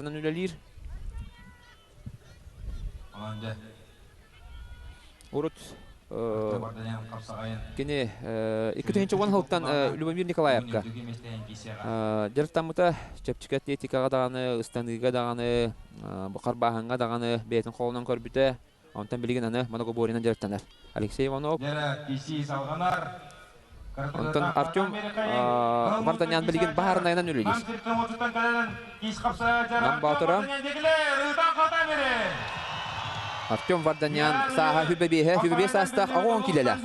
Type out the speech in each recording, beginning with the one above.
тренеринэн үлэлиир. Урут кини 2010 сылтан Любомир Николаевка дьарыктаммыта чэпчэки атлетикаҕа даҕаны, ыстаныыга даҕаны, харбааһыҥҥа даҕаны бэйэтин холонон көрбүтэ. Онтон билигин аны многоборьенан дьарыктанар. Алексей Иванов. Онтон Артем Варданян билигин баһаарынайынан үлэлиир. Нам Боотура. Артем Варданян сааһа хүбэ биэһэ, хүбэ биэс саастаах оҕо килэлээх.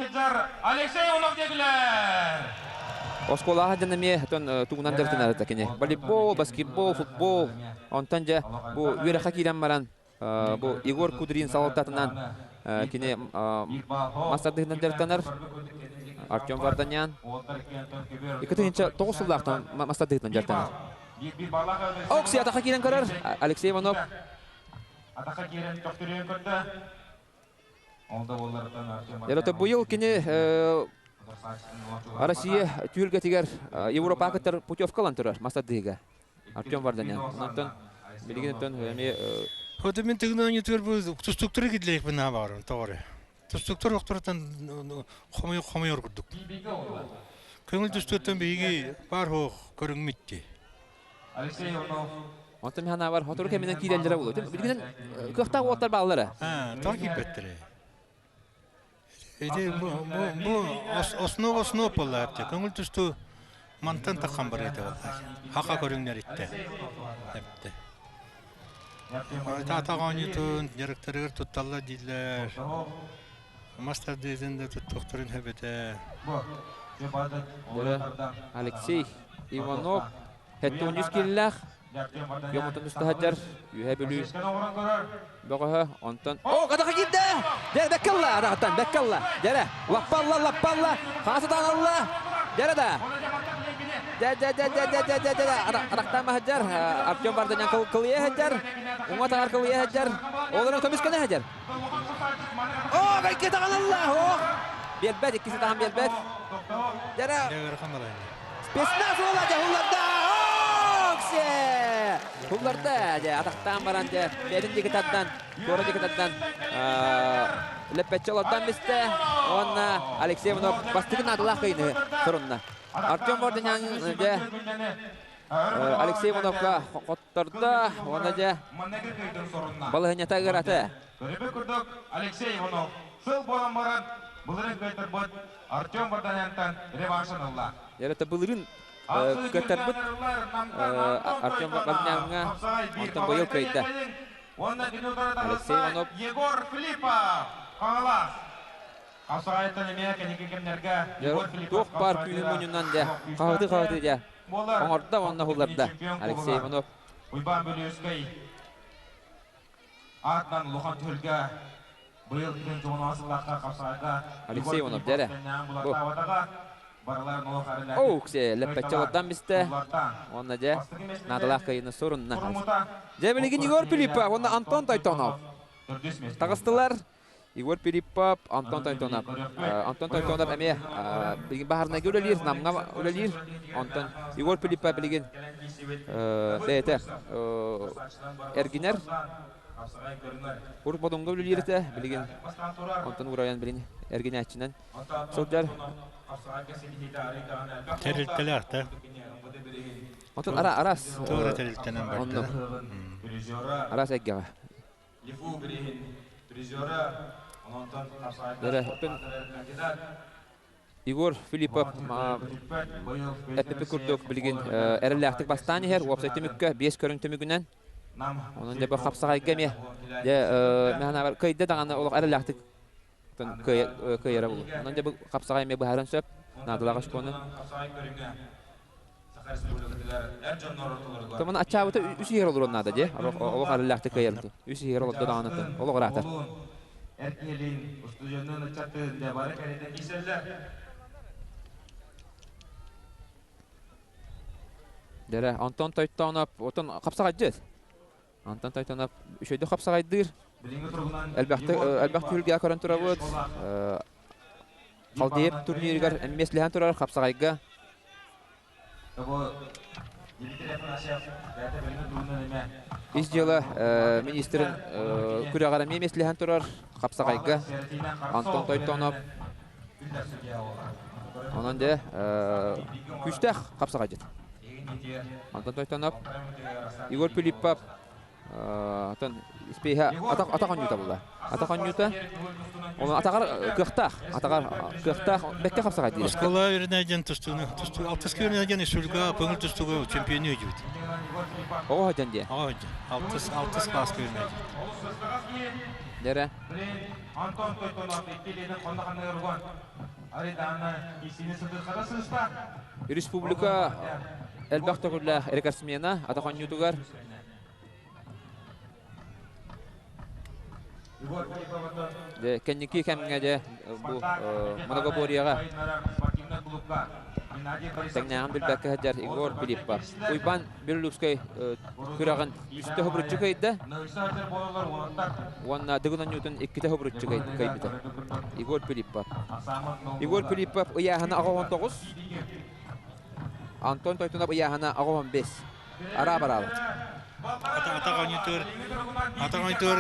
Оскуолаҕа дьон эмиэ тугунан дьарыктанар кини. Волейбол, баскетбол, футбол. Онтон дьэ бу үөрэххэ киирэн баран Бу Егор Кудрин салалтатынан кини мас тардыһынан дьарыктанар. Артем Варданян 2009 сыллаахтан мас тардыһынан дьарыктанар. Окси атаха киирэн көрөр. Алексей Иванов. Атаха киирэн төхтүрүйэн көрдө. Ол да буолларыттан Артем Ярата быйыл кини Россия түһүлгэтигэр Европа кытар путевка ылан турар мас тардыһыга. Артем Варданян. Онтон билигин онтон эмиэ Хоту мин тыгын оонньутугар бу тустуктары кидлэйикпин наһаа баҕарабын тоҕо Тустуктар охторуттан хомуйор хомуйор курдук. Көҥүл тустууттан биһиги баар суох көрүҥмүт дии. Алексей Иванов Онтон мин санаабар сотору кэминэн киирэллэрэ буолуо. Билигин кыахтаах уолаттар бааллара. Тоҕо киирбэттэрэ? Ити бу бу основа основ буолла көҥүл тустуу мантан таххан барыыта буолла. Хаха көрүҥнэриттэ. Эптэ. Таата оонньуутун дьарыктарыгар тутталлар дииллэр. Мас тардыытын да туттуохтарын сөбөтө. Алексей Иванов Хеттуунньус киллээх Йомутун устаһадьар Үһэ Бүлүү бөҕөһө онтон О, катаха киирдэ! Дьэ, бэккэ ылла адаҕыттан, бэккэ ылла. Дьэрэ, лаппалла, лаппалла, хаасытаан ылла. Дьэрэ да. Дьэ, дьэ, дьэ, дьэ, дьэ, дьэ, дьэ, дьэ, атахтаан баһыдьар. Артем Варданян кылыйа сылдьар. Уҥа атаҕар кылыйа сылдьар. Олорон көмүскэнэ сылдьар. О, бэккэ таҕан ылла! О! Биэрбэт, иккиси таһан биэрбэт. Дьэрэ. Спецназ уола дьэ хулларда! Оксе! Хулларда дьэ атахтаан баран дьэ бэйэтин диэки тардан, туора диэки тардан лэппэччи олордон бистэ уонна Алексей Иванов бастакы наадалаах кыайыыны сорунна. Артем Мординян дьэ Алексей Ивановка хоттордо уонна дьэ балаһыанньата ыарата. Көрүбүт курдук Алексей Иванов сыл буолан баран былырыын кыайтарбыт Артем Варданянтан реваншын ылла. Эрэтэ былырыын кыаттарбыт Артем Варданяҥҥа онтон быйыл кыайда. Алексей Иванов Егор Филиппов Хаҥалас. Хапсаҕайтан эмиэ кэнники кэмнэргэ Егор Филиппов туох баар күүһүн мунньунан дьэ хаһыты-хаһыты дьэ оҥордо уонна хулларда Алексей Иванов. Уйбаан Бүлүүскэй Аатынан улахан түһүлгэ быйыл 2010 сыллаахха хапсаҕайга Алексей Иванов дьэрэ. Бу. Оуксе лэппэччэ олордон бистэ. Уонна дьэ наадалаах кыайыыны сурунна. Дьэ билигин Егор Филиппов уонна Антон Тойтонов таҕыстылар. Егор Филиппов, Антон Тойтонов. Антон Тойтонов эмиэ билигин баһаарынайга үлэлиир, Намҥа үлэлиир. Онтон Егор Филиппов билигин бэйэтэ эргинэр. Урут Бодуҥҥа үлэлиир этэ, билигин онтон уурайан билигин эргинээччинэн сылдьар. Тэрилтэлээх да? Онтон араас Туора тэрилтэнэн барда. Араас эйгэҕэ. ЛИФУ бирииһин призера, онтон кандидат Егор Филиппов эппиппит курдук билигин эрэллээхтик бастаан иһэр уопсай түмүккэ биэс көрүҥ түмүгүнэн. Онон дьэ бу хапсаҕайга эмиэ дьэ мэхэнэбэр кыайда даҕаны олох эрэллээхтик кыайара булу. Онон дьэ бу хапсаҕай эмиэ быһааран сөп наадалаах очкону. Тымын аччаабыта үс иһэр олоруон наада дии. Олох арыллаахтык кыайарты. Үс иһэр олордо даҕаны олох ыраатар. Эр киһилиин, устудьуоннуун ыччаттыын дьэ бары кэриэтэ киирсэллэр. Дэрэ, Антон Тойтоонов, отон хапсаҕайдьыт. Антон Тойтоонов үчүгэйдик хапсаҕайдыыр. Элбэхтик элбэх түһүлгэ көрөн турабыт. Халдеев турнирыгар эмиэ турар хапсаҕайга. Ис дьыала министрин күрэҕэр эмиэ миэстэлэһэн турар хапсаҕайга Антон Тойтонов. Онон дьэ күүстээх хапсаҕайдьыт. Антон Тойтонов, Егор Филиппов Оттон испииһэ атах атах онньуута буолла. Атах онньуута. Онон атаҕар кыахтаах. Атаҕар кыахтаах бэккэ хапсаҕай диир. Оскуола үрүнэ тустууну тустуу алтыска үрүнэ диэн республика көҥүл тустууга чемпиону өйдүүбүт. Оҕо дьон диэ. Оҕо алтыс алтыс класска үрүнэ Дэрэ. Антон Тойтонов иккилиини хонно ханныгар Аридана исини сытырхата сыыста. Республика элбэх төгүллээх рекордсмена атах оонньуутугар Дьэ, кэнники кэмҥэ дьэ бу многоборьеҕа тэҥнээҕин билбэккэ сылдьар Егор Филиппов. Уйбаан Белолюбскай күрэҕин үстэ хобуруччу кыайда уонна Дыгын оонньуутун иккитэ хобуруччу кыайбыта. Егор Филиппов. Егор Филиппов ыйааһына 89, Антон Тойтунов ыйааһына 85. Араа бараалар. Атах оонньуутугар атах оонньуутугар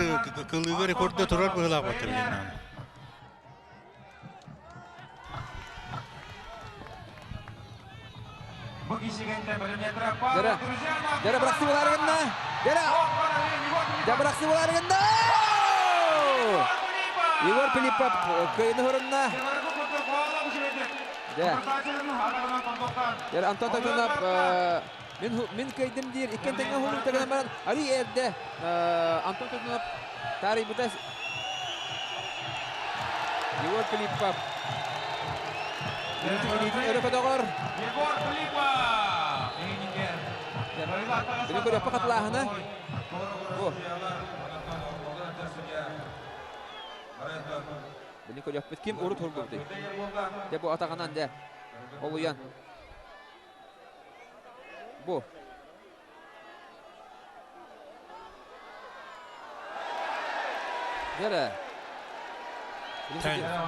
кылыыга рекорда турар быһыылаах буолта билигин. Дьэрэ, дьэрэ бырахсы булаары гынна. Дьэрэ, дьэ бырахсы булаары гынна. Егор Филиппов кыайыны хөрүннэ. Дьэ. Дьэ, Антон Токунов мин мин кыайдым диир иккиэн тэҥҥэ уһуллубута гынан баран арый эрдэ Антон Токунов таарыйбыта. Егор Филиппов илиитин өрө көтөҕөр. Егор Филиппов! Бүгүн көрүөххэ хатылааһына. Бу. Били көрүөхпүт ким урут урбуттуй? Дьэ бу атаҕынан дьэ олуйан. Бу. Дьэрэ.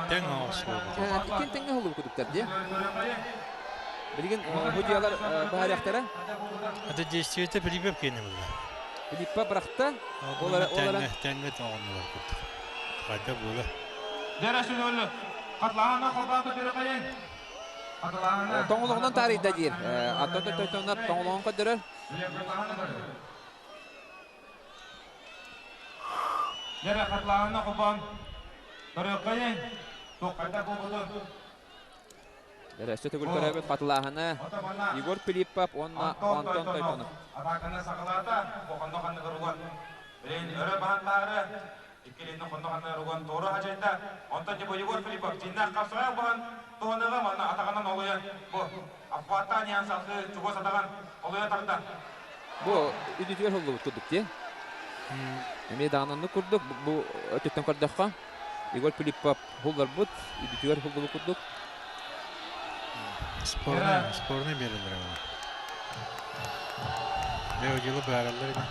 Тэҥ оҕус буолбут. Иккин тэҥҥэ холубу кудуктар дии. Билигин судьуйалар баһарыахтара. Это действие Филиппов киэнэ булла. Филиппа бырахта. Ол тэҥҥэ оҕоннулар курдук. Хайда буола. Тоҥолоҕунан таарыйда диир. Антон Тойтонов тоҥолоҕун көрдөрөр. Өссө төгүл көрөбүт хатылааһыны Егор Филиппов уонна Антон Тойтонов. Атааканы саҕалаата, хонно ханныгар уган. Өрө баһан иккилиинни хонно ханныгар уган туору хачайда. Онтон типа Егор Филиппов дьиннээх хапсаҕай баһан туһаныга манна атаҕынан олуйан бу аппааттаан иһэн салгыы чугас атаҕан олуйа тардан. Бу үдүтүгэр холлубут курдук дии. Эмиэ даҕаны оннук курдук бу өттүттэн көрдөххө Егор Филиппов хулларбыт үдүтүгэр холлубут курдук. Спорный, спорный биэрэллэр аны. Дьэ, дьылы баараллар ини.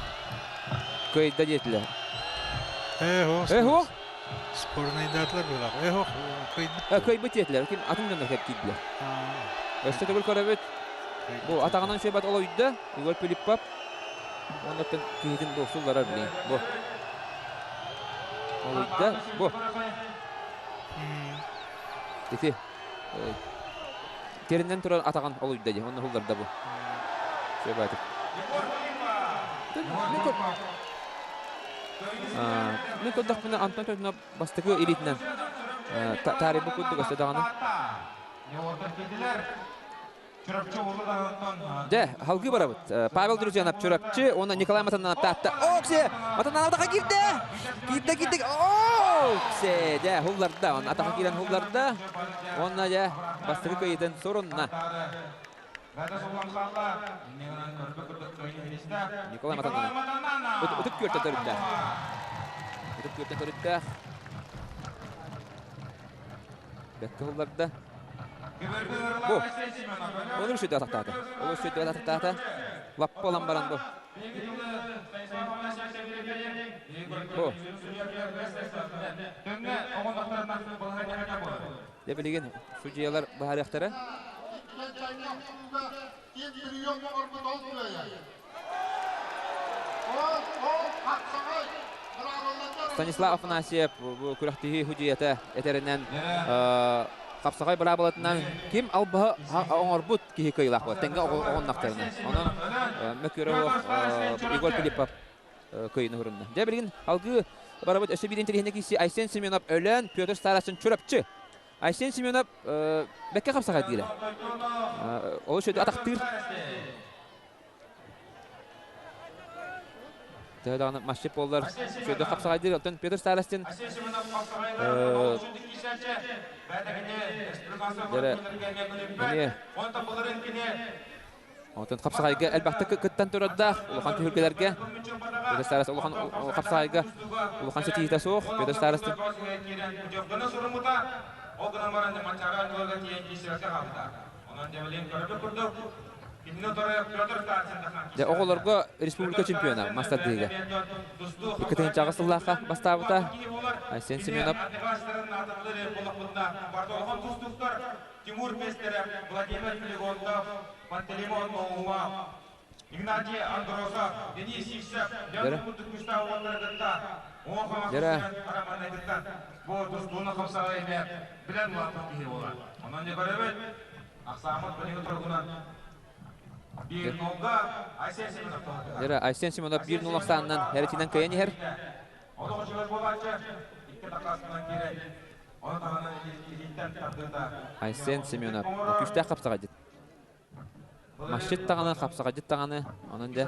Кыайда диэтилэр. Ээ, Э, һуох. Спорныйдаатылар быһыылаах. Ээ, һуох, кыайбыт. Кыайбыт диэтилэр. Ким атын дьоннор кэптиирдилэр. Өссө төгүл көрөбүт. Бу атаҕынан сиэбэт олойда. Егор Филиппов. Оннуттан киһитин бу сулларар билин. Бу. Олуйда. Бу. Ити теринэн туран атаҕын олуйда дии. Онно хулларда бу. Сөбөтүк. Мен көрдөхпүнэ Антон Тотунов бастакы илиитинэн таарыйбыт курдук өссө даҕаны. Дьэ, халгыы барабыт. Павел Друзьянов Чурапчы уонна Николай Матананов Таатта. Оксе! Матананов атаха киирдэ! Киирдэ, киирдэ! Оксе! Дьэ, хулларда. Он атаха киирэн хулларда. Уонна дьэ, бастакы кыайыытын сурунна. Николай Матананов. Ытык күөртэ төрүттээх. Ытык күөртэ төрүттээх. Бэккэ ылларда. Бу. Олус сүдэ атахтаата. Олус сүдэ атахтаата. Лаппа ылан баран бу. Бу. Дьэ билигин судьуйалар быһаарыахтара. Станислав Афанасьев бу күрэхтэһии судьуйата этэринэн хапсаҕай быраабылатынан ким албаһы оҥорбут киһи кыайыылаах буолар. Тэҥҥэ оҕоннохторуна. Онон Мөкүров Егор Филиппов кыайыыны хурунна. Дьэ билигин алгыы барабыт өссө биир интэриэһинэй киирсии Айсен Семенов Өлөөн, Петр Старостин Чурапчы. Айсен Семенов бэккэ хапсаҕай диирэ. Олус үчүгэй атахтыыр. Төһө даҕаны масчыт буоллар үчүгэйдик хапсаҕайдыыр. Оттон Петр Старостин дьэрэ эмиэ Онтон хапсаҕайга элбэхтик кыттан турардаах улахан түһүлгэлэргэ Петр Старостин улахан хапсаҕайга улахан ситиһиитэ суох. Петр Старостин Дьэ, оҕолорго республика чемпиона мас тардыыга. 2008 сыллаахха бастаабыта Айсен Семенов. Тимур Пестерев, Владимир Флегонтов, Пантелеймон Ноума, Игнатий Андросов, Денис Сивцев, Дьэрэ. Дьэрэ. Бу тустууну хапсаҕай эмэ билэн улааппыт киһи буолар. Онон дьэ көрөбүт, ахсааммыт билиҥҥи туругунан 1-0-га Айсен Семенов туһатыгар. Дьэрэ, Айсен Семенов 1-0 ахсаанынан эрэтинэн кыайан иһэр. Олох үчүгэй буолааччы, икки такаасынан киирэн, ону таһынан илииттэн тардыыта. Айсен Семенов күүстээх хапсаҕайдьыт. Масчыт даҕаны, хапсаҕайдьыт даҕаны, онон дьэ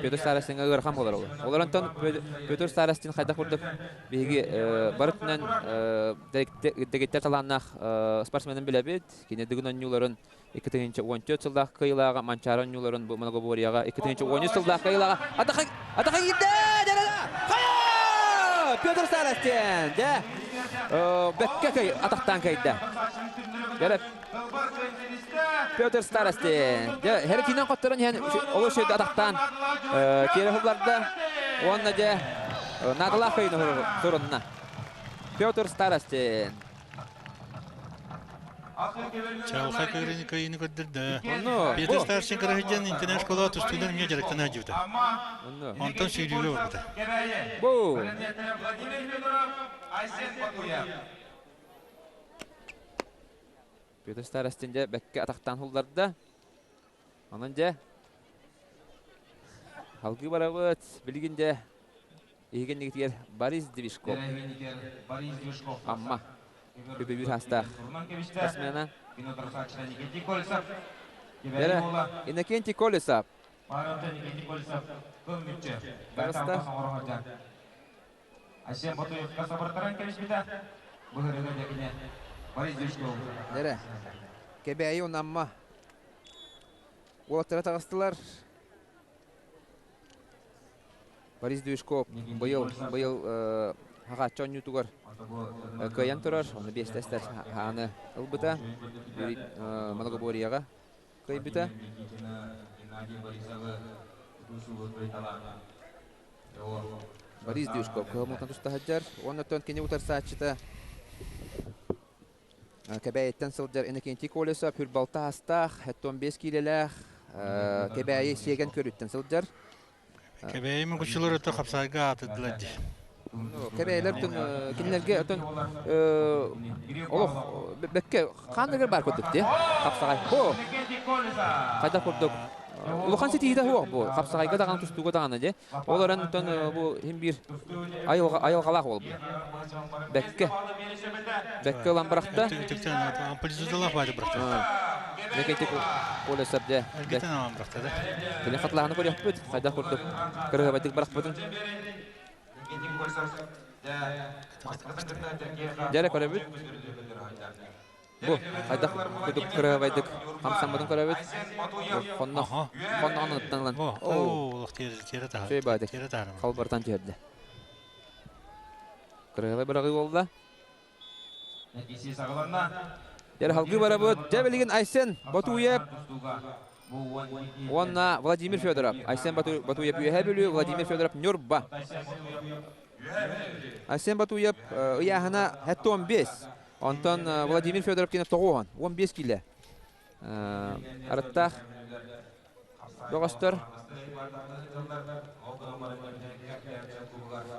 Петр Старостиҥҥа ыарахан буолар ол. Ол онтон Петр Старостин хайдах курдук биһиги бары өттүнэн дэгиттэр талааннаах спортсменын билэбит. Кини Дыгын оонньууларын 2014 сыллаах кыайыылааҕа, Манчаары оонньууларын бу многоборьеҕа 2013 сыллаах кыайыылааҕа Атаха Атаха киирдэ! Хайа! Петр Старостин! Дьэ, бэккэ кый атахтаан кыайда. Дьэ, Петр Старостин. Дьэ, Херекинен хотторон иһэн олус үчүгэй атахтаан киэрэ хулларда. Уонна дьэ, наадалаах кыайыыны сурунна. Петр Старостин. Чаҕылхай кыайыыны кыайыыны көрдөрдө. Онно Петр Старостин кыраһыдьан интернет-школа тустуудан эмиэ дьарыктана сылдьыбыта. Онно. Онтон сүүрүүгэ барбыта. Бу. Петр Старостин дьэ бэккэ атахтаан хулларда. Онон дьэ халгыы барабыт. Билигин дьэ иһигиннигитигэр Борис Движков. Амма үбүбүр хастаах спортсмена. Дэрэ Иннокентий Колесов. Барыста. Айсен Ботуевка сабыртаран кэбиспитэ. Быһырыга дьэкине Борис Движков. Дэрэ Кэбээйи Амма уолаттара таҕыстылар. Борис Движков быйыл быйыл хаҕааччы оонньуутугар кыайан турар. Ону биэстэстэр хааны ылбыта. Многоборьеҕа кыайбыта. Борис Движков кыһыл туста сылдьар. Уонна оттон кини утарсааччыта Кэбээйиттэн сылдьар Иннокентий Колесов хүрбалта астаах, 75 киилэлээх Кэбээйи сиэгэн көрүттэн сылдьар. Кэбээйи мукучулар өтө хапсайга аатырдылар дии. Кэбээйилэр кинилэргэ отон олох бэккэ хаанныгар баар курдук дии хапсаҕай. Бу хайдах курдук улахан ситиһиитэ суох бу хапсаҕайга даҕаны тустууга даҕаны дии. Ол эрэн оттон бу иһин биир айылҕалаах уол бу. Бэккэ. Бэккэ ылан бырахта. Амплитудалаах баайда бырахта. Некетик Колесов дьэ. Эргитэн ылан бырахта да. Билин хатылаһаны көрүөхпүт. Хайдах курдук кырыһабайдык бырахпытын. Дьэ көрөбүт. Бу хайдах курдук кырыһабайдык хамсаммытын көрөбүт. Хонно хонноҕун ыттан ылан. Оо, тиэрэ таһар. Үчүгэй баайдык. Тиэрэ таһар. Халбартан түһэрдэ. Кырыһабай быраҕыы буолла. Дьэ халгыы барабыт. Дьэ билигин Айсен Батуев уонна Владимир Федоров. Айсен Батуев Үөһээ Бүлүү, Владимир Федоров Ньурба. Айсен Батуев ыйааһына 75. Онтон Владимир Федоров кини 9 15 киилэ. Арыттаах. Бөҕөстөр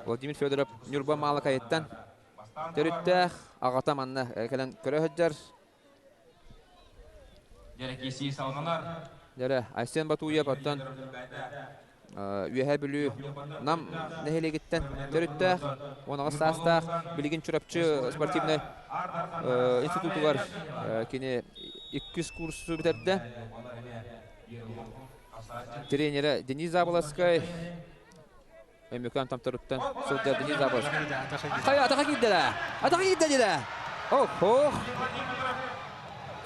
Владимир Федоров Ньурба Маалыкайыттан төрүттээх аҕата манна кэлэн көрө сылдьар. Дьэрэ Айсен Батуев оттон Үөһээ Бүлүү Нам нэһилиэгиттэн төрүттээх, 18 саастаах, билигин Чурапчы спортивнай институтугар кини иккис курсу бүтэрдэ. Тренерэ Денис Заболоцкай Өймөкөөн Томторуттан сылдьар Денис Заболоцкай. Хайа, атаха киирдэ Атаха киирдэ дилэ! Ох, ох!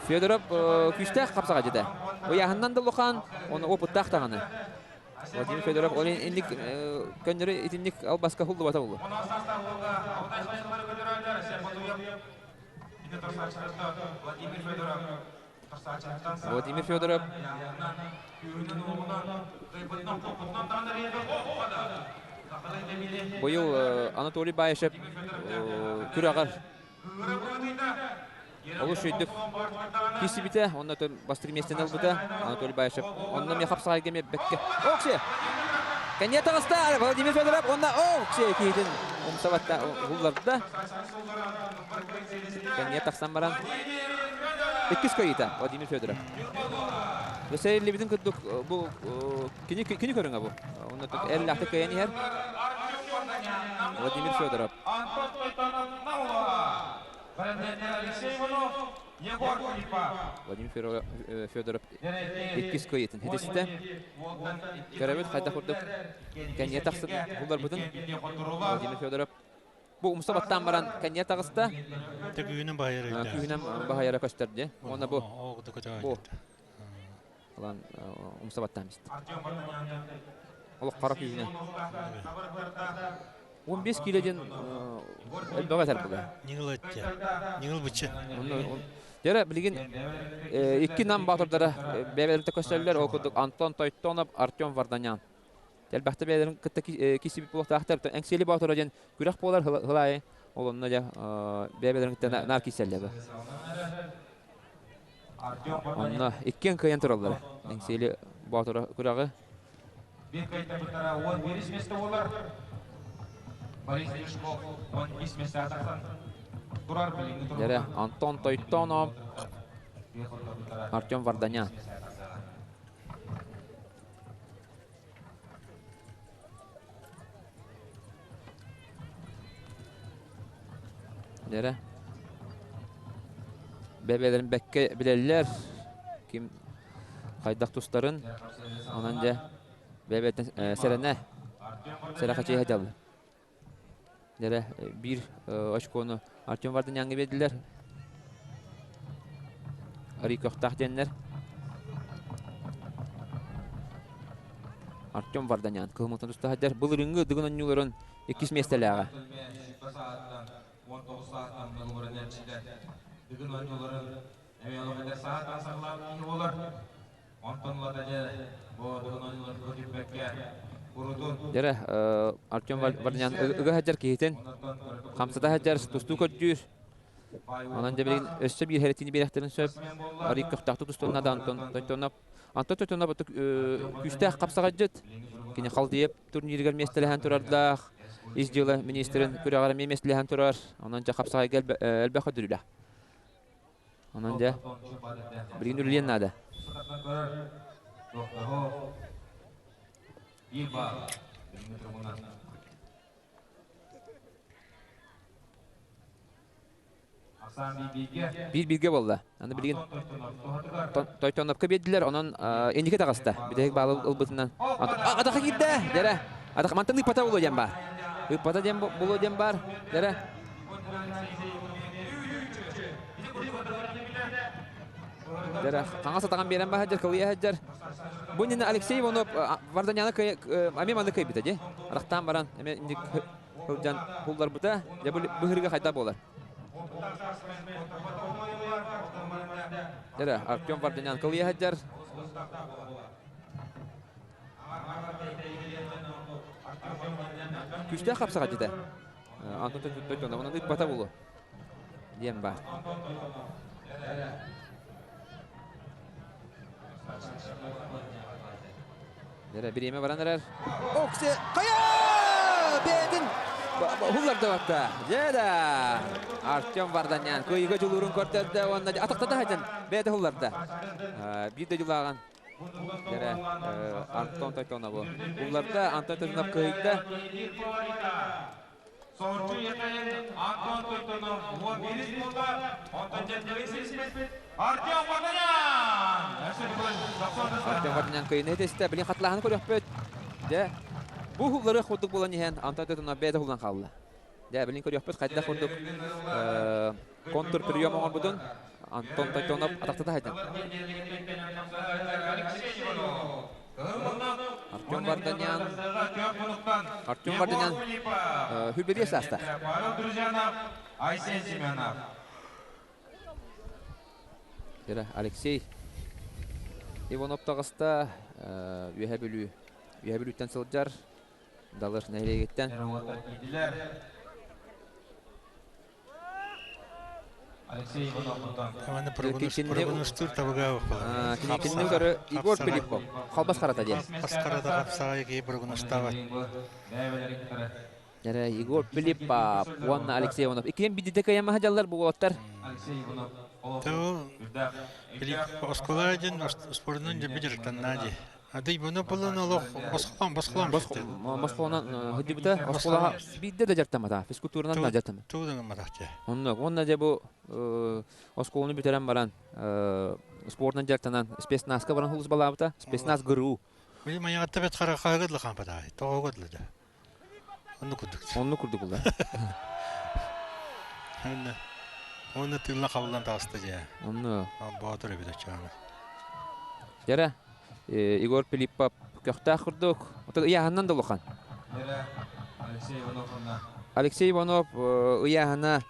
Федоров күүстээх хапсаҕа дьиде. Ыйааһыннан да улахан, оны опыттаах даҕаны. Владимир Федоров ол инник көннөрү итинник албаска хуллубата булу. Владимир Федоров быйыл Анатолий Баишев күрэҕэр олус үчүгэйдик киирсибитэ, онно бастакы миэстэни ылбыта Анатолий Баишев. Онно эмиэ хапсаҕайга эмиэ бэккэ. Окси! Кэнниэ таҕыста Владимир Федоров уонна Окси киһитин умсабатта уһулларда. Кэнниэ тахсан баран иккис кыайыыта Владимир Федоров. Өсө курдук бу кини кини көрүҥэ бу. Онно эллэхтик кыайан иһэр Владимир Федоров. Владимир Федоров иккис кыайыытын хитистэ. Көрөбүт хайдах курдук кэнниэ тахсып булларбытын Владимир Федоров бу умса баттаан баран кэнниэ таҕыста. Күүһүнэн баһыйара Күүһүнэн баһыйара көстөр дии. Уонна бу бу Алан умса баттаан исти. Олох хара күүһүнэн. 15 кило диэн элбэҕи этэр буга. Ньыгыл этте. Ньыгыл быччы. Дьэрэ билигин икки нам баатырдара бэйэлэрин көстөллөр. Ол курдук Антон Тойтонов, Артем Варданян. Элбэхтэ бэйэлэрин кытта киирсибит буолуохтаахтар. Эҥсиэли Боотура диэн күрэх буолар хылаайы. Ол онно дьэ бэйэлэрин кытта наар киирсэллэр. Онно иккиэн кыайан тураллар. Эҥсиэли Боотура күрэҕи. Бир кайтабыттара 11 месте болар. Борис Юшков 15 месте атахсан турар билиҥҥи Дьэрэ Антон Тойтонов, Артем Варданян. Дьэрэ бэбэлэрин бэккэ билэллэр. Ким хайдах тустарын. Онон дьэ бэбэтин сэрэнэ сэрэхэчийэ дьаллы. Дьэрэ биир очкону Артем Варданяҥҥа биэрдилэр. Арый көхтөөх диэннэр. Артем Варданян кыһыммытын туста сылдьар. Былырыыҥҥы Дыгын оонньууларын иккис миэстэлээҕэ. Дьэрэ, Артем Варданян ыга сылдьар киһитин хамсата сылдьар, тустуу көрдүүр. Онон дьэ билигин өссө биир хэрэтиини биэриэхтэрин сөп. Арый көхтөөхтүк тустуонна да Антон Тойтонов. Антон Тойтонов күүстээх хапсаҕайдьыт. Кини Халдыйап турнирыгар миэстэлэһэн турардаах. Ис дьыала министрин күрэҕэр эмиэ миэстэлэһэн турар. Онон дьэ хапсаҕайга элбэх көрдөрүүлээх. Онон дьэ билигин үлэлиэн наада. Биир бииргэ буолла. Аны билигин Тойтоновка биэрдилэр, онон инники таҕыста. Бүтэһик баалы ылбытынан. Атаха киирдэ! Дэрэ. Атах мантан ыыппата булуо диэн баар. Ыыппата диэн булуо диэн баар. Дэрэ. Дэрэ хаҥас атаҕын биэрэн баһадьар, кылыйа сылдьар. Бу иннинэ Алексей Иванов Варданяны эмиэ маннык кыайбыта дии. Арахтаан баран эмиэ инник сылдьан булларбыта. Дьэ бу быһырга хайдах буолар? Дьэ Артем Варданян кылыйа сылдьар. Күүстээх хапсаҕа дьитэ. Антон Тойтонов онон ыппата булу диэн баар. Дэрэ бириэмэ баран эрэр. Оксе хайа! Бэйэтин хулларда батта. Дьэ да! Артем Варданян кыайыыга дьулуурун көрдөрдө уонна атахтата сылдьан бэйэтэ хулларда. Биир дойдулааҕын Дэрэ Антон Тойтонову булларда. Антон Тойтонов кыайда. Соһуччу иэтэйин Антон Тойтонов 11 буолла. Онтон дьэргэли сиспит Артем Варданян! Артем Варданян кыйыны этистэ. Билин хатлааһын көрөхпүт. Дьэ, бу хуллары курдук буолан иһэн Антон Тойтонов бэйэтэ хуллан хаалла. Дьэ, билин көрүөхпүт хайдах курдук контур прием оҥорбутун Антон Тойтонов атахтата хайдан. Артем Варданян Артем Варданян хүрбэбиэс саастаах. Айсен Семенов. Алексей Иванов таҕыста Үөһэ Бүлүү Үөһэ Бүлүүттэн сылдьар Далыр нэһилиэгиттэн. Алексей Иванов Аны прогностур табыга Кинини көрө Егор Филиппов халбас харата диэн. Хас харата хапсаҕай киһи прогностаабат. Дэрэ Егор Филиппов уонна Алексей Иванов. Иккиэн бидите кыйамаһа дьаллар бу уолаттар. Алексей Иванов Тыл оскуола дьин спорунан дьэ дьарыктаннаа дии. Адый буну булан олох босхолон босхолон Босхолонон сылдьыбыта оскуолаҕа биирдэ да дьарыктаммата физкультуранан да дьарыктаммата. Тугу да гымматах дьэ. Онно уонна дьэ бу оскуоланы бүтэрэн баран спортунан дьарыктанан спецназка баран сулууспалаабыта. Спецназ ГРУ. Били майаҕатта бэт хара хаһыгыт лахаампатаай тоҕо дылы да. Онну курдук. Онну курдук була. Онно онно тыылла хабыллан таҕыста дьэ. Онно. Боотур эбит оччоҕуна. Дьэрэ Егор Филиппов көхтөөх курдук. Ыйааһынынан да улахан. Алексей Иванов Алексей Иванов ыйааһына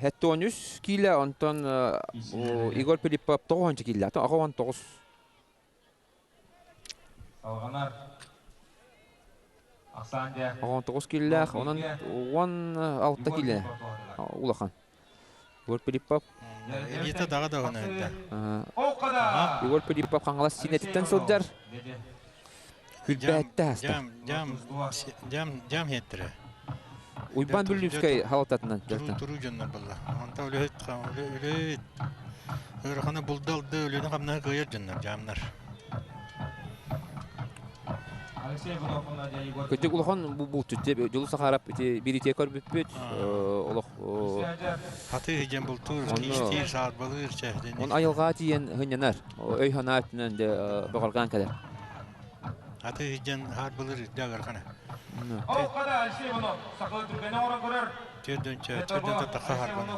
73 киилэ, онтон Егор Филиппов 90 киилэ, 99. Салҕанар. Ахсаан дьэ. 19 киилэлээх, онон 16 киилэ улахан. Егор Филиппов. Элита даҕа даҕаны эрдэ. Егор Филиппов Хаҥалас сиинэтиттэн сылдьар. Күлбээтте аста. Дьам, дьам, дьам, дьам хеттэрэ. Уйбан Бүллүүскэй халататынан. Туруу дьоннор балла. Онта үлэһит, үлэһит. Ыараханы булдалды, үлэни хамнаһы кыайар дьоннор, дьаамнар. Кырдьык улахан булчут Дьулус Сахаров ити бииритиэ көрбүппүт олох Хатыы диэн бултуур, киистиир, саарбалыыр чэһдини. Он айылҕа тиийэн хынньанар, өй санаа өттүнэн де бөҕөргөөн кэлэр. Хатыы диэн саарбалыыр үрдэ ыарахана. Төрдүнчэ, төрдүнчэ тахха саарбаны.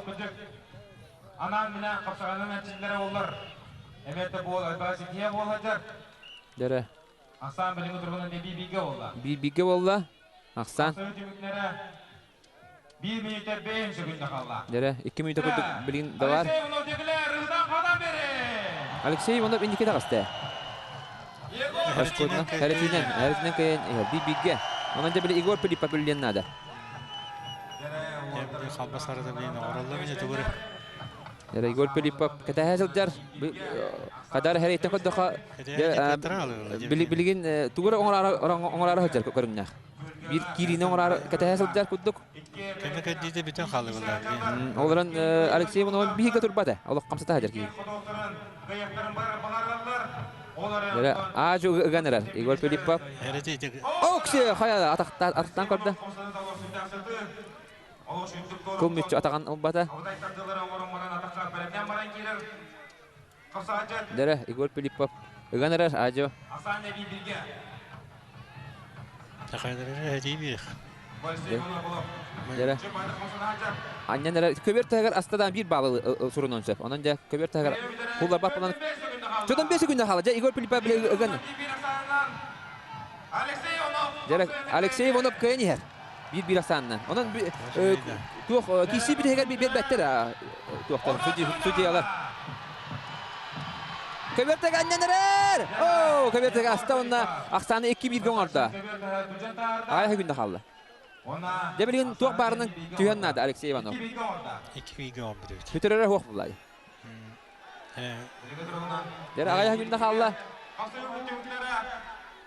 Анаан минээн хапсаҕанан эрчиллэрэ оллар. Эмиэтэ буол, ситиһэ буолладар. Дэрэ. Ахсаан билиҥҥи туругунан биир-бииргэ буолла. Биир-бииргэ буолла. Ахсаан. түмүктэрэ биир мүнүүтэ бэйэм сөкүндэ хаалла. Дэрэ, 2 мүнүүтэ курдук билигин да бар. Алексей Иванов дегилер ырыдан хадан бери. Алексей Иванов инники таҕыста. Оскуолна Хэрэтинэн, Хэрэтинэн кыайан иһэр биир-бииргэ. Онон дьэ били Егор Филиппов үллүөн наада. Халбас арада билин оҥороллор мин тугура. Егор Филиппов кэтэһэ сылдьар. Хадар хэрэйтэн көрдөхө билигин тугура оҥораары сылдьар көрүҥнээх. Биир киириини оҥораары кэтэһэ сылдьар курдук. Кэмэ кэрдиитэ бүтэн хааллыбылар. Олорон Алексей Иванов биһигэ турбата. Олох хамсата сылдьар киһи. Аажу ыган эрэр Егор Филиппов. Окси хайа атахтан көрдө. Кыл мүччү атаҕын ылбата. Дэрэ Егор Филиппов ыган эрэр Аажу. Дэрэ. Анньан эрэр көбүөр таһыгар астадан биир баалы сурунуон сөп. Онон дьэ көбүөр таһыгар хулларбат буолан Чотон 5 күндэ хаала. Дьэ Егор Филиппов бile ыган. Дьэ Алексей Иванов кыайан иһэр. Биир-биир ахсаанынан. Онон туох киирсии бүтэһигэр биэрбэттэр туохтар судьуйалар. Көбүөртэк анньан эрэр! Оо, көбүөртэк аста уонна ахсааны 2-1-гэ оҥордо. Аҕай күндэ хаалла. Дьэ билигин туох баарынан түһэн наада Алексей Иванов. 2-1-гэ оҥорбут эбит. Бүтэрэрэ суох буллай. Дьэ аҕай күндэ хаалла.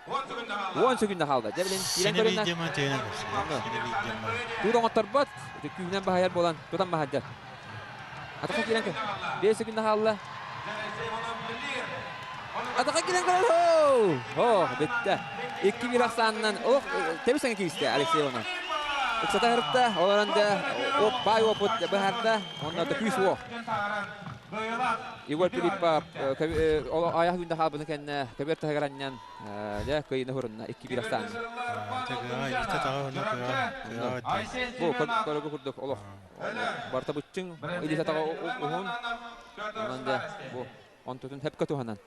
10 секунда хаалла. Дьэ билин киирэн көрүннэ. Туут оҥотторбот. Күүһүнэн баһайар буолан тутан баһайдар. Атаха киирэн көр. 5 секунда хаалла. Атаха киирэн көрөр. О, бүттэ. 2-1 ахсаанынан ох тэбис-тэҥэ киирдэ Алексей Иванов. Ыксата ырытта, ол эрэн да баай опыт быһаарда, онно да күүс уох. Егор Филиппов айах күндэ хаалбытын кэннэ көбүөр таһыгар анньан дьэ кыайыыны хурунна 2-1 ахсаан. Бу көрөгү курдук олох барта быччыҥ илиитэ атаҕа уһун. Онон дьэ бу онтутун хөпкө туһанан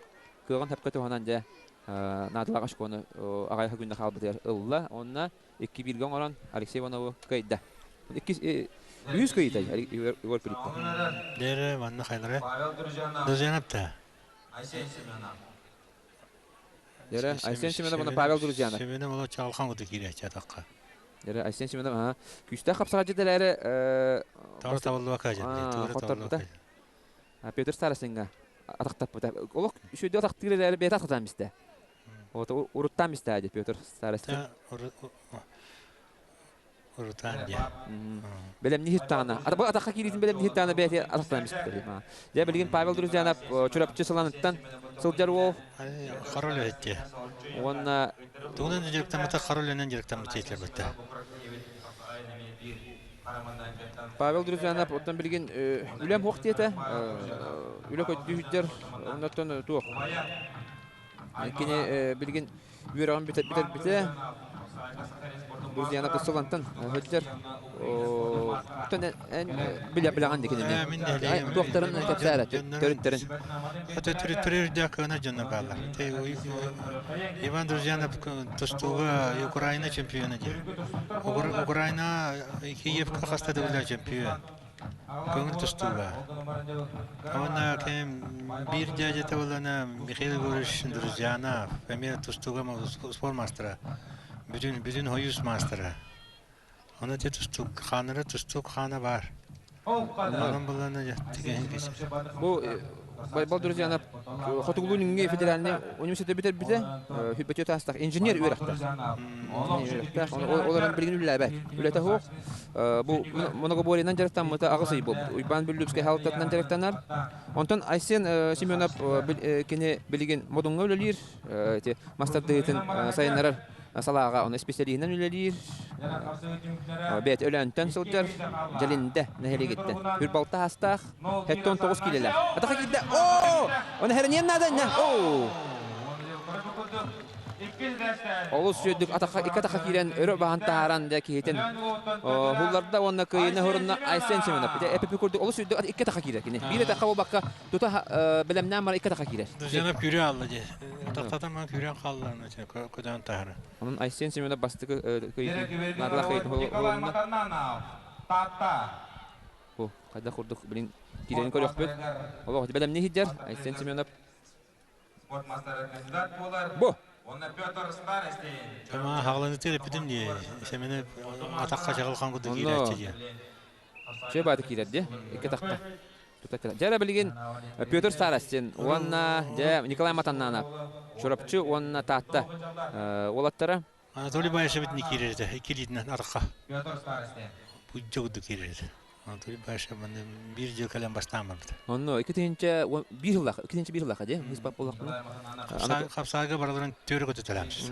кыаҕын хөпкө туһанан дьэ наадалаах очкону аҕайах күндэ хаалбытыгар ылла. Онно 2-1-гэ оҥорон Алексей Иванову кыайда. Иккис үһүс кыайыыта Егор Филиппов. Дere манна хайлара. Друзьянов та. Дere Айсен Семенов уонна Павел Друзьянов. Семенов оло чаалхан куту киирээччи атакка. Дere Айсен Семенов аха күүстээх хапсаҕайдьыт эрээри Тора табыллыбакка дьэ. Хотторбута. Петр Старостинга атахтаппыта. Олох үчүгэй атахтыыр эрээри бэйэтэ атахтаан бистэ. Вот уруттаан бистэ дии Петр Старостин. Урутаан дии. Бэлэмни хиттаҕына. Бу атахха киириитин бэлэмни хиттаҕына бэйэтэ атахтаан биспитэ. Дьэ билигин Павел Друзьянов Чурапчы сыланыттан сылдьар уол. Король этти. Уонна Тугунан дьарыктаммыта король дьарыктаммыт диэтилэр бытта. Павел Друзьянов оттон билигин үлэм хуох диэтэ. Үлэ көрдүүһүдэр оннортон туох. Кини билигин үөрэҕин бүтэрбитэ. Друзьянов Сылантан сылдьар. Оттон эн билэ билэҕин дии кинини. Туохтарын кэпсээрэ төрүттэрин. Төрүттэрин үрдээх кыана дьоннор бааллар. Иван Друзьянов тустууга Украина чемпиона диир. Украина Киевка хаста да чемпион. Көҥүл тустууга. Уонна ким биир дядята буоллана Михаил Егорович Друзьянов, эмиэ тустууга спорт маастара, бүтүн бүтүн Союз маастара. Ону ити тустуук хааннара тустуук хаана баар. Онон буллана тигэһин кэсэр. Бу Байбал Друзьянов Хотугулуу-Илиҥҥи федеральнай университеты бүтэрбитэ, сүүрбэччэ таастаах инженер үөрэхтээх. Инженер үөрэхтээх. Ол эрэн билигин үлэлээбэт. Үлэтэ суох. Бу многоборьенан дьарыктаммыта аҕыс ый буолбут. Уйбаан Бүллүпскэй хаалтатынан дьарыктанар. Онтон Айсен Семенов кини билигин Модуҥҥа үлэлиир, ити мас тардыһыытын сайыннарар салааҕа ону исписэлииһинэн үлэлиир. Бэйэтэ Өлөөнтөн сылдьар, Дьэлиндэ нэһилиэгиттэн. Хүрбалта аастаах, 79 киилэлээх. Атаха киирдэ. Оо! Оны хэрэниэн наада иннэ. Оо! Олус сүөрдүк атаха икки атаха киирэн өрө баһан таһааран дэ киһитин хулларда уонна кыайыына хурунна Айсен Семенов. Ити эпипи курдук олус сүрдүк икки атаха киирэр кини. Биир атаха буолбакка тута бэлэмнээн баран икки атаха киирэр. Друзьянов күүрэ алла дии. Тохтотон күүрэн хаалларына көтөн таһара. Онон Айсен Семенов бастакы кыайыытын наадалаах кыайыытын холунна. Бу хайдах курдук билин киирэн көрүөхпүт. Олох бэлэмни сылдьар Айсен Семенов. Спорт мастера кандидат буолар. Бу. Онно Петр Старостин. Тама хаҕланы тереппитим дии. Семенов атахха чаҕылхан курдук киирээччи дии. Чэ бааты киирэр дии. Икки атахха. Тута кэлэр. Дьэ эрэ билигин Петр Старостин уонна дьэ Николай Матаннанов Чурапчы уонна Таатта уолаттара Анатолий Баишевит не киирэр этэ, икки илиитинэн арха. Петр Старостин. Пуддьа курдук киирэр этэ. Анатолий Баишев манна биир дьыл кэлэн бастаан барбыта. Онно 2001 сыллаах, 2001 сыллаах дии, мыс буоллахпына. Хапсаага барыларын төрө көтүтэлээмсис.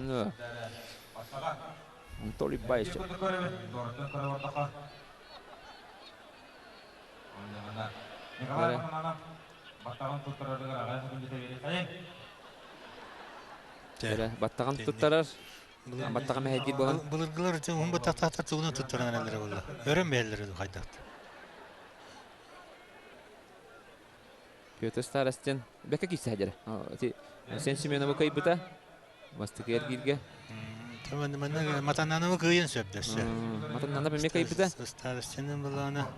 Анатолий Баишев. Николай Матананов баттаҕын туттарарыгар аҕай күндүтэ Баттаҕын туттарар, баттаҕа мэһэйдиир буолан. Былыргылар уһун баттахтаахтар тугунан туттаран эрэллэрэ буолла. Өрөн бэйэлэрэ дуу хайдах. Петр Старостин бэкэ киирсэ сылдьар. Сен Семеновы кыайбыта. Бастакы эргииргэ. Матаннанова кыайан сөп дөссө. Матаннанов эмиэ кыайбыта. Старостинын былаана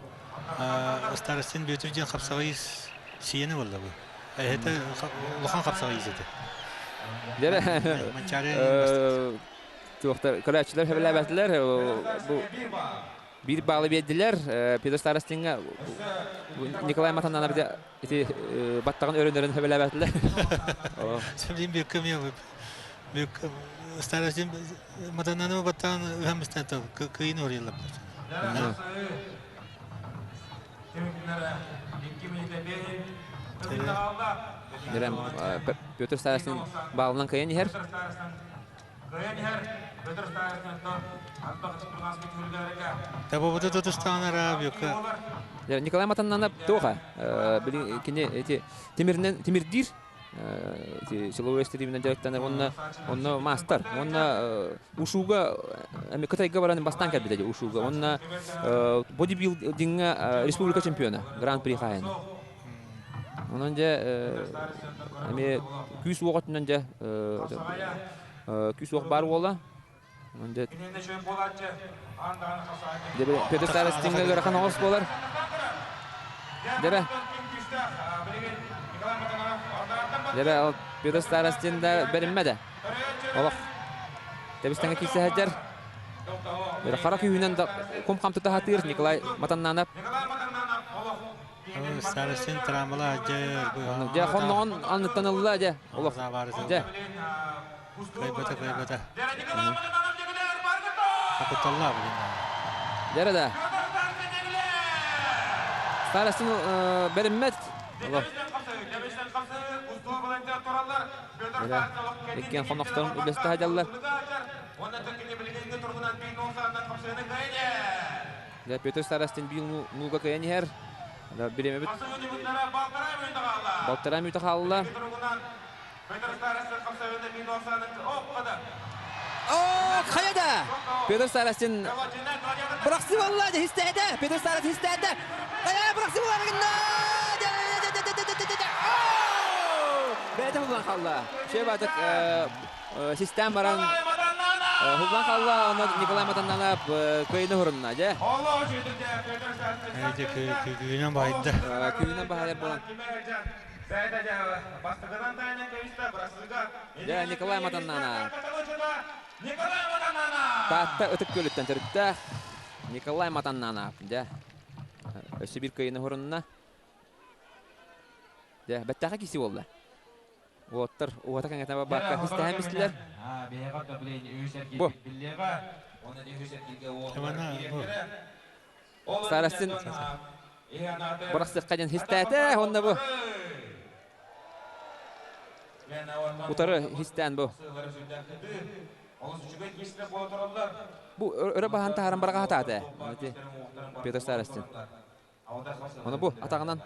Старостин Бүөтүр диэн хапсаҕай сиэнэ буолла бу. Это улахан хапсаҕай этэ. Дьэ туохтар көрөөччүлэр сөбүлээбэтилэр. Бу биир баалы биэрдилэр. Петр Старостиҥҥа Николай Матаннанов ити баттаҕын өрөнөрүн сөбүлээбэтилэр. Сөбүлээн биир көмө. Старостин матананы баттаан ыһамыстан кыйын орыйалар. Петр Старостин баалынан кыйан иһэр. Табабыта тутустаанара бюка. Николай Матаннанап туоха кини эти тимиринен тимирдиир силовой стриминен дьарыктанар уонна онно маастар уонна ушуга эми Кытайга баран бастаан кэлбитэ ушуга уонна бодибилдиҥҥа республика чемпиона гран-при хаһайына. Онон дьэ эмиэ күүс уох өттүнэн дьэ күүс уох баар буола. Онон дьэ Петр Старостиҥҥа ыарахан оҕус буолар. Дьэ Дьэ ол Петр Старостин да бэриммэдэ. Олох тэбистэҥэ киирсэ сылдьар. Хара күүһүнэн да кум-хам тута сатыыр Николай Матаннанов. Старостин трамбала дьэ Дьэ хонноҕун анныттан ылла дьэ. Олох. Дьэ. Кайбата кайбата. Капиталла блин. Дьэ да. Старостин бериммет. Олох. Иккиэн хоннохторун үллэстэ сылдьаллар. Дьэ, Петр Старостин биир нууга кыайан иһэр. Бириэмэбит балтараа мүнүүтэ хаалла. О, хайа да! Петр Старостин бырахсы буолла, истээтэ! Петр Старостин истээтэ! Хайа, бырахсы буолла гынна! Бэйэтэ булан хаалла. Шөй баатык систээн баран Хуллан хаалла, онно Николай Матаннанов кыайыны хурунна, дьэ. Күүнэн баһыйда. Күүнэн баһыйар буолан. Дьэ, Николай Матаннанов. Таатта ытык күөлүттэн төрүттээх Николай Матаннанов. Дьэ, өссө биир кыайыны хурунна. Дьэ, бэттээхэ киси буолла. Уоттар уота кэҥэтэ барбакка истэһэн бистилэр. Бу. Старостин бырахсыахха диэн хистээтэ, онно бу. Утары хистээн бу. Бу өрө баһан таһааран бараҕа хатаата. Петр Старостин. Оны бу атаҕынан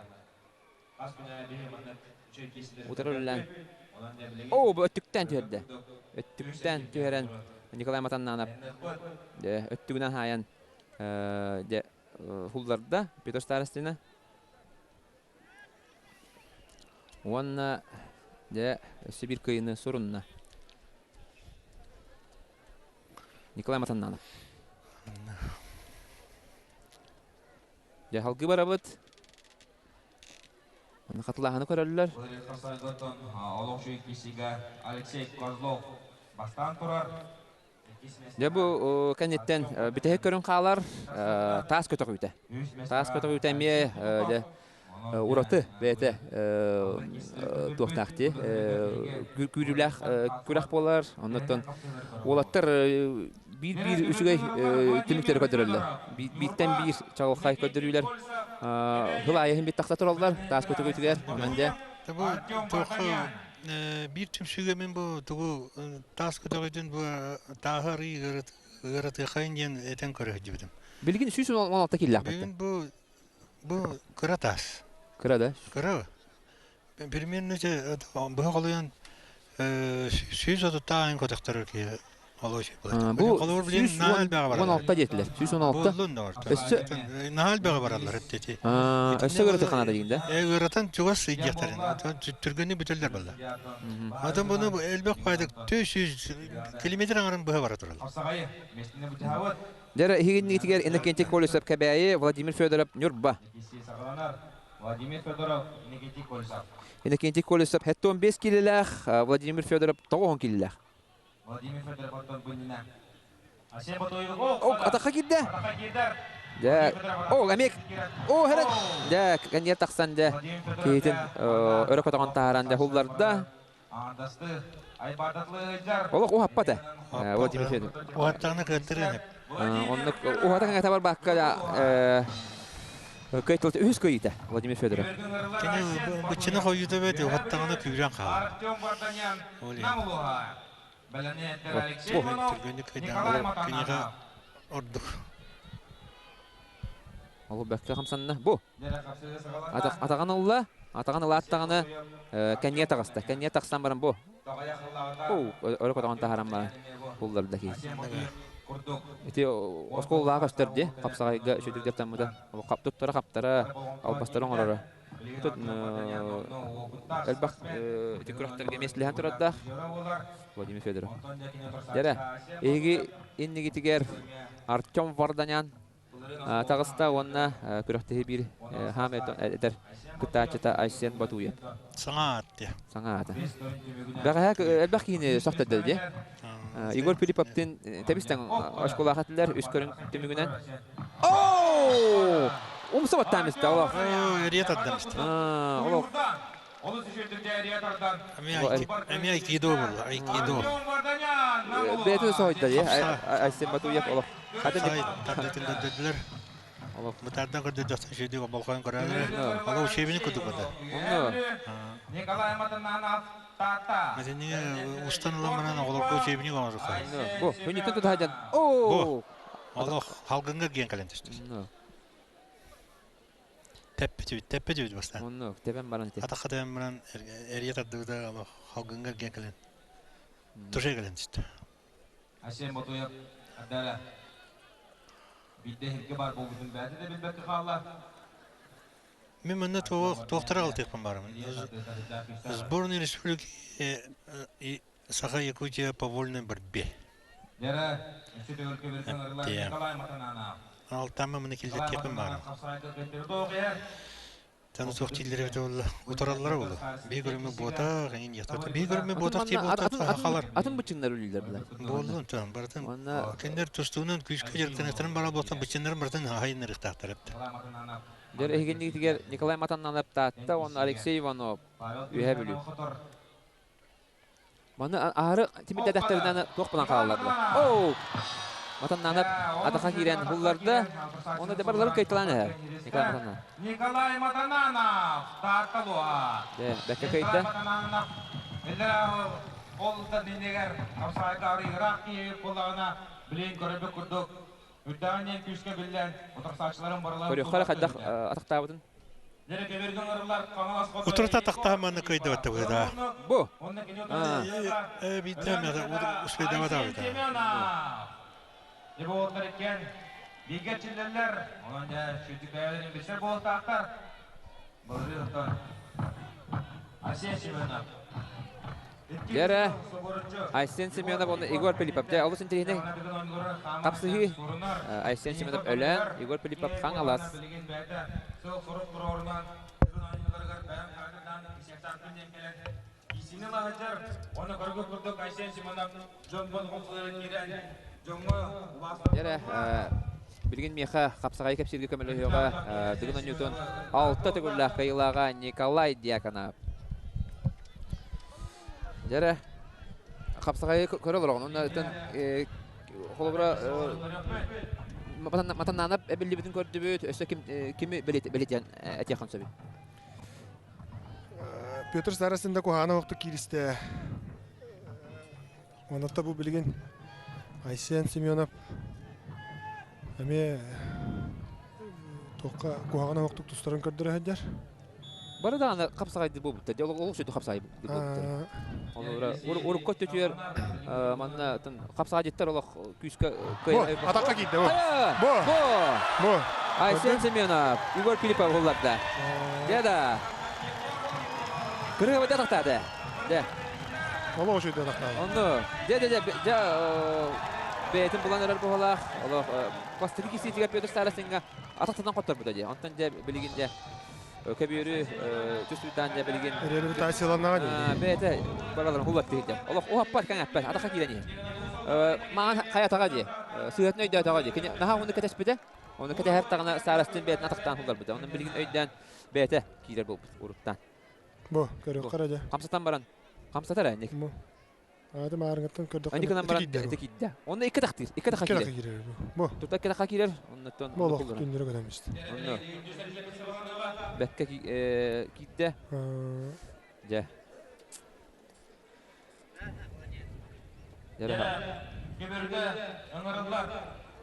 Утары үлэлээн. Оо, бу өттүктэн түһэрдэ. Өттүктэн түһэрэн Николай Матаннанов дьэ, өттүгүнэн хаайан дьэ хулларда Петр Старостина. Уонна дьэ өссө биир кыайыыны сурунна. Николай Матаннанов. Дьэ, салгыы барабыт. Аны хатылааһыны көрөллөр. Дьэ бу кэнниттэн бүтэһик көрүҥ хаалар таас көтөҕүүтэ. Таас көтөҕүүтэ эмиэ дьэ ураты бэйэтэ туохтаах дии күүрүүлээх күрэх буолар. Оннуттан уолаттар биир-биир үчүгэй түмүктэри көрдөрөллөр. Бииртэн биир чаҕылхай көрдөрүүлэр сыл аайы иһин тахса тураллар таас көтөгүтүгэр. Онон дьэ Бу туохха биир түмсүүгэ мин бу тугу таас көтөҕүтүн бу тааһы арый ыаратыахайын диэн этэн көрө сылдьыбытым. Билигин 116 киллээх Бүгүн бу бу кыра таас. Кыра да? Кыра. Примерно быһа холуйан 130 көтөхтөрөр киһи Бу 116 диэтилэр. 116. Өссө наһаа элбэҕи бараллар эттити. Өссө ыараты ханата дейин да? Ыаратан чугас сыйдьахтарын. Түргэнник бүтэллэр балла. Атын буну элбэх пайдык 400 километр аңарын быһа бара тураллар. Дьэ, иһигиннигитигэр Иннокентий Колесов Кэбээйи, Владимир Федоров Ньурба. Владимир Федоров, Иннокентий Колесов. Иннокентий Колесов 75 килилээх, Владимир Федоров 90 килилээх. Владимир Федоров оттон быннина. Асен Ботуев, О, атахха киирдэ. Дьэ, о, эмиэ, о, хэрэн, дьэ, кэнниэр тахсан, дьэ, киһитин өрө көтөҕөн таһааран, дьэ, хулларда. Олох уһаппат э. Владимир Федоров. Уһаттаҕына кыаттырыан эп. Оннук уһата кэҥэтэ барбакка кыайтылыт үһүс кыайыыта Владимир Федоров. Кини быччыны хойуута бэт уһаттаҕына күүрэн хаалар. Ол иһин. Түргэнник кыайдаҕына киниэхэ ордук. Ол бэккэ хамсанна. Бу. Атаҕын ылла. Атаҕын ылааттаҕына кэнниэ таҕыста. Кэнниэ тахсан баран бу. Өрө көтөҕөн таһааран баран булларда киһи. Ити оскуолалаах көстөр дии. Хапсаҕайга үчүгэй дьарыктаммыта. Туттара хаптара, албастары оҥороро. Тут элбэх ити күрэхтэргэ миэстэлэһэн турардаах Владимир Федоров. Дьэрэ, эһиги иннигитигэр Артем Варданян таҕыста уонна күрэхтэһии биир хаам этэр кыттааччыта Айсен Батуев. Саҥа аат Саҥа аата. Бэҕэһээ элбэх киһини сөхтөрдө дии. Егор Филипповтын тэбистэн оскуолаах этилэр үс көрүҥ түмүгүнэн. Оо! Умса баттаан истэ олох. Эрийэ тардан истэ. Олох. Эмиэ айкидо буолла, айкидо. Бэйэтин соһуйда дии. Айсен Батуев олох. Тардытыллар. Олох. Бытардан көрдө дьахтар үчүгэй болҕойон көрөөрү. Ала учебник курдук бата. Онно. Николай Матананов Тата. Мәтинниге устан ылан баран оҕолорго учебник оҥоруха. Бу, хүнүттэн тутаһадьан. Оо! Олох халгыҥҥа киэн кэлэн түстү. Тэппитибит, тэппитибит бастаан. Оннук, тэбэн баран ити. Атахха тэбэн баран эрийэ тардыбыта олох халгыҥҥа киэн кэлэн. Туше кэлэн түстү. Асен Ботуев Адара Бидде хирге бар болбутун бәді де билбекке хаалла. Мен манна туохтара алтыахпын баарымын. Сборная Республики Саха Якутия по вольной борьбе. Алтаама маны киллэртиэхпин баарым. Таны суох дииллэрэ эбитэ буолла. Утараллара буолуо. Биир көрүҥмүт буотах, эҥин диэхтэр. Биир көрүҥмүт буотах диир буолтах халар. Атын быччыҥнар үлэлииллэр билэр. Буоллун тон барытын. Уонна Кинилэр тустуунан күүскэ дьарыктаныахтарын бара буолтан быччыннарын барытын аһайыннарыахтаахтар эбит. Дьэр эһигиннигитигэр Николай Матаннанов Таатта уонна Алексей Иванов Үөһээ Бүлүү. Маны аһары тимирдэтэхтэринэ туох булан хаалаллар була. Оу! Матаннанов атаха киирэн булларда. Оны да барыларын кыйталаан эһэр. Николай Матаннанов. Николай Матананов Таатта луа. Дэ, бэккэ кыйда. Ол да динегер Арсайга арыйыраах киһи буоллаҕына билин көрөбүт курдук үрдэҕин диэн күүскэ биллэн утарсааччыларын барыларын Көрүөххэ эрэ хайдах атахтаабытын. Утурта тахтааманы кыйдыбатта быһыта. Бу. Биирдэ успейдабата Деботтар иккен бииргэ чиллэллэр. Онон дьэ сүрдүк бэйэлэрин билсэр буолтаахтар. Былырыын Арсен Семенов. Дьэрэ Айсен Семенов уонна Егор Пилипов. Дьэ, олус интэриэһинэй хапсыһыы. Айсен Семенов өлөөн, Егор Пилипов Хаҥалас. Дьэрэ, билигин миэхэ хапсаҕайы кэпсииргэ көмөлөһүөҕэ Дыгын Онньутун алта төгүллээх кыайыылааҕа Николай Дьяконов. Дьэрэ, хапсаҕайы көрө олороҕун. Онно ытын холобура Матаннаанап эбиллибитин көрдүбүт. Өссө ким кими бэлиэтээн этиэххин сөбүй? Петр Старостин да куһаана охтук кииристэ. Онотто бу билигин Айсен Семенов эмиэ туохха куһаҕан оһохтук тустарын көрдөрө сылдьар. Бары даҕаны хапсаҕайдыы буолбуттар. Дьэ, олох сүдү хапсаҕай буолбуттар. Онура урукку өттүтүгэр манна хапсаҕайдыттар олох күүскэ Бу, атакка киирдэ бу. Бу. Бу. Бу. Айсен Семенов, Егор Филиппов булларда. Дьэ да. Кырыһы тахтааты. Дьэ. Олох үчүгэй тахтааты. Онну. Дьэ, дьэ, дьэ, дьэ, бэйэтин булан эрэр быһалаах. Олох бастакы кисиитигэр Петр Старостиҥҥа атахтанан хотторбута дии. Онтон дьэ билигин дьэ көбүөрү түстүүтаан дьэ билигин реабилитацияланнаҕа дии. Бэйэтэ бараларын хуллат киһитэ. Олох уһаппат, кэҥэппэт, атахха киирэн иһэр. Маҥан хайатаҕа дии. Сыһыатын өйдөөтөҕө дии. Кини наһаа уһуннук кэтэспитэ. Ону кэтэһэр таҕына Старостин бэйэтин атахтаан хулларбыта. Онон билигин өйдөөн бэйэтэ киирэр буолбут уруттаан. Бу, көрүөххэ эрэ дьэ. Хамсатан баран. Хамсатар энник. Аады маарыҥыттан көрдөххө Ани гынан баран ити киирдэ. Онно икки тахтыыр. Икки таха киирэр. киирэр. Бу. Тута икки таха киирэр. Оннуттан Бу олох түннүрү көтөн истэ. Онно. Бэккэ киирдэ. Дьэ. Көбөргө ыҥырыллар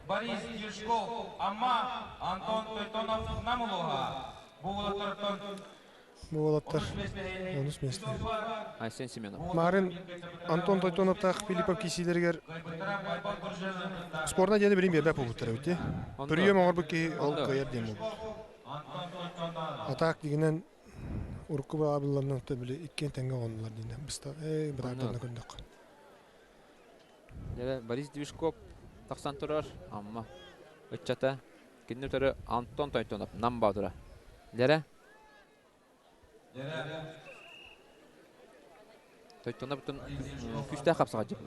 Борис Юшков, Амма, Антон Тойтонов Нам улууһа. Бу уолаттартан Бу уолаттар онус миэстэ. Айсен Семенов. Марын Антон Тойтоновтаах Филиппов киисиилэригэр спорна диэни билин биэрбэт буолбуттар эбит дии. Төрүйөм оҥорбут киһи ол кыайар диэн буолбут. Атаак дигинэн урукку баабылларынан били иккиэн тэҥҥэ оҕоннулар диэн быста ээ бырааттарына көрдөххө. Дьэ Борис Движков тахсан турар Амма ыччата кинини утары Антон Тойтонов Нам Боотура. Дьэрэ Тойтонов күүстээх хапсаҕайдьыт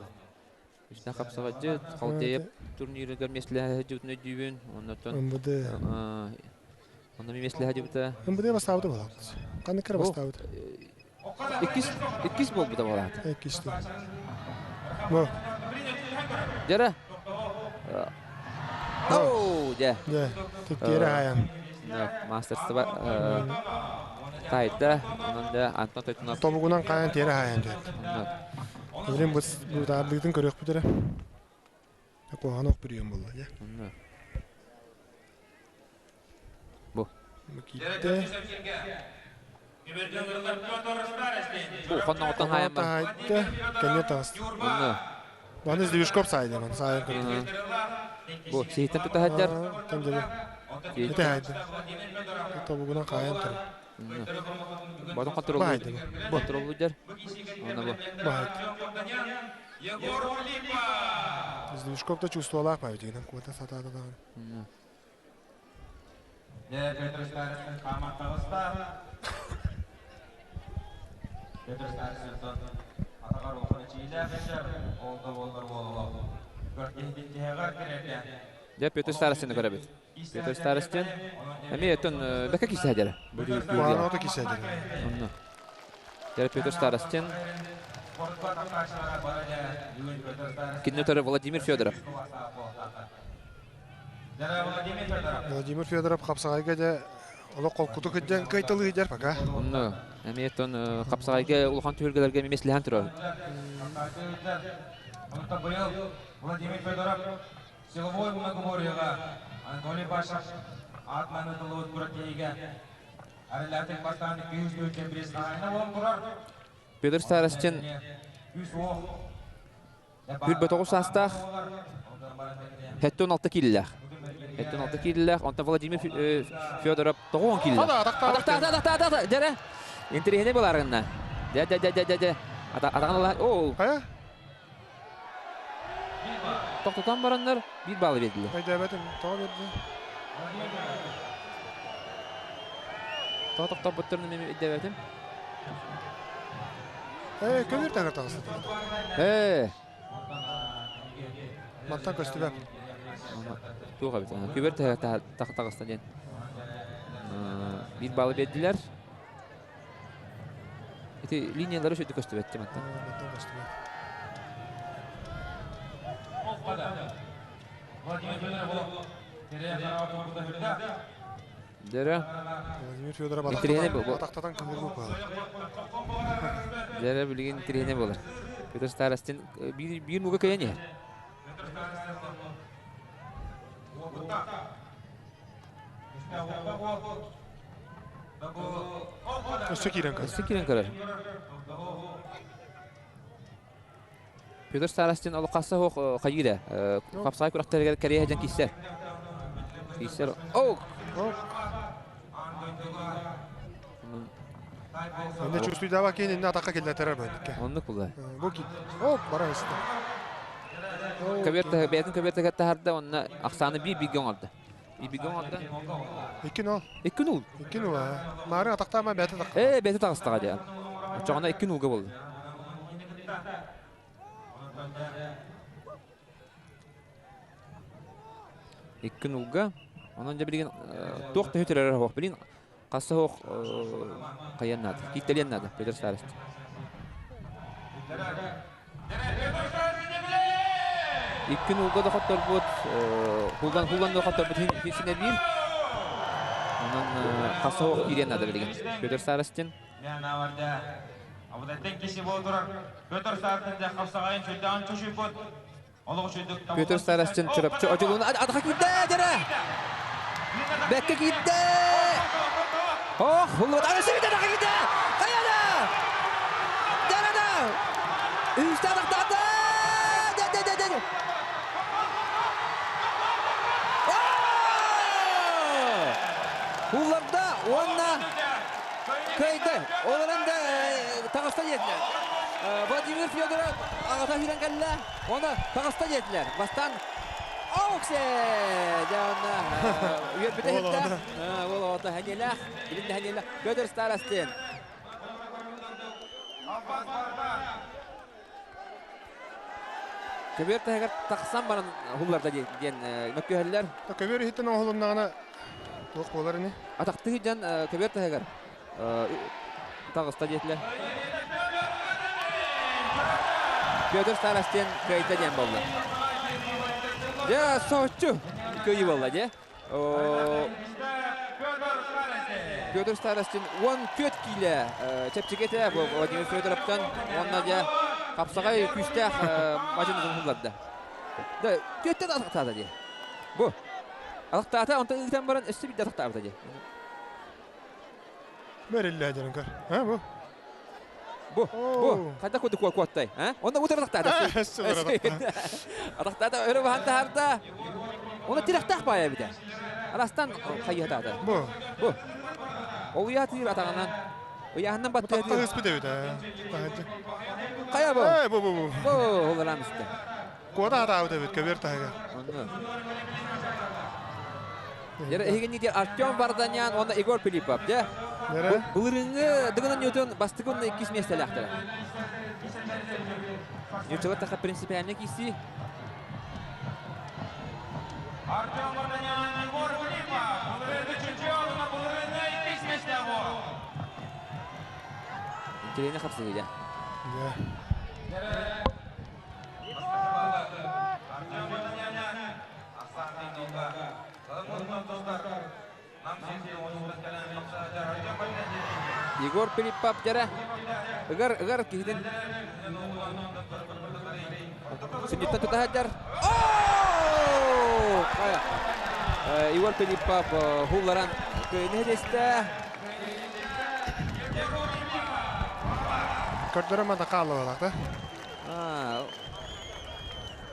Күүстээх хапсаҕайдьыт Халтеев турнирыгар миэстэлэһэ сылдьыбытын өйдүүбүн. Оннуттан МВД онно миэстэлэһэ сылдьыбыта. МВД бастаабыта буолаат. Ханнык эрэ бастаабыт. Иккис иккис буолбута буолаат. Иккис. Бу. Дьэрэ. Оу, дьэ. Дьэ, тиэрэ хаайан. Мастерство тайда, онон да Антон Тойтунов. Тобугунан хаайан тиэрэ хаайан дьэ. Билин бу бытаардыытын көрүөхпүт эрэ. Куһаҕан ох бүрүйэн буолла дьэ. Бу. Бу киирдэ. Бу хонноҕуттан хаайан бар. Таайда, кэннэ таҕыста. Онно. Маны Движков саайда, маны саайан көрдө. Бу сиһиттэн тута сылдьар. Там дьэ. Ити хаайда. Тобугунан хаайан турар. Ботун контроллуур. Контроллуур. Онно бу. Баайда. Движков да чувствовалаах баайда, дигинэн куота сатаата даҕаны. Петр Старостин хааман таҕыста. Петр Старостин атаҕар улахан эчиилээх эчэр, ол да буоллар уолу киһитин тиһэҕэр тириэрдэ. Дьэ Петр Старостины көрөбүт. Петр Старостин эмиэ өттөн бэкэ кисе дьэрэ. Куһаҕан кисе дьэрэ. Онно. Дьэрэ Петр Старостин Кинини өтөрө Владимир Федоров. Владимир Федоров хапсаҕайга дьэ олох холкутук сылдьан кыайталыы сылдьар пока. Онно эмиэ оттон хапсаҕайга улахан түһүлгэлэргэ эмиэ силэһэн турар. Онтон быйыл Владимир Федоров силовой многоборьеҕа Анатолий Башев аатынан ытыллыбыт күрэхтэһиигэ арилаатык бастаан 204 бириис хаһаайына буолан турар. Петр Старостин 29 саастаах, 76 киилэлээх. 76 киилэлээх, онтон Владимир Федоров 90 киилэлээх. Атахта, атахта, атахта, дьэрэ. Интэриэһинэй буолаарынна. Дьэ, дьэ, дьэ, дьэ, дьэ. Атаҕын ала, оо. Хайа? Тохтотон бараннар биир баллы биэрдилэр. Өйдөөбөтүм, тоҕо биэрди? Тоҕо тохтоппуттарын эмиэ өйдөөбөтүм. Ээ, көмүр таҥар таҕыста. Ээ. Мантан көстүбэт. Туох эбит? Күбэр таҕыста диэн. Биир баллы биэрдилэр. Ити линиялары сүрдү көстүбэт мантан. Мантан көстүбэт. Дөрө. Владимир Федоров Интириэһинэй бу. атахтатан кыһыл буолар. Дөрө билигин интириэһинэй буолар. Петр Старостин биир биир муга кыйан иһэр. Өссө киирэн көрөр. Өссө киирэн көрөр. Петр Старостин олоххасса суох хайыыр ээ. Хапсаҕай күрэхтэригэр кэриэһэ дьон киирсэр. Киирсэр. Оу! Инне чувствуйдаба киин инне атакка киллэтэрэр бөйнүккэ. Оннук була. Бу ки. Оп, бара истэ. Көбүөр бэйэтин көбүөр таһарда, онно ахсааны биир бииргэ оҥордо. Биир бииргэ оҥордо. 2-0. 2-0. 2-0 аа. Маары атахтаама бэйэтэ тахха. Ээ, бэйэтэ таҕыстаҕа диэн. Оччоҕуна 2-0-га буолла. 2-0-га. Онон дьэ билигин туох төһө төрөр оһох билин хасса оһох хайыан наада. Кииттэлиэн наада Петр Старост. Иккин уулга да хотторбут, хулан хулан да хотторбут хисинэ биир. Онон хасоох киириэн наада билигин. Петр Старостин. Петр Старостин Чурапчы одьулуун атаха киирдэ дьэрэ! Бэккэ киирдэ! Ох, хуллубат. Аны сибит атаха киирдэ! Хайада! Дьэрэ! Үстэ атахтаата! Дэ-дэ-дэ-дэ! Хулларда уонна кыайда. Ол эрэн да таҕыста диэтилэр. Владимир Федоров аҕата киирэн кэллэ. Оны таҕыста диэтилэр. Бастаан Оуксе! Дьэ онно үөрбүтэ иһиттэ. Ол оҕото хэньэлээх, билин да хэньэлээх. Петр Старостин. Көбүөр таһыгар тахсан баран хулларда диэн мөккүһэллэр. Көбүөр иһиттэн оҥоһулуннаҕына туох буолар ини? Атахтыы дьон көбүөр таһыгар таҕыста диэтилэр. Петр Старостин кыайда диэн буолла. Дьэ, соһуччу кыайыы буолла дьэ. Петр Старостин 14 киилэ чэпчэки этэ Владимир Федоровтан уонна дьэ хапсаҕай күүстээх мадьынытын хулларда. Да, түөттэн атахтаата дии. Бу. Атахтаата, онтон ыытан баран өссө биирдэ атахтаабыта дии. Бэриллээ дьонун көр. А бу. Бу, бу, хайдах курдук куоттай, а? Онно утары атахтаата. Атахтаата өрө баһан таһаарда. Оны тирэхтээх баайа эбитэ. Арастан хайыһатаата. Бу. Бу. Ол уйаатыыр атаҕынан. Ыйааһынан баттыатыыр. Таһыспыт эбит ээ. Хайа бу? Ээ, бу бу бу. Бу, олорам истэ. Куота атаабыт эбит көбүөр таһыгар. Онно. Дьэ, эһигини диэн Артем Варданян уонна Егор Филиппов, дьэ. Былырыыҥҥы Дыгын Ньютон бастакы уонна иккис миэстэлээхтэрэ. Ньуччалар таха принципиальный киирсии. Артем Варданян, Егор Филиппов, былырыыҥҥы чемпион уонна былырыыҥҥы иккис миэстэ Интеллигентный хапсыһыы, дьэ. Егор Филиппов дьэрэ ыгар ыгар киһитин сүнньүттэн тута сылдьар. Егор Филиппов хулларан кыайыны ситистэ. Көрдөрө мата хааллалар да.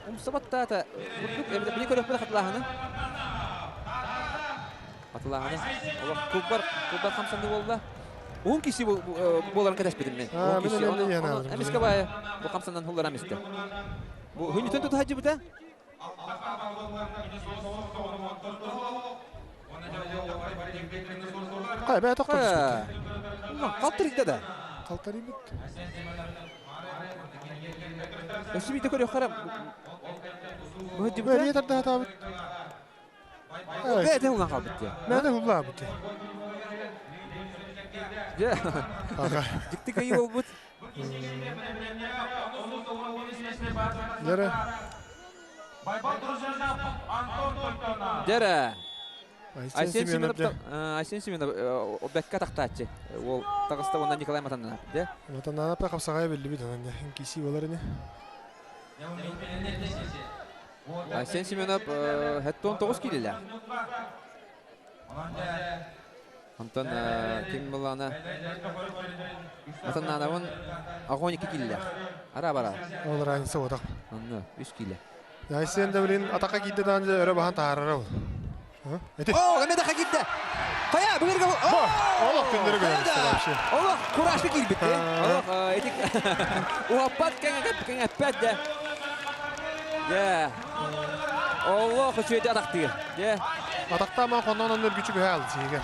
Умсабаттаата бурдук эбитэ били көрөхпүт хатылааһыны. Хатылааһыны. Олох кулбар кулбар хамсанды буолла. Уһун киси буоларын кэтэспитим мен. Уһун киси. Эмискэ баайа бу хамсанан хулларам истэ. Бу хүнүтэн тута хадьыбыта. Кай бэйэ тохтор түспүт. Халтырыйда да. Халтарыйбыт. Өссө биирдэ көрүөххэ Бэрие тардаатаабыт. Бэйэтэ улаан хаалбыт дии. Бэйэтэ улаабыт дии. Дьэ, дьикти кыайыы буолбут. Дьэрэ. Дьэрэ. Айсен Семенов Айсен Семенов бэккэ атахтааччы. Уол таҕыста уонна Николай Матаннаев. Дьэ. Матаннаев хапсаҕайа биллибит онон киси болар ини. Айсен Семенов 79 киилэлээх. Онтон ким буллаҕына Матаннаанабын 82 киилэлээх. Ара бара. Ол разница отах. Онно 3 киилэ. Айсен да билин атака киирдэ даҕаны өрө баһан таарара ол. Эти. О, эмиэ да киирдэ. Хайа, бүгүргэ Олох күндөрү көрөбүт вообще. Олох куражка киирбит. Олох эти уһаппат кэҥэппэт да. Дьэ. Олох үчүгэйдик атахтыыр. Дьэ. Атахтааман хоннон оннор күчү бөһө алды сиһигэр.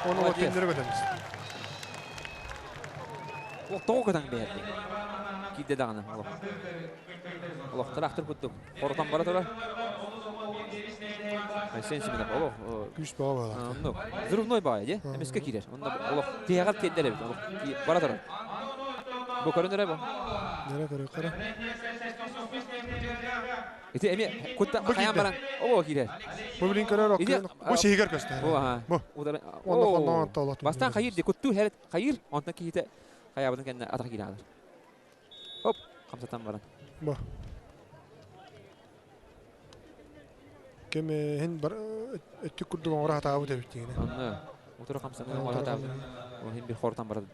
Оны вот күндөрү көтөмүс. Олох тоҕо көтөн бэйэрди. Киирдэ даҕаны олох. Олохтор курдук. Хорутан бара турар. Айсен Семенов олох Күүс бөҕө буолар. Оннук. Взрывной баайа дии. Эмискэ киирэр. Онно олох тиһэҕэр тиэрдэр эбит. Олох бара турар. Бу көрүнэрэ бу. Нэрэ көрүөххэ. Ити эми кутта хайан баран оо киирэр. Бу билин көрөр оккун. Бу сиһигэр көстөр. Бу аха. Бу. Онно хонноон толот. Бастан хайыр ди куттуу херет хайыр онтон киһитэ хайабытын кэннэ атах киирэ хаалар. Оп, хамсатан баран. Бу. Кем хин бар өттүк курдук оҥоро хатаабыт эбит дигини. Онно утары хамсанан оҥоро хатаабыт. Ол хин bir хортан барады.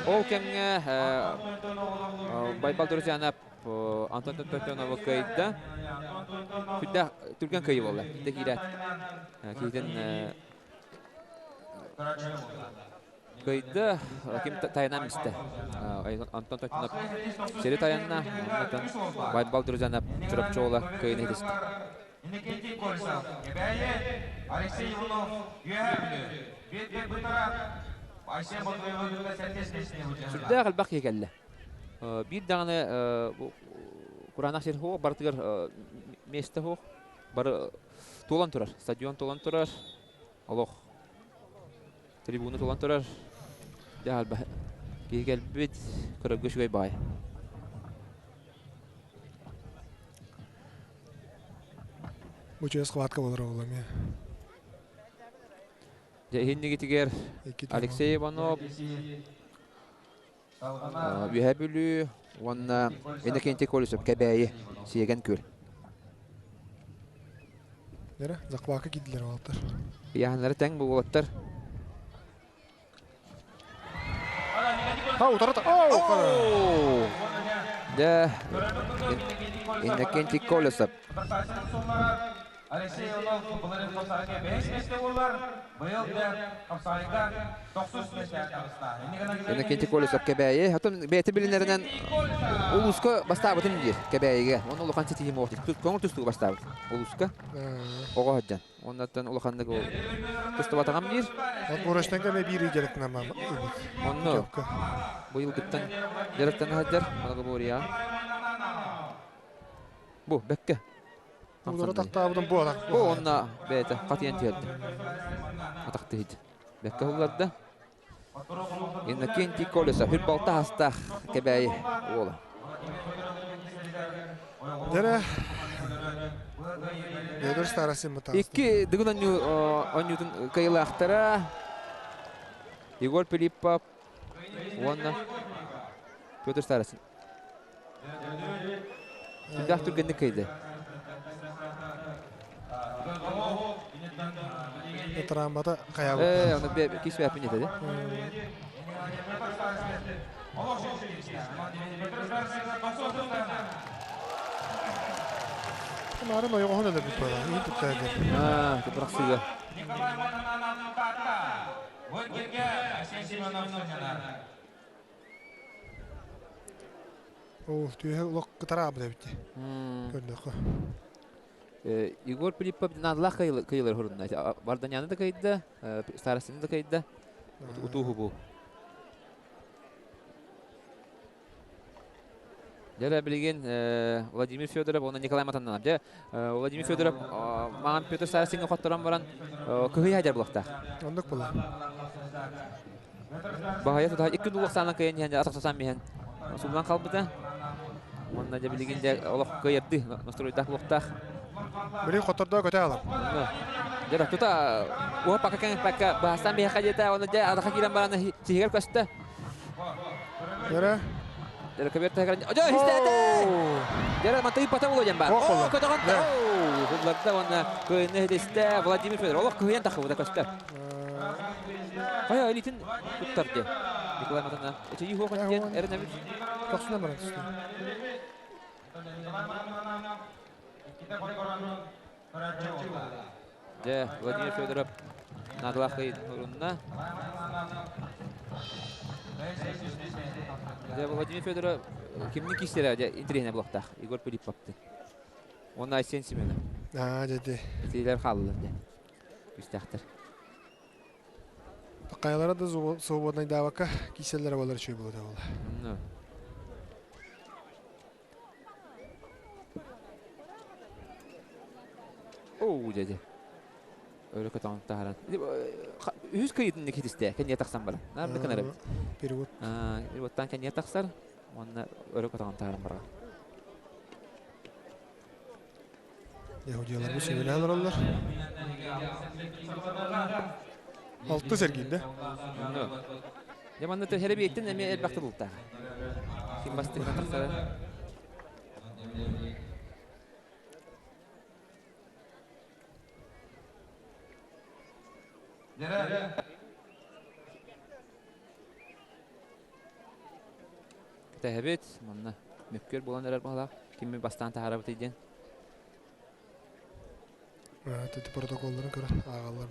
Ол кэмҥэ Байбал Друзьянов Антон Тонтоновы кыайда. Сүрдээх түргэн кыайыы буолла. Итинтэ киирээт киһитин кыайда. Ким тайанан истэ. Антон Тотунов сири тайанна. Онтон Байбал Друзьянов Чурапчы уола кыайыыны ситистэ. Иннокентий Колесов, Кэбээйи, Алексей Иванов, Үөһээ Бүлүү, Биэт Бытара, Айсен Ботуевы сэттис миэстэни былдьаһыта. Сүрдээх элбэх киһи кэллэ. Биир даҕаны кураанах сир суох, барытыгар миэстэ суох. Бары туолан турар, стадион туолан турар, олох трибуна туолан турар. Дьэ, элбэх киһи кэлбит, көрөргө үчүгэй баҕайы. Бу чугас хватка болор оҕолом я. Дьэ иһиннигитигэр Алексей Иванов, Үөһээ Бүлүү уонна Иннокентий Колесов Кэбээйи Сиэгэн Күөл. Нера захватка киирдилэр уолаттар. Ыйааһыннары тэҥ буолуоттар. Ha утары Оо! Дьэ, Иннокентий Колесов. Алексей Иванов былырыын хапсаҕайга бэһис миэстэ буоллар, быйыл да хапсаҕайга тохсус миэстэ таҕыста. Иннокентий Колесов Кэбээйи. Оттон бэйэтэ билинэринэн улууска бастаабытым диир Кэбээйигэ. Онно улахан ситиһиим оҕо көҥүл тустууга бастаабыт улууска. Оҕо сылдьан. Оннуттан улаханнык ол тустубатаҕым диир. Отборочтан кэмэ биир дьарыктанамам Онно быйылгыттан дьарыктана сылдьар Многоборьеҕа. Бу бэккэ. Удара тахтаабытым бу атах. Бу онно бэйэтэ хатыйан түһэрдэ. Атах тиһид. Бэккэ улларда. Иннокентий Колесов хүрбалта хастаах Кэбээйи уола. Дэрэ Федор Старосин Икки дыгын оонньуутун кыайыылаахтара Егор Филиппов уонна Петр Старосин. Сүрдээх түргэнник кыайда. Трамбата хайабыт. Э, оны кис бэпин етеді. Нарын ойоҕоһун өлөрбүт буолла. Иһин туттаады. Аа, бырахсыга. Николай Матананов Таатта. Выргерге Арсен Семенов сынньанар. Ол түөһэ олох кытараабыт эбит. Көрдөххө. Егор Филиппов наадалаах кыйылар хорунна. Варданяны да кыйда, Старостины да кыйда. Утууһу бу. Дьэ билигин Владимир Федоров уонна Николай Матаннанов. Дьэ Владимир Федоров маҕан Петр Старостиҥҥа хотторон баран кыһый хадьар булуохтаах. Оннук була. Баһыйа тутаһа икки дуулах саанан кыайан иһэн атах сасан иһэн сууллан хаалбыта. Уонна дьэ билигин дьэ олох кыайардыы настроойдаах буолуохтаах. Билигин хоттордоо көтө алар. Дьэ тута уһа пакка кэҥэппэккэ баһастан биһиэхэ диэтэ уонна дьэ адаха киирэн баран сиһигэр көстө. Дьэрэ. Дьэрэ көбүөр таһыгар дьэ истээтэ! Дьэрэ мантан ыыппата буолуо диэн баар. Оо көтөҕөн хулларда уонна кыайыны иһитистэ Владимир Федоров олох кыһыйан таххыбыта көстөр. Хайа илиитин туттар диэн. Николай Матана эчэйии суох диэн эрэнэбит. Тохсунан баран түстэ. Дьэ, Владимир Федоров наадалаах урунна. Дьэ, Владимир Федоров кимнин киирсэрэ дьэ интэриэһинэй буолуохтаах. Егор Филипповтын. Уонна Айсен Семенов. Аа, дьэ, Итилэр хааллылар дьэ. Күүстээхтэр. Хайалара да свободнайдаабакка кииссэллэрэ буолар үчүгэй буолуо буолла. Оу, дядя. Өрө көтөҕөн таһааран. Үһүс кыйытын хитисте кэнниэ тахсан баран. Наар да кынар эбит. Перевод. Переводтан кэнниэ тахсар. Уонна өрө көтөҕөн таһааран барар. Яһудияларбыт сөбүлээн олороллор. Алтыс эргийдэ. Дьэ манна төһөрө биэттин эмиэ элбэх тылылтаах. Ким бастыгынан тахсара. Кэтэһэбит, манна мөккүөр буолан эрэр баҕалаах. Кими бастаан таһаарабытый диэн. Ити протоколларын көрөн ааҕаллар.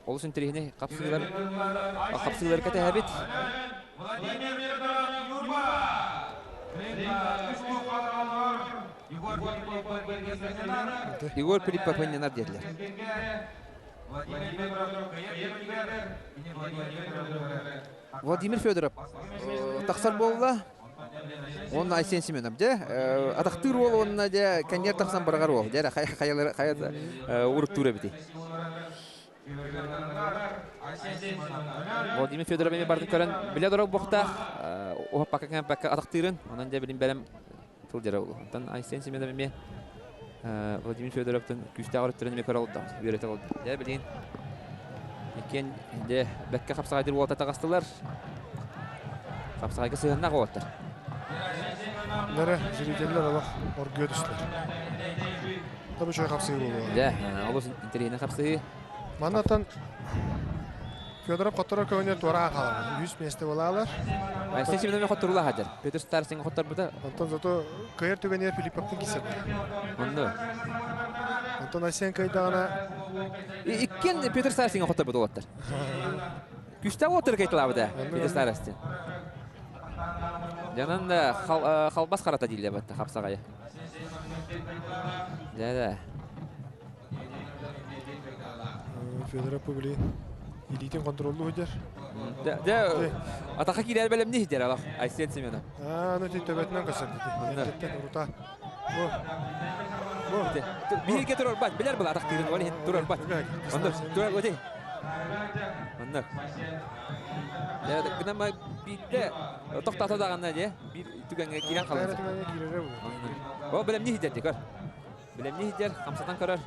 Олус интэриэһинэй хапсыылар хапсыылар кэтэһэбит. Егор Филиппов ынньанар диэтилэр. Владимир Федоров тахсар буолла. Уонна Айсен Семенов дьэ атахтыыр уол уонна дьэ кэнниэр тахсан бараҕар уол дьэ хайа хайа уруттуур эбитий. Владимир Федоров эми бардын көрөн билэ дорог буохтаах уһаппакка кэмпэккэ атахтыырын онон дьэ билин бэлэм сылдьара ол. Онтон Айсен Семенов эмиэ Владимир Федоровтан күүстээх өрүттэрин эмиэ көрө олордо, үөрэтэ олордо. Дьэ билигин иккиэн дьэ бэккэ хапсаҕайдыр уолта таҕыстылар. Хапсаҕайга сыһыаннаах уолаттар. Нэрэ зрителлэр олох оргуйа түстүлэр. Табы үчүгэй хапсыһыы буолуо. Дьэ, олус интэриэһинэй хапсыһыы. Маннаттан Федоров хотторор көөнньөр туораан хаалар. Үһүс миэстэ буолаалар. Айсен Семенович хотторуулаах хадьар. Петр Старостин хотторбута. Онтон зато кыайар түгэнигэр Филипповтын киирсэр. Онно. Онтон Айсен кыайдаҕына Иккиэн Петр Старостин хотторбут уолаттар. Күстээх уолаттар кайталаабыта Петр Старостин. Дьанан да халбас харата дииллэр батта хапсаҕайа. Да-да. Федоров Публин илиитин контроллуу сылдьар. Дьэ, атаха киирэр бэлэмни иһдэр алах Айсен Семенов. Аа, ну төбөтүнэн көсөр дии. Урута. Бу. Бу. Биһиги турарбат, билэр была атах тыырын, ол иһин турарбат. Онно турар өте. Онно. Дьэ, гына биирдэ тохтото даҕаны дьэ, биир түгэҥҥэ киирэн хаалар. Ол бэлэмни иһдэр дии көр. Билэмни иһдэр, хамсатан көрөр.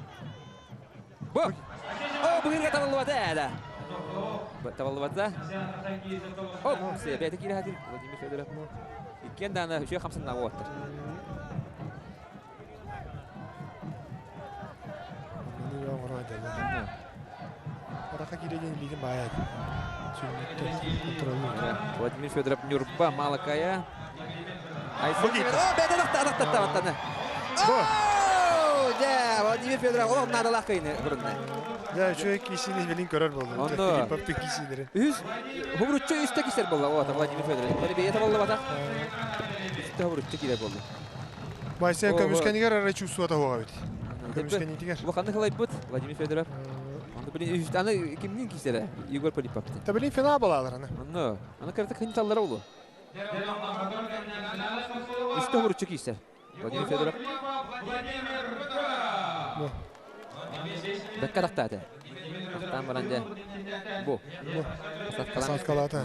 Бу! О, быһыырга табыллыбата ээ Табыллыбата. О, бэйэтэ киирэ хатыр Владимир Федоров. Иккиэн даана үчүгэй хамсаннаҕа уоттар. Владимир Федоров Нюрба Малакая. О, бэйэтэ атахтаттабаттаны. Дьэ, Владимир Федоров олох наадалаах кыйны хурунна. Дьэ, үчүгэй киисини билин көрөр буоллум. Онно. Филипповтын киисилери. Үһүс хубуруччу үстэ кисер буолла. О, Владимир Федорович. Бары бэйэтэ буолла Үстэ хубуруччу киирэр буолла. Майсен көмүскэнигэр эрэ чувствуота хуоҕа эбит. Көмүскэнитигэр. Улаханнык ылайбыт Владимир Федоров. Онно билин үһүс аны кимнин киисэрэ? Егор Полипов. Та билин финал балалар аны. Онно. Аны кырата кынталлара улу. Үстэ хуруччу киирсэр. Владимир Федоров. Бэккэ тахтаата. Тахтаан баран дьэ. Бу. Посадкалаата.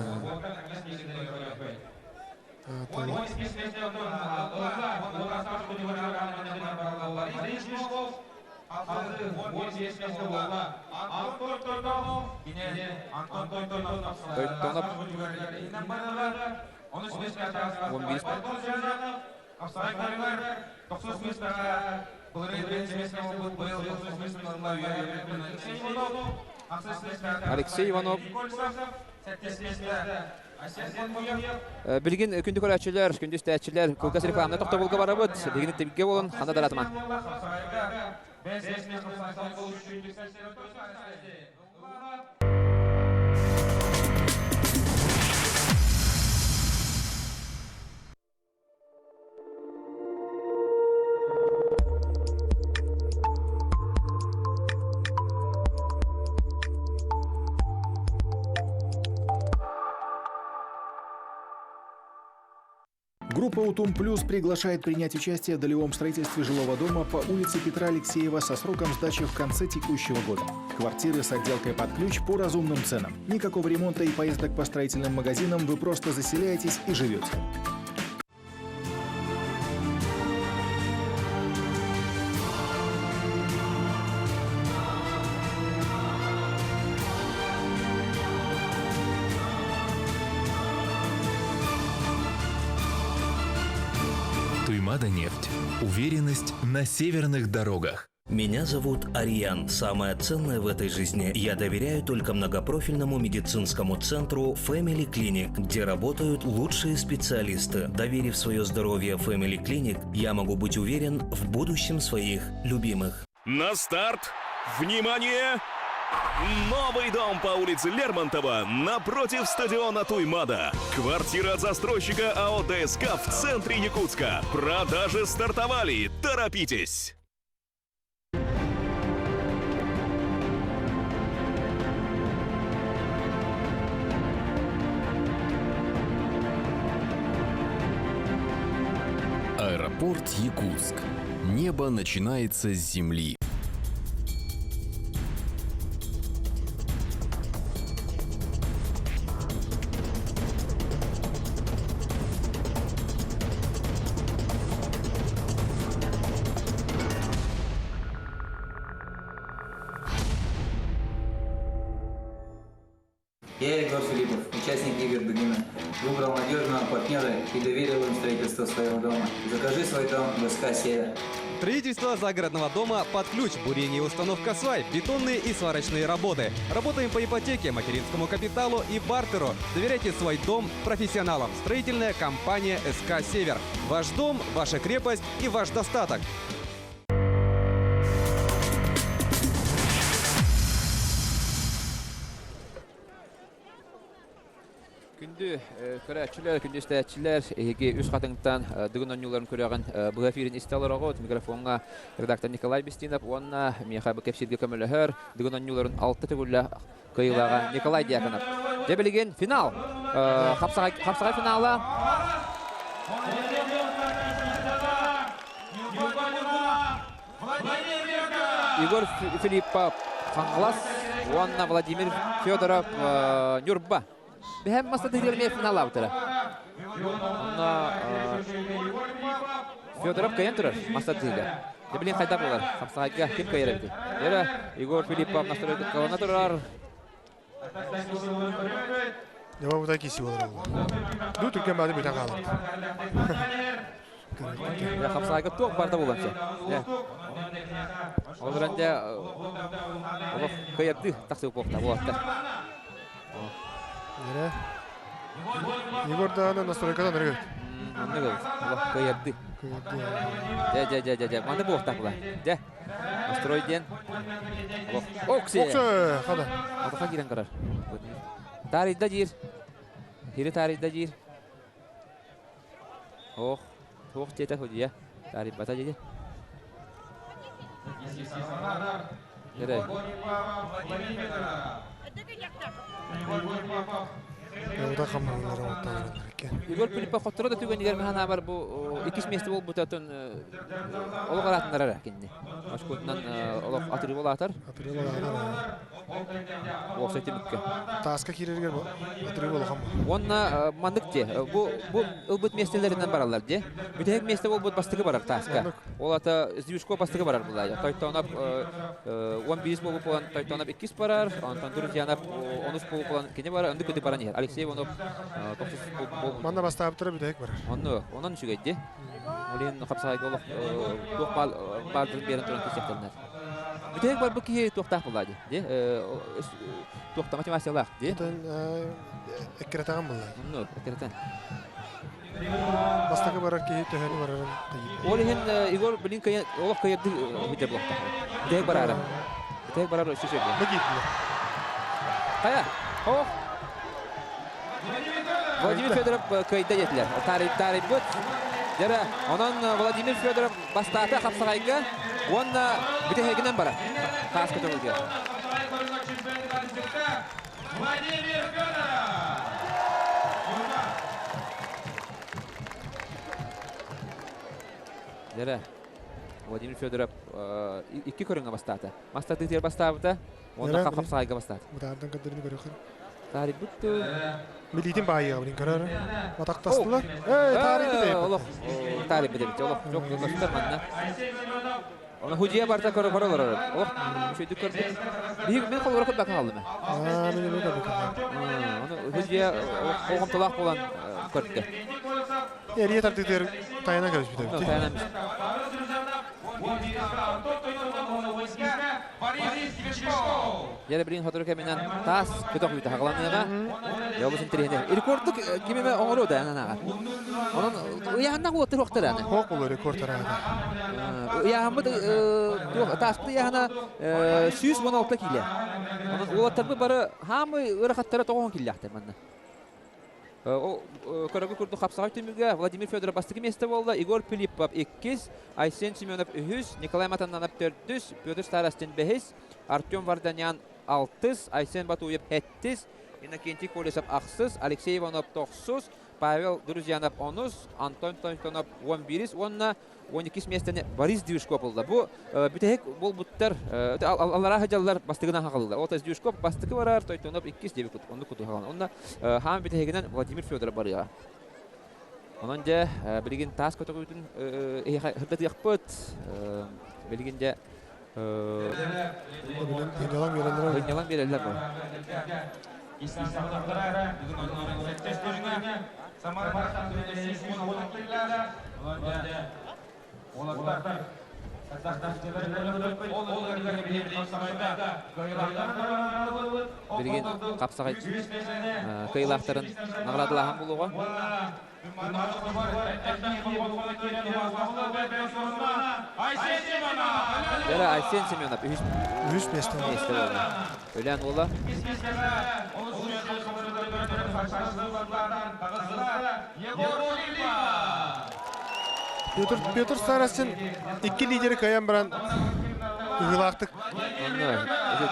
Тойтонов 11 Алексей Иванов Билигин күндү көрөөччүлэр, күндү истээччилэр, кылгас рекламна тохтобулга барабыт. Билигин тибгэ болон хана даратыма. Группа «Утум Плюс» приглашает принять участие в долевом строительстве жилого дома по улице Петра Алексеева со сроком сдачи в конце текущего года. Квартиры с отделкой под ключ по разумным ценам. Никакого ремонта и поездок по строительным магазинам, вы просто заселяетесь и живете. Туймада нефть. Уверенность на северных дорогах. Меня зовут Ариан. Самое ценное в этой жизни я доверяю только многопрофильному медицинскому центру Family Clinic, где работают лучшие специалисты. Доверив свое здоровье Family Clinic, я могу быть уверен в будущем своих любимых. На старт! Внимание! Новый дом по улице Лермонтова напротив стадиона Туймада. Квартира от застройщика АО ДСК в центре Якутска. Продажи стартовали. Торопитесь! Аэропорт Якутск. Небо начинается с земли. Я Егор Филиппов, участник игр Дугина. Выбрал надежного партнера и доверил им строительство своего дома. Закажи свой дом в СК «Север». Строительство загородного дома под ключ, бурение и установка свай, бетонные и сварочные работы. Работаем по ипотеке, материнскому капиталу и бартеру. Доверяйте свой дом профессионалам. Строительная компания СК «Север». Ваш дом, ваша крепость и ваш достаток. Күндү көрөөччүлэр, күндү истээччилэр, эһиги Үс Хатыҥтан Дыгын оонньууларын күрэҕин быһа эфирин истэ олороҕут. Микрофоҥҥа редактор Николай Бестинов уонна миэхэ бу кэпсииргэ көмөлөһөр Дыгын оонньууларын алта төгүллээх кыайыылааҕа Николай Дьяконов. Дьэ билигин финал. Хапсаҕай, хапсаҕай финала. Егор Филиппов Хаҥалас уонна Владимир Федоров Ньурба. Бэһэм мас тардыһыылар финаллаабыттара. Онно Федоров кыайан турар мас тардыһыыга. Дьэ билин хайдах буолар? Хамсаҕайга ким кыайар эбитий? Дьэ Егор Филиппов настройдук кылана турар. Дьэ бу киси буолар буолла. Ду түргэн баады бүтэн хаалбыт. Дьэ хамсаҕайга туох барда буолан сөп. Дьэ. Ол эрэн дьэ олох кыайардыы тахсыы буолта буолаттар. Эрэ. Егор даҕаны настройкадан өрүгүт. Маннык олох кыайардыы. Дьэ дьэ дьэ дьэ дьэ маннык буолуохтаах була. Дьэ. Настрой диэн. Олох. Окси. Окси хада. Атаха киирэн көрөр. Таарыйда диир. Хири таарыйда диир. Ох, туох диэтэ судьуйа? Таарыйбата дии. Эрэ. Егор Филиппов хотторо да түгэнигэр маханаабар бу иккис миэстэ буолбутатын олох араатыннарара кинини. Очкотунан олох атырыы болаатар. Атырыы болаатар. Уопсай түмүккэ. Тааска киирэригэр атырыы улахан Уонна маннык дии, бу бу ылбыт миэстэлэринэн бараллар дии. Бүтэһик миэстэ буолбут бастакы барар тааска. Ол ата Звюшко бастакы барар булла. Тойтоонов 11 буолбут буолан Тойтоонов иккис барар, онтон Друзьянов онус буолбут буолан кини барар, оннук көтү баран иһэр. Алексей Иванов тохсус буолбут. Манна бастаабыттара бүтэһик барар. Онну, онон үчүгэй дии. Ол иһин хапсаҕайга олох туох баардын биэрэн туран кисиэхтэринэр. Бүтэһик барбыт киһи туохтаах буолла дии. Дии туохта мотивациялаах дии. Эккирэтаҕын буолла. Ну, эккирэтэн. Бастакы барар киһи төһөнү барарын Ол иһин Егор блин олох кыйырды бүтэ буолта. Бүтэһик барара. Бүтэһик барар өссө сөбү. Хайа, ох. Владимир Федоров кыайда диэтилэр. Таарыйбыт. Дьэрэ, онон Владимир Федоров бастаата хапсаҕайга уонна бүтэһигинэн барар. Тааска төгүлгэ. Владимир Федоров! Дьэрэ, Владимир Федоров икки көрүҥҥэ бастаата. Мас тардыытыгар бастаабыта уонна хап-хапсаҕайга бастаата. Бытаардан көрдөрүнү көрүөххэ. Таарыйбыт Билиитин баайыаҕа билин көрөр. Матахтастылар. Эй, таарыйбыт эбит. Олох таарыйбыт эбит. Олох жоқ көстөр манна. Оны худья барта көрө көрө олорор. Олох үчүгдүк көрбүт. Биһиги мен холура көрбөккө хааллым. Аа, мен эмиэ көрбөккө Оны худья болҕомтолоох буолан көрдө. Эрийэ тардыытыгар тайанан кэбиспит эбит. Тайанан Дьэ билигин сотору кэминэн таас көтөх үүтэ хаҕаланыаҕа. Дьэ олус интэриэһинэй. Рекорду ким эмэ оҥоруо да ананаҕа. Онон ыйааһыннаах уоттар уохтар аны. Хоох боло рекорд араада. Ыйааһыммыт тааспыт ыйааһына 116 киилэ. Онон уолаттарбыт бары хаамый ыарахаттара тоҕоһон киллээхтэр манна. Көрөгү курдук хапсаҕай түмүгэ Владимир Федоров бастакы миэстэ буолла, Егор Филиппов иккис, Айсен Семенов үһүс, Николай Матаннанов төрдүс, Петр Старостин бэһис, Артем Варданян алтыс, Айсен Батуев сэттис, Иннокентий Колесов ахсыс, Алексей Иванов тохсус, Павел Друзьянов онус, Антон Тонтонов 11 уонна 12 миэстэни Борис Движков ылла. Бу бүтэһик буолбуттар аллараа сылдьаллар бастыгынан хаҕаллар. Ол Движков бастакы барар, Тойтонов иккис диэбит оннук куту хаҕалан. Онно хаан бүтэһигинэн Владимир Федоров барыаҕа. Онон дьэ билигин таас көтөҕүүтүн эһиэхэ сырдатыахпыт. Билигин дьэ Ынньалаҥ биэрэллэр. Ынньалаҥ биэрэллэр бу. Билигин хапсаҕай кыайыылаахтарын наҕараадалааһын буолуоҕа. Дьэ, Айсен Семенов үһүс үһүс миэстэ миэстэ буолла. Өлөөн уола. Петр, Петр Старостин икки лидери кыайан баран ыһыылаахтык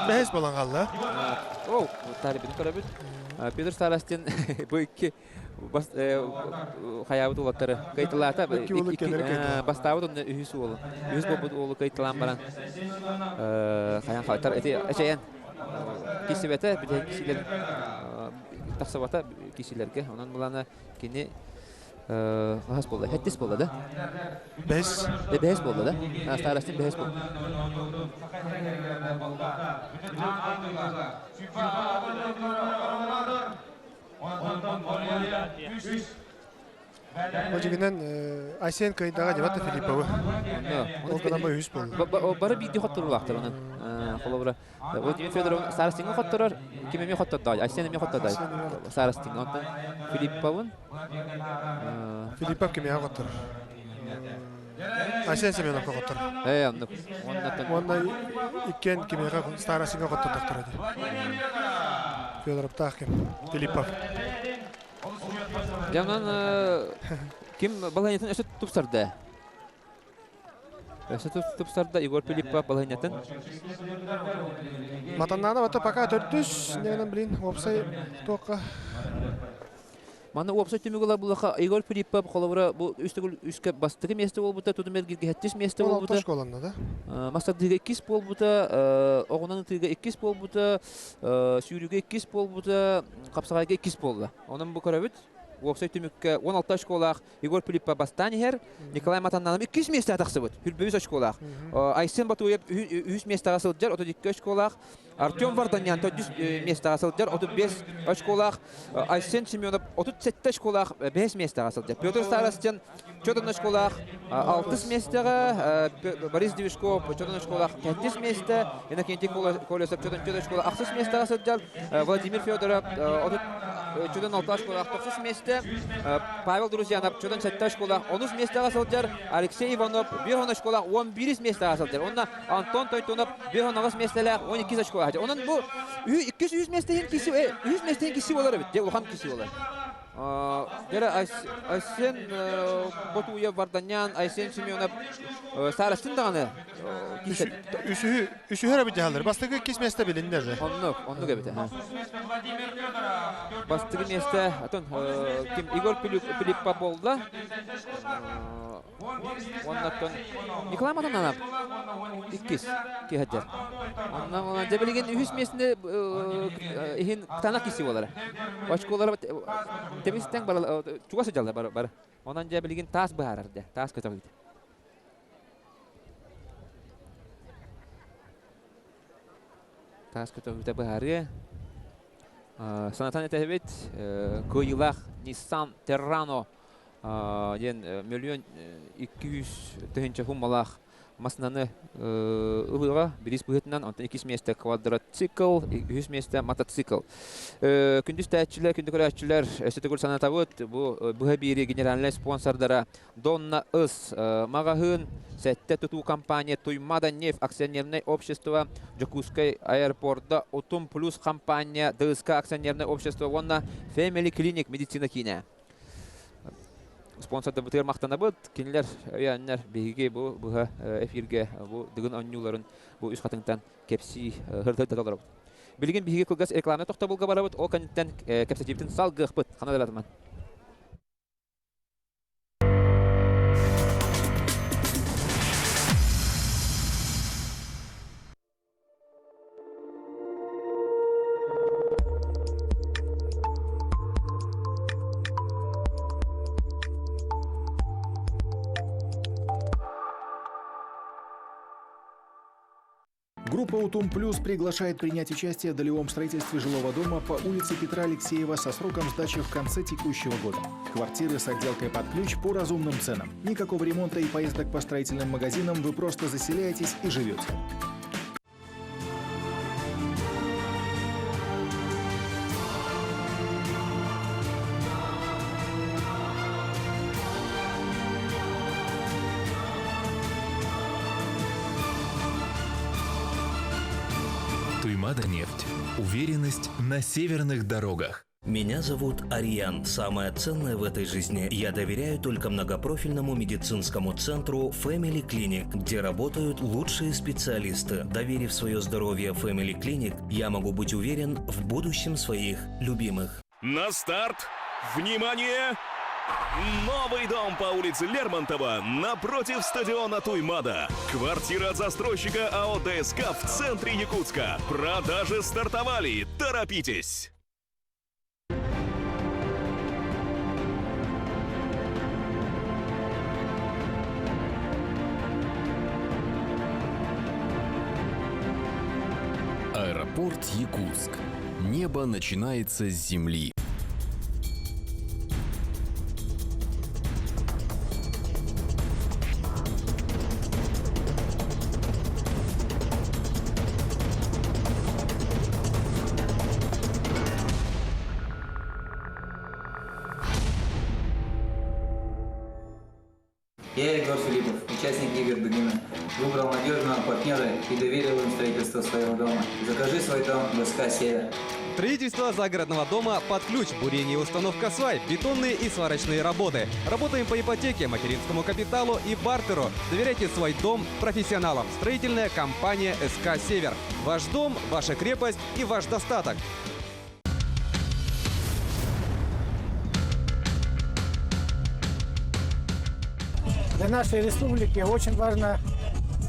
бэһис буолан хаалла. О, тарибин көрөбүт. Петр Старостин бу икки хайаабыт уолаттары кыайталаата. Бастаабыт онно үһүс уолу. Үһүс буолбут уолу кыайталаан баран хайан хаайтар эти эчэйэн кисибэтэ бүтэһик кисилер тахсыбата кисилерге. Онон булана кини хас буолла? Хэттис буолла да? Бэһис. Бэһис буолла да? Старостин бэһис буолла. Бу дьигинэн Айсен кыайдаҕа дебата Филипповы. Ол гынан үһүс буолла. Бары биирдии хотторуулаахтар онон. Холобура, Владимир Федоров Старостиҥҥа хотторор, ким эмиэ хоттордо, Айсен эмиэ хоттордо Старостиҥҥа. Онтон Филипповын Филиппов кимиэхэ хотторор? Айсен Семеновка хотторор. Ээ, оннук. Уонна иккиэн кимиэхэ Старостиҥҥа хоттордохторо дии. Федоровтаах ким? Филиппов. Дьэ, онон ким балаһыанньатын өссө тупсарда? Өссө тупсарда Егор Филиппов балаһыанньатын. Матаннаана бата пока төрдүс, ньыгынан блин, уопсай туохха Манна уопсай түмүк ыла булаха Егор Филиппов холобура бу үс төгүл үскэ бастакы миэстэ буолбута, тутум эргиргэ сэттис миэстэ буолбута. школанна да? Мастардыыга иккис буолбута, оҕунан ытыыга иккис буолбута, сүүрүүгэ иккис буолбута, хапсаҕайга иккис буолла. Онон бу көрөбүт. Уопсай түмүккэ 16 очколаах Егор Филиппов бастаан иһэр, Николай Матаннанов иккис миэстэҕэ тахсыбыт, 23 очколаах. Айсен Батуев үһүс миэстэҕэ сылдьар, 32 очколаах. Артем Варданян төрдүс миэстэҕэ сылдьар, 35 очколаах. Айсен Семенов 37 очколаах бэһис миэстэҕэ сылдьар. Петр Старостин чөтөн очколаах алтыс миэстэҕэ, Борис Движков чөтөн очколаах сэттис миэстэ, Иннокентий Колесов чөтөн чөтөн очколаах ахсыс миэстэҕэ сылдьар, Владимир Федоров чөтөн алта очколаах тохсус миэстэ, Павел Друзьянов чөтөн сэттэ очколаах онус миэстэҕэ сылдьар, Алексей Иванов 5 очколаах 11 миэстэҕэ сылдьар. Онно Антон Тойтонов 5 миэстэлээх 12 очколаах. Онон бу 203 миэстэһин киси үһүс миэстэһин киси болар эбит. Дьэ улахан киси болар. Дьэ Айсен Ботуев Варданян, Айсен Семенов Старостин даҕаны Үсүһү үсүһү эрэ дьаһаллар. Бастакы иккис миэстэ билиннэр. Оннук, оннук эбит. Бастакы миэстэ атын ким Игорь Филиппов буолла. Уоннаттан Николай Матананов иккис киһэдэр. Онно дьэ билигин үһүс миэстэни иһин кытаанах киси буолара. Очколара тэбистэн чугас сылдьаллар бары. Онон дьэ билигин таас быһаарар дьэ, таас көтөҕүүтэ. Таас көтөҕүүтэ быһаарыа. Санатан этэбит, кыайыылаах Nissan Terrano диэн мөлүйүөн 200 тыһыынча суммалаах массыынаны ылыаҕа бириис быһыытынан, онтон иккис миэстэ квадроцикл, үһүс миэстэ мотоцикл. Күндү истээччилэр, күндү көрөөччүлэр, өссө төгүл санатабыт, бу быһа биэрии генеральнай спонсордара Донна Ыс маҕаһыын, Сэттэ тутуу компания Туймада нефть акционернай общество, Дьокуускай аэропорда Утум Плюс компания, ДСК акционернай общество уонна Family Clinic медицина киинэ. Спонсордарбытыгар махтанабыт. Кинилэр өйөөннөр биһиги бу быһа эфиргэ бу Дыгын оонньууларын бу үс хатыҥтан кэпсии ырытыта олоробут. Билигин биһиги кылгас реклама тохтобулга барабыт. Ол кэнниттэн кэпсэтиибитин салгыахпыт. Хана да барыман. Группа «Утум Плюс» приглашает принять участие в долевом строительстве жилого дома по улице Петра Алексеева со сроком сдачи в конце текущего года. Квартиры с отделкой под ключ по разумным ценам. Никакого ремонта и поездок по строительным магазинам, вы просто заселяетесь и живете. Туймада нефть. Уверенность на северных дорогах. Меня зовут Ариан. Самое ценное в этой жизни я доверяю только многопрофильному медицинскому центру Family Clinic, где работают лучшие специалисты. Доверив свое здоровье Family Clinic, я могу быть уверен в будущем своих любимых. На старт! Внимание! Новый дом по улице Лермонтова напротив стадиона Туймада. Квартира от застройщика АО ДСК в центре Якутска. Продажи стартовали. Торопитесь! Аэропорт Якутск. Небо начинается с земли. Я Егор Филиппов, участник игр Дугина. Выбрал надежного партнера и доверил им строительство своего дома. Закажи свой дом в СК «Север». Строительство загородного дома под ключ, бурение и установка свай, бетонные и сварочные работы. Работаем по ипотеке, материнскому капиталу и бартеру. Доверяйте свой дом профессионалам. Строительная компания СК «Север». Ваш дом, ваша крепость и ваш достаток. Для нашей республики очень важно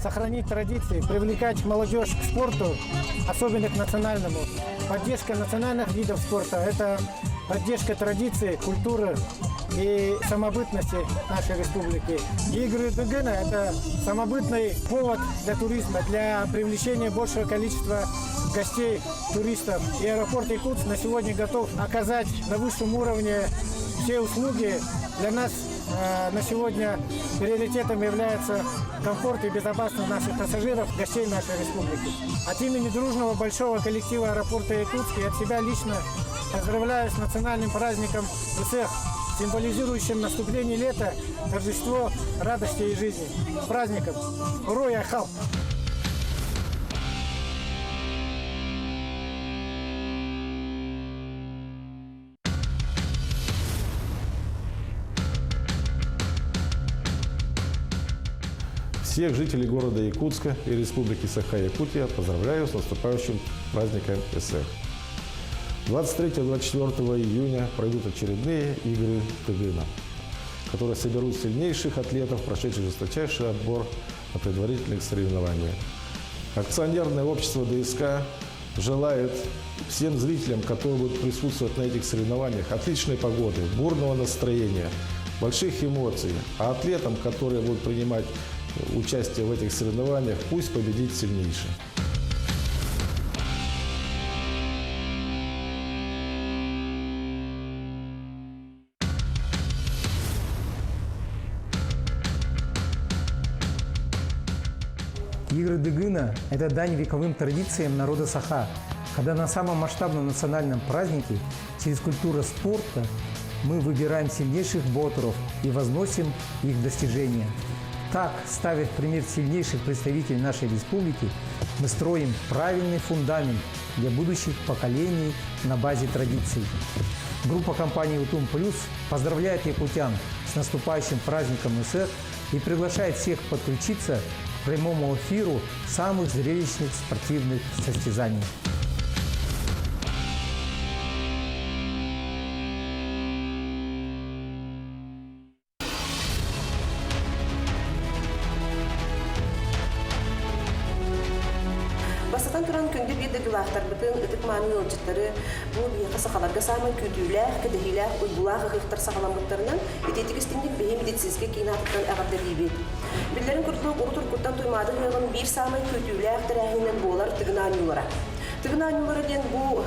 сохранить традиции, привлекать молодежь к спорту, особенно к национальному. Поддержка национальных видов спорта – это поддержка традиций, культуры и самобытности нашей республики. Игры Дыгына – это самобытный повод для туризма, для привлечения большего количества гостей, туристов. И аэропорт Якутск на сегодня готов оказать на высшем уровне все услуги. Для нас э, на сегодня приоритетом является комфорт и безопасность наших пассажиров, гостей нашей республики. От имени дружного большого коллектива аэропорта Якутск и от себя лично поздравляю с национальным праздником Ысыах, символизирующим наступление лета, торжество радости и жизни. С праздником! Уруй Айхал! Всех жителей города Якутска и Республики Саха-Якутия поздравляю с наступающим праздником Ысыах. 23-24 июня пройдут очередные игры Тыгына. которые соберут сильнейших атлетов, прошедших жесточайший отбор на предварительных соревнованиях. Акционерное общество ДСК желает всем зрителям, которые будут присутствовать на этих соревнованиях, отличной погоды, бурного настроения, больших эмоций. А атлетам, которые будут принимать участие в этих соревнованиях, пусть победит сильнейший. Игры Дыгына – это дань вековым традициям народа Саха, когда на самом масштабном национальном празднике через культуру спорта мы выбираем сильнейших ботеров и возносим их достижения. Так, ставя в пример сильнейших представителей нашей республики, мы строим правильный фундамент для будущих поколений на базе традиций. Группа компании «Утум Плюс» поздравляет якутян с наступающим праздником СР и приглашает всех подключиться к прямому эфиру самых зрелищных спортивных состязаний. Бастатан туран күндү биир дойдулаахтарбытын, ытык-мааны ыалдьыттары бу биһиэхэ сахаларга саамай күүтүүлээх, кэтэһиилээх, уйгулаах ыһыахтар саҕаламмыттарынан итиитик истиҥник биһи медицинскэй киин аатыттан эҕэрдэлиибит. Биллэрин курдук, урут уруккуттан Туймаада ыһыаҕын биир саамай күүтүүлээх тэрээһининэн буолар Тыгын оонньуулара. Тыгын оонньуулара диэн бу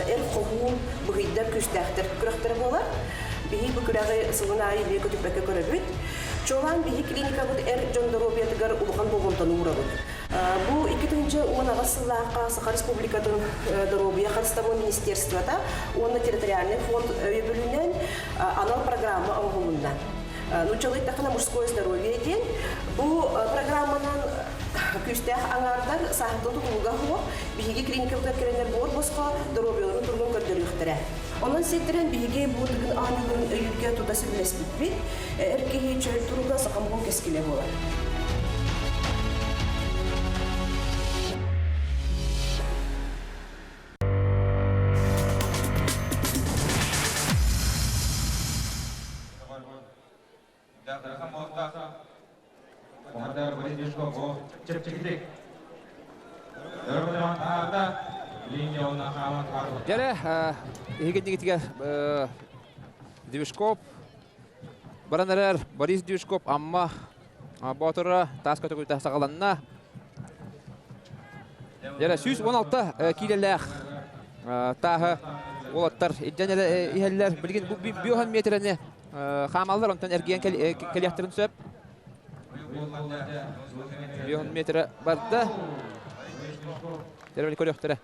эр хоһуун, быһыйдар, күүстээхтэр күрэхтэрэ буолар. Биһи бу күрэҕи сылын аайы илии көтүппэккэ көрөбүт. Чуолаан биһи клиникабыт эр дьон доруобуйатыгар улахан болҕомтону уурабыт. Бу 2018 сыллаахха Саха Республикатын доруобуйа харыстабылын министерствота уонна территориальнай фонд өйөбүлүнэн анал программа оҥоһулунна. Нууччалыы эттэххинэ мужское здоровье диэн. Бу программанан күүстээх аҥаардар сааһыттан тутулуга суох биһиги клиникабытыгар кэлэннэр буор босхо доруобуйаларын туругун көрдөрүөхтэрэ. Онон сиэттэрэн биһиги бу Тыгын оонньууларын өйүүргэ тута сөбүлэспиппит. Эр киһи чөл туруга саха омугун кэскилэ буолар. Дьэрэ, иһигиннигитигэр Движков баран эрэр Борис Движков Амма Боотура таас көтөгүтэ саҕаланна. Дьэрэ 116 киилэлээх тааһы уолаттар илдьэн иһэллэр. Билигин бу биохан метрэни хаамаллар, онтон эргийэн кэлиэхтэрин сөп. Биохан метрэ барда. Дьэрэ көрүөхтэрэ.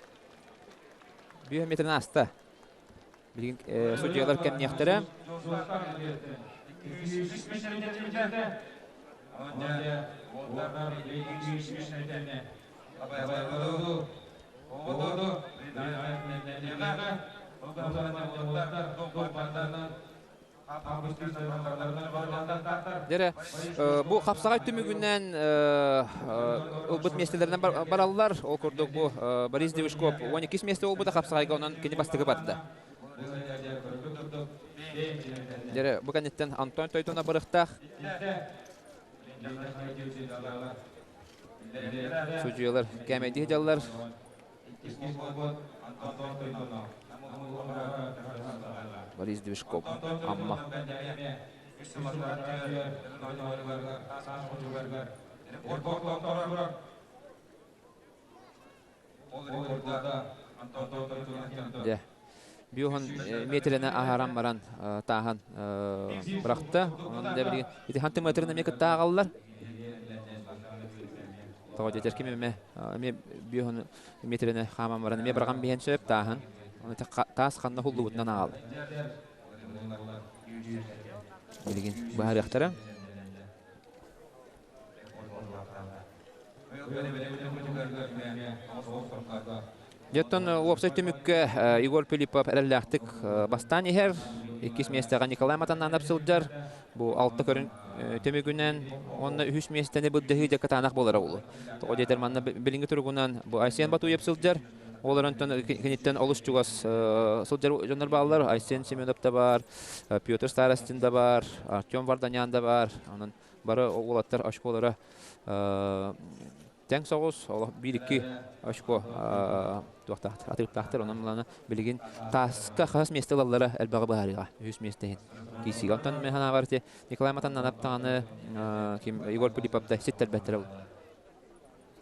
Биохан метрин ааста. Билигин судьуйалар кэмниэхтэрэ. Дьэрэ, бу хапсаҕай түмүгүнэн ылбыт миэстэлэринэн бараллар. Ол курдук бу Борис Девушков 12 миэстэ буолбута хапсаҕайга, онон кини бастакы барда. Дьэрэ, бу кэнниттэн Антон Тойтона барыахтаах. Судьуйалар кээмэйдии сылдьаллар. Борис Движков, Амма. Дьэ, Бюхан метрини аһаран баран тааһан бырахта. Онон дьэ билигин ити хантан метрин эмиэ кытта ааҕаллар. Тоҕо диэтэр ким эмэ эмиэ биоһун метрини хааман баран эмиэ быраҕан биһэн сөп тааһын. Оны таас ханна хуллубутунан ааҕал. Билигин быһаарыахтара. Дьоттон уопсай түмүккэ Егор Филиппов эрэллээхтик бастаан иһэр. Иккис миэстэҕэ Николай Матананов сылдьар. Бу алта көрүн түмүгүнэн уонна үһүс миэстэни былдьаһыы дьэ кытаанах буолара буолуо. Тоҕо диэтэр манна билиҥҥи туругунан бу Айсен Батуев сылдьар. Ол онтон киниттэн олус чугас сылдьар дьоннор бааллар. Айсен Семенов да баар, Петр Старостин да баар, Артем Варданян да баар. Онон бары уолаттар очколара тэҥ соҕус, олох биир-икки очко туохтаахтар, атыырыктаахтар. Онон мыланы билигин тааска хас миэстэ ылаллара элбэҕи быһаарыаҕа. Үһүс миэстэ иһин киирсиигэ. Онтон мен санаабар ити Николай Матаннанап даҕаны ким Егор Пилипов да ситтэрбэттэрэ.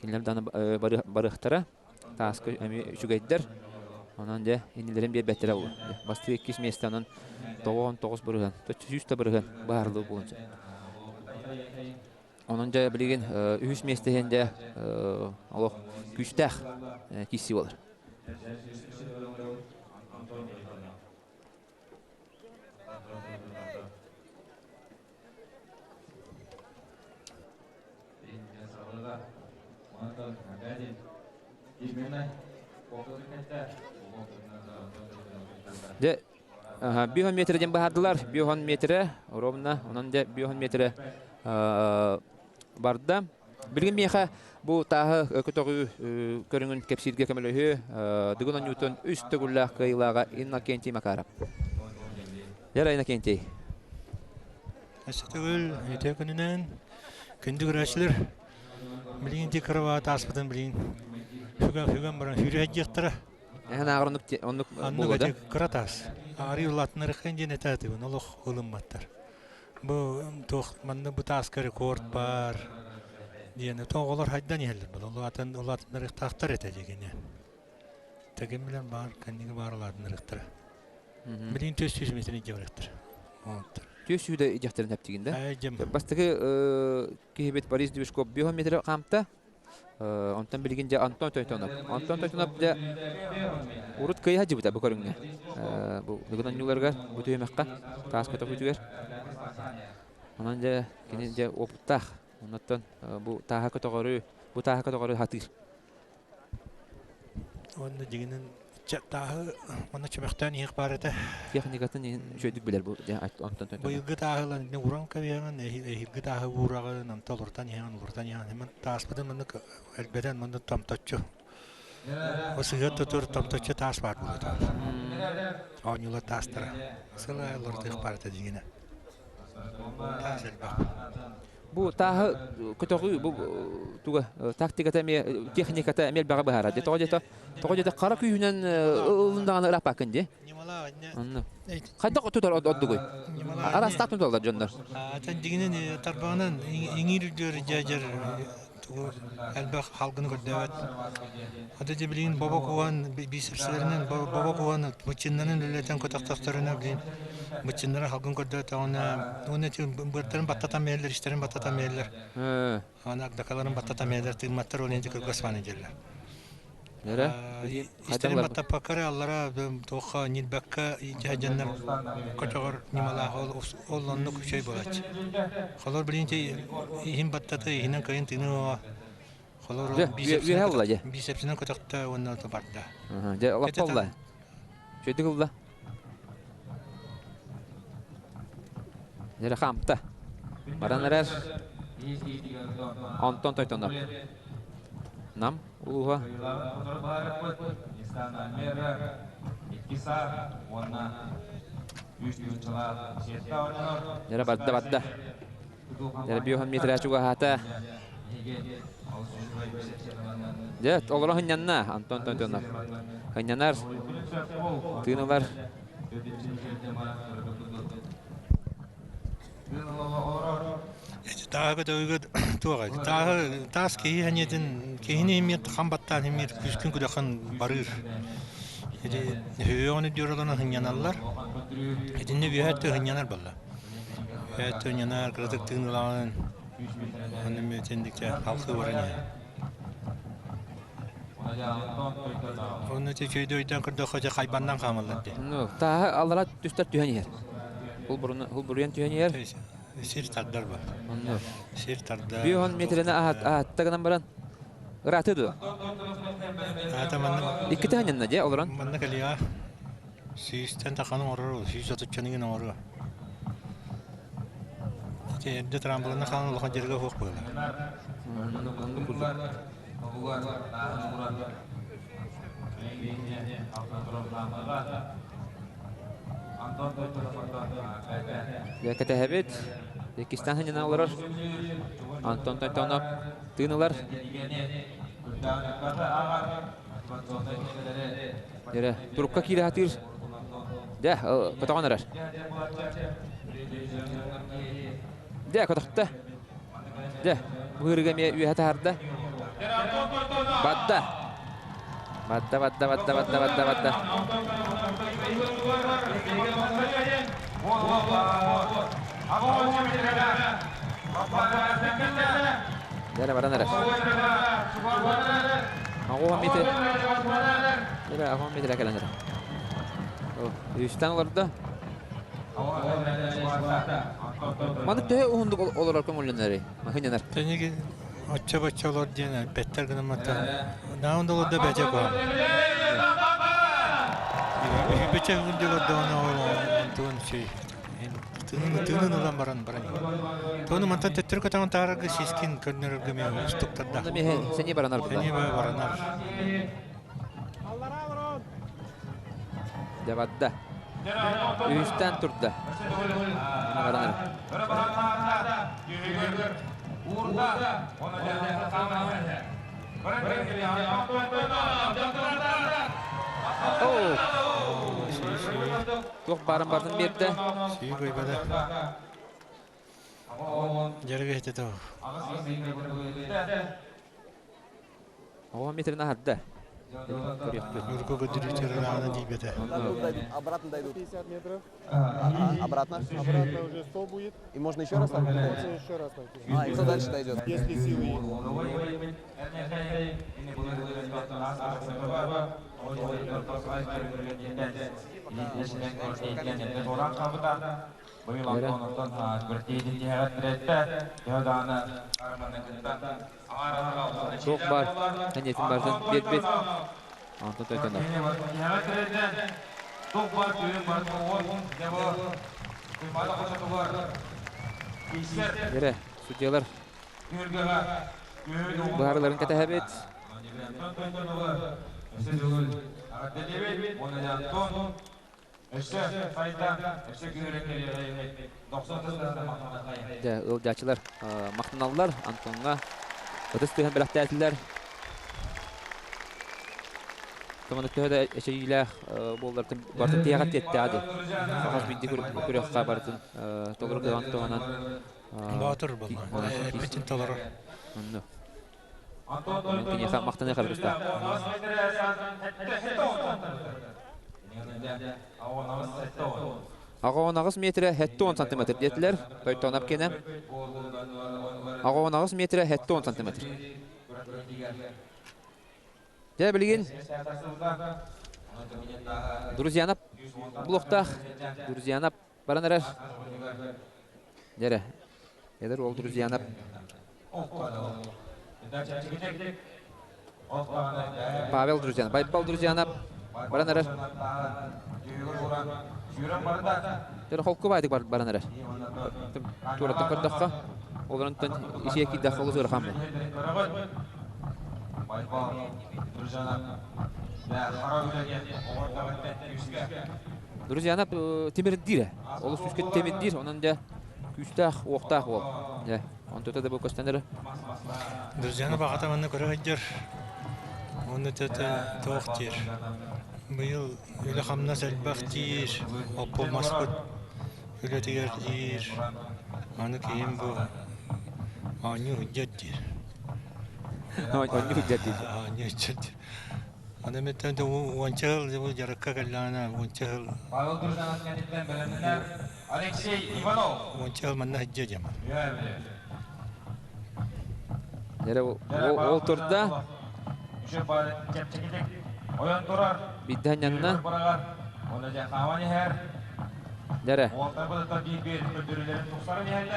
Кинилэр даҕаны барыахтара. Тааска эмиэ үчүгэйдэр. Онон дьэ иннилэрин биэрбэттэрэ буолуо. Бастакы иккис миэстэ онон 99 бырыһыан, 100 да бырыһыан быһаарыллыы буолуон сөп. Онон дьэ билигин үһүс миэстэ иһин дьэ олох күүстээх киирсии буолар. Дьэ, 5 метр диэн быһаардылар. 5 метрэ ровно, онон дьэ 5 метрэ барда. Билигин миэхэ бу тааһы көтөҕүү көрүҥүн кэпсииргэ көмөлөһүө Дыгын оонньуутун үс төгүллээх кыайыылааҕа Иннокентий Макаров. Яра Иннокентий. Өссө төгүл үтүө күнүнэн күндү көрөөччүлэр билигин ити кырабаат ааспытын билигин сүгэн сүгэн баран сүүрэ сылдьыахтара. Эһэн ааҕар оннук оннук Оннук ити кыра таас. Аарый улаатынарыххын диэн этаатыбын олох ылымматтар. Бу туох манна бу тааска рекорд баар диэн оҕолор хайдан иһэллэр буолла улаатан улаатыннарыахтаахтар этэ дигини. Тэгин билэн баар кэнниги баар улаатыннарыахтара. Билигин 400 метр илдьэ барыахтара. 400 да идиэхтэрин эптигин да? Бастакы киһибит Борис Движков 5 метр хаамта. Онтон билигин дьэ Антон Тойтонов. Антон Тойтонов дьэ урут кыайа сылдьыбыта бу көрүҥҥэ. Бу бүгүн оонньууларыгар бу түһүмэххэ таас көтөхүүтүгэр. Онон дьэ кини дьэ опыттаах. Оннуттан бу тааһа көтөҕөрү, бу тааһа көтөҕөрү сатыыр. Уонна дьиҥинэн тааһы манна чөмөхтөөн иһиэх баар этэ. Техникатын иһин үчүгэйдик билэр бу онтон Быйылгы тааһы ылан уран кэбиһэҕин, эһиилги тааһы уураҕын, онто олортон иһэҕин, олортон иһэҕин. Мин тааспытын маннык элбэтэн маннык томточчу. Сыһыат тутур томточчу таас баар буолуо. Оонньуулар таастара. Сыл аайы олордуох баар этэ дьиҥинэ. Таас элбэх. Бу тааһы көтөҕүү бу туга тактиката эмиэ техниката эмиэ элбэҕи быһаарар. Дьэ тоҕо диэтэ тоҕо диэтэ хара күүһүнэн ылындаҕына ырааппаккын дии. Онно. Хайдах тутар ордугуй? Араастаах туталлар дьоннор. Атын дьиҥинэн тарбаҕынан иҥиир үрдүөр дьэ тугу элбэх халгыны көрдөөбөт. Ата дьэ билигин бобо куһан бицепсэлэринэн бобо куһан быччыннарын үлэлэтэн көтөхтөхтөрүнэ билигин быччыннара халгын көрдөөтөҕүнэ уонна ити быартарын баттатан биэрэллэр истэрин баттатан биэрэллэр аны агдакаларын баттатан биэрэллэр тыымматтар ол иһин кылгас мааны диэллэр истэрин баттаппакка эрэ аллара туохха ньилбэккэ дьаннар көтөҕөр ньымалаах ол оннук үчүгэй буолааччы холор билигин иһин баттата иһинэн кыайын тыыныы Холор бицепсинэн көтөхтө уонна барда. Дьэ, лаппа ылла. Үчүгэйдик ылла. Дьэ, хаамта. Баран эрэр. Онтон тойтонор. Нам улууһа. Дьэ, барда, барда. Дьэ, метрэ чугаһаата. Дьэ, олоро хынньанна Антон Антонов. Хынньанар, тыын ылар. Тааһы көтөҕүгэр туох тааһы таас киһи сэниэтин киһини имиэт хам баттаан имиэт күскүн күдэххин барыыр. Ити өйөҕүн үрдүөр олорон хынньаналлар. Итиннэ үөһэ өттө хынньанар буолла. Өттө хынньанар кыратык тыын ылаҕын. Онно эмиэ итинникчэ халкыы баран иһэр. Онно ити үчүгэйдик өйдөөн көрдөххө дьэ хайбаннан хаамаллар дии. Ну, тааһы аллара түстэр түһэн иһэр. Хулбуруйан түһэн иһэр. Сир тардар бар. Онно. Сир тардар. 5 метрени аһатта гынан баран ырааты дуо? Аата манна Иккитэ ханньанна дьэ олорон. Манна кэлиэҕэ. Сүүстэн таханы оҥорор, 130 гин оҥоруо. Ити эрдэ трамплина хаалан улахан дьарыга суох буолар. Дьэ кэтэһэбит. Иккистээн сынньана олорор. Антон Тойтонов тыын ылар. Дьэ, турукка киирэ сатыыр. Дьэ, көтөҕөн эрэр. Дьэ, көтөхтө. Дьэ, быырыга эмиэ үөһэ таһаарда. Бадда. Бадда, бадда, бадда, бадда, бадда, бадда. Дьэ, баран эрэр. Аҕуһа мити. Дьэ, аҕуһа митирэ кэлэн эрэр. Үстэн олордо. Маны төһө уһундук олорор көҥүллэнэрий? Маһыннанар. Тэниги оччо-бачча олор диэн бэттэр гынаммата. Наун да олордо бэчэ куһам. Үһүбэчэ уһун дьолор даҕаны онтуон үчүгэй. Тыынын тыынын ылан баран баран. Тону мантан төттөрү көтөҕөн таһаарарга сискин көрнөрөргө эмиэ уустуктардаах. Онно сэниэ баранар буолла. Сэниэ баранар. Дьэ барда. Үһүстээн турда. Баран Туох баарын бартын биэрдэ. Сии койбада. Дьарыга хитэ Оҕо метрин аһарда. Нурга көдүрүтэр аана диибэтэ. Обратно дойдут. 50 метров. Обратно? Обратно уже 100 будет. И можно еще раз там Можно еще раз там. А, и кто дальше дойдет? Если силы есть. Суох баар, эниэтин барытын биэрбит. Онтон тойтонор. Эрэ, судьялар быһаарыларын кэтэһэбит. Дьэ, ыалдьааччылар махтаналлар Антоҥҥа ытыс түһэн бэлэхтээтилэр. Томаны төһө да эчэйиилээх буоллар барытын тиһэҕэр тиэттэҕэ дии. Хас биирдии күрэххэ барытын толору кыаҕын туһанан Боотур буолла. Эппитин толорор. Онно. Киниэхэ махтаныах эрэ Аҕа метрэ 70 сантиметр диэтилэр. Тойтоонап киэнэ. Аҕа метрэ 70 сантиметр. Дьэ билигин Друзьянап блоктаах Друзьянап баран эрэр. Дьэрэ. Эдэр уол Друзьянап. Павел Друзьянов. Байбал Друзьянов баран эрэр. Дьэрэ холку баайдык баран эрэр. Туораттан көрдөххө, олоронтон исиэ киирдэххэ олус ыарахан буолар. Друзьянов тимирдиир. Олус күүскэ тимирдиир. Онон дьэ күүстээх, уохтаах уол. Дьэ, онтута да бу көстөн эрэ. Друзьяны баҕата манна көрө сылдьар. Уонна тete туох диир. Быйыл үлэ-хамнас элбэх диир. Оппу маспыт үлэтигэр диир. Аны киһим бу оонньуу сылдьар диир. Оонньуу сылдьар диир. Оонньуу сылдьар диир. Аны миттэн уонча сыл бу дьарыкка кэллэҕинэ уонча сыл Павел Друзьянов кэнниттэн бэлэмнэнэр Алексей Иванов. Уонча сыл манна сылдьыа диэм. Дьэ ол турда. Ойон турар. Биирдэ анньанна. Дьэрэ.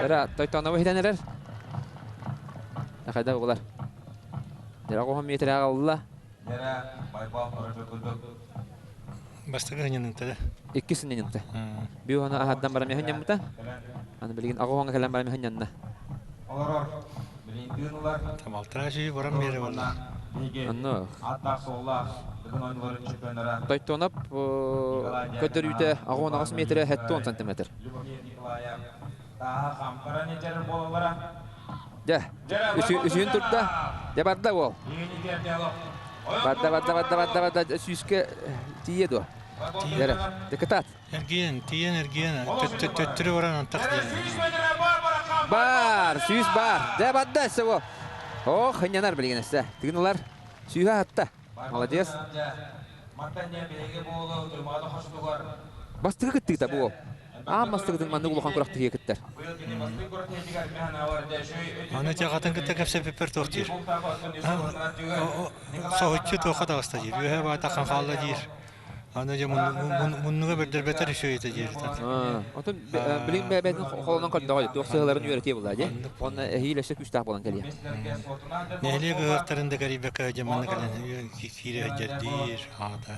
Дьэрэ Тойтонову хитэн эрэр. Хайда буолар. Дьэрэ оҕоһун миэтэрэ аҕалла. Бастакы сынньанынта да? Икки сынньанынта. Бү ону аһардан баран миһынньаммыта. Аны билигин аҕа кэлэн баран миһынньанна. Тамалтара сии баран биэрэ буолла. Онно. Тойтонов көрдөрүүтэ 68 метрэ 70 сантиметр. Дьэ, үсүһүн турда. Дьэ барда уол. Барда, барда, барда, барда, барда. Сүүскэ тиийэ дуо? Дьэрэ, декатат. Эргиэн, тиийэн эргиэн, төттөрү баран антах диэн. Бар, сүүс бар. Дьэ барда өссө уол. Ох, хынньанар билигин өссө. Тыгыналар сүүһэ атта. Молодец. Бастакы кыттыыта бу уол. Аан бастакытын маннык улахан күрэхтэһиигэ кыттар. Аны дьаҕатын кытта кэпсэппиппэр туох диир? Соһуччу туохха таҕыста диир. Үөһэ баатаххан хаалла диир. Аны дьэ муннуга бэрдэрбэтэр үчүгэй этэ диир. Отон билигин бэйэтин холонон көрдөҕө туох сыһаларын үөрэтиэ буолла дии. Уонна эһиил өссө күүстээх буолан кэлиэ. Нэһилиэк ыһыахтарын да кэрийбэккэ дьэ манна кэлэн киирэ сылдьар диир аата.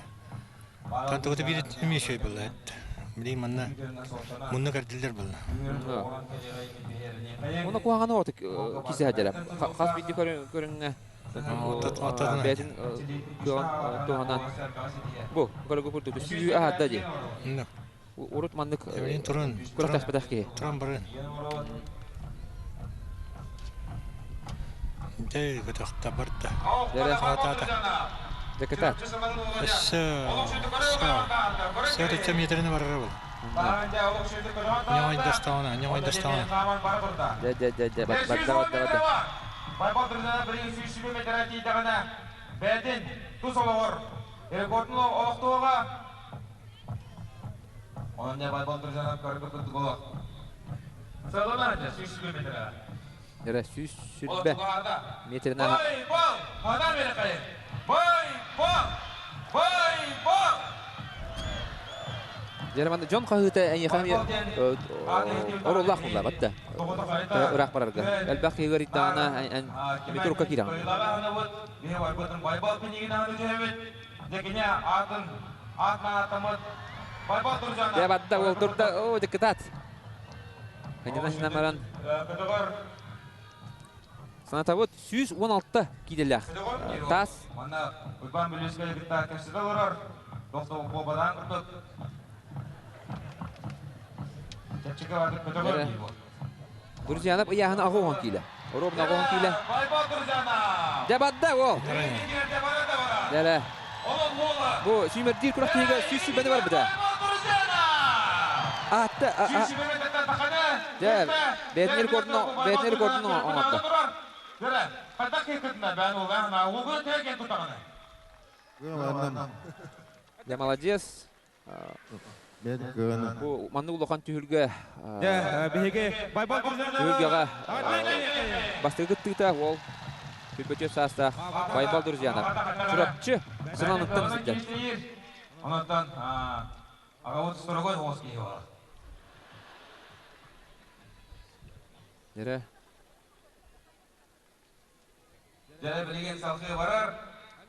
Тантыгыта биир эмиэ үчүгэй буолла эт. Билигин манна мунну кэрдиллэр буолла. Уонна куһаҕаны оту кисе сылдьара. Хас биирдии көрүҥҥэ бэйэтин кыаҕын туһанан бу көрөгө курдук сүү аһарда дии. Урут маннык күрэхтэспэтэх киһи. Туран барын. Дэй көтөхтө барда. Хаатаата. Декатат. Өссө өссө метрини барара был. Ньоҥойдостаҕына, ньоҥойдостаҕына. Дэ дэ дэ дэ барда барда барда. Байбал Друзьяна билигин 120 метрэ тиийдэҕинэ бэйэтин тус олоҕор рекордун олохтуоҕа. Онон дьэ Байбал Друзьяна көрбүт курдук олох. Сыаланар дьэ 120 метрэ. Эрэ 120 метринэ. Байбал! Хадан берекайын! Байбал! Байбал! Дьэ, дьон хаһыыта эйиэхэ эмиэ оруоллаах буолла батта. Ыраах барарга. Элбэх киһи ыарыйдаҕына эн метрукка киирэҕин. Дьэ барда уол турда оо дьыккытаат. Ханьана баран Санатабыт 116 киилэлээх таас. Манна Уйбаан Бүлүүскэй кытта кэпсэтэ олорор. Тохтобулбадаан курдук. Чэпчэки баатыр көтөҕөр дии бу. Друзьянов ыйааһына 80 киилэ. Ровно 80 киилэ. Дьэ барда уол. Дьэ Бу сүүмэрдиир күрэхтэһиигэ 120 барбыта. Аатта Дьэ, бэйэтин рекордун бэйэтин рекордун оҥордо. Дьэ, молодец. Бу маннык улахан түһүлгэ түһүлгэҕэ бастакы кыттыыта уол Түрбөтүөп саастаах Байбал Друзьянов Чурапчы Сынаныттан сылдьар. Онтон аҕабыт сорогой оҕус киһи бар. Нere? Дьэ билигин салгыы барар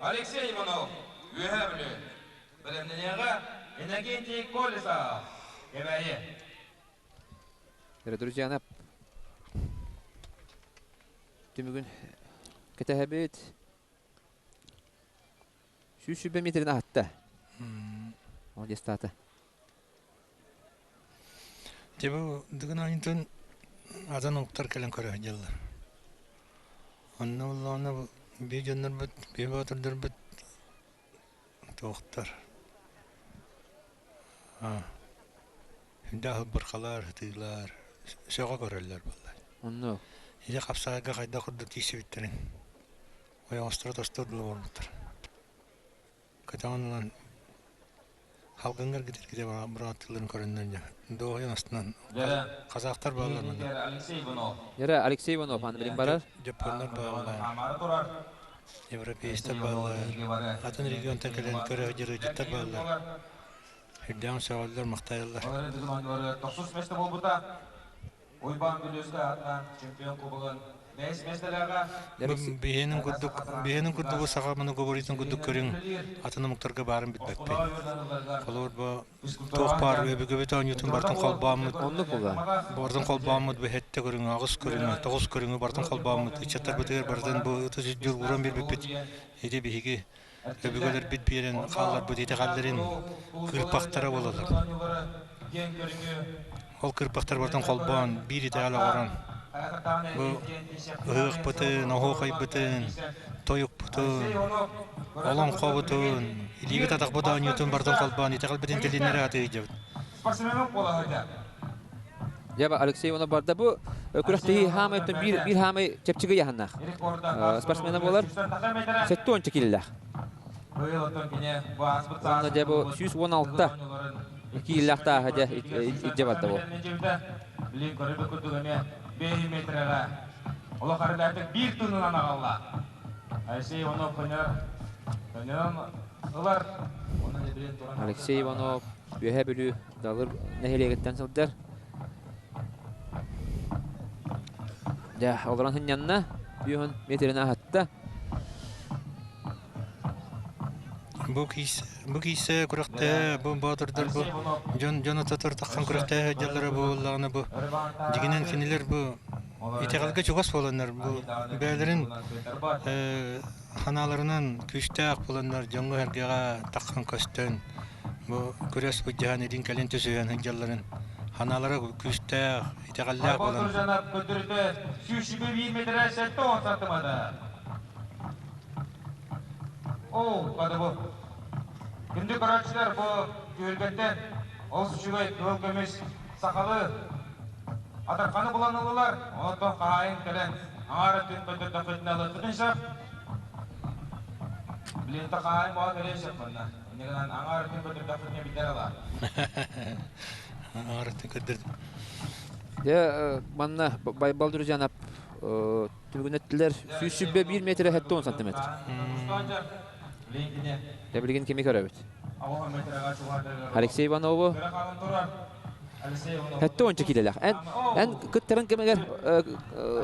Алексей Иванов Үөһээ Бүлүү бэлэмнэниэҕэ Иннокентий Колесов Кэбээйи. Нere, друзья, түмүгүн кэтэһэбит. 120 метрин аһатта. Молодец, Дьэ бу Дыгын оонньуутун атын омуктар кэлэн көрө сылдьаллар. Онно буоллаҕына биир дьоннорбут, биир боотурдарбыт туохтар үрдээх ылбырхалар, ытыылар сөҕө көрөллөр буолла. Онно Ити хапсаҕайга хайдах курдук тиийсибиттэрин ойоҕосторо тостор дылы буолбуттар. Көтөҕөн ылан халгыҥҥа эргитэ быраҕаттыылларын көрөннөр дьэ дуоһуйан астынан казахтар бааллар манна. Дьэрэ Алексей Иванов аны билин барар. Дьоппуоннар бааллар. Европейстар бааллар. Атын регионтан кэлэн көрө сылдьар бааллар. Үрдээн сөҕөллөр, махтайаллар. Тохсус место буолбута. Уйбаан Бүлүүскэ аатынан чемпион кубогын бэһис миэстэлээҕэ. Биһиэнин курдук, биһиэнин курдук саха многоборьетын курдук көрүҥ атын омуктарга баарын билбэппин. Холобур, бу туох баар өбүгэбит оонньуутун барытын холбооммут, барытын холбооммут бу сэттэ көрүҥү, аҕыс көрүҥү, тоҕус көрүҥү барытын холбооммут ыччаттарбытыгар барытын бу ытыс үрдүгэр ууран биэрбиппит. Ити биһиги. Өбүгэлэрбит биэрэн хаалларбыт итэҕэллэрин кыырпахтара буолаллар. Ол кыырпахтар барытын холбоон, биир итэҕэл оҥорон, бу ыһыахпытын, оһуохайбытын, тойукпутун, олоҥхобутун, илиибит-атахпыт оонньуутун барытын холбоон итэҕэлбитин тилиннэрэ сатыы сылдьабыт. Дьэ, Алексей Иванов барда бу күрэхтэһии хаамай биир биир хаамай чэпчэки ыйааһыннаах спортсмена буолар. 70 киилэлээх. Уонна дьэ бу 116 киилэлээх тааһа дьэ илдьэ барда бу. Олох ардаатык биир тыынынан аҕалла. Алексей Иванов көнөр ылар. Алексей Иванов Үөһээ Бүлүү Далыр нэһилиэгиттэн сылдьар. Дьэ, олорон сынньанна, бүөһүн метрин аһатта. Бу киис бу киисэ күрэхтэһэ бу боотурдар бу дьон дьон ототор таххан күрэхтэһэ сылдьаллара буоллаҕына бу дьигинэн кинилэр бу итэҕэлгэ чугас буоланнар бу бэйэлэрин санааларынан күүстээх буоланнар дьоҥҥо-сэргэҕэ таххан көстөн бу күрэс былдьаһан илин-кэлин түсүһэн сылдьалларын санаалара күүстээх, итэҕэллээх буолан Күндү көрөөччүлэр бу түһүлгэттэн олус үчүгэй кыһыл көмүс сахалыы атарханы булан ыллылар. Онтон хаһаайын кэлэн аҥаар өттүн көрдөрдөххүтүнэ ылыаххытын сөп. Билиэнтэ хаһаайын буолан кэлиэн сөп манна. Инньэ гынан аҥаар өттүн көрдөрдөххүтүнэ биллэр ылар. Аҥаар өттүн көрдөрдүм. Дьэ, манна Байбал Друзьянов түмүгүн эттилэр. 121 метр 70 сантиметр. Дьэ, билигин кими көрөбүт? Алексей Иванову 70 киилэлээх. Эн эн кыттарын кэмигэр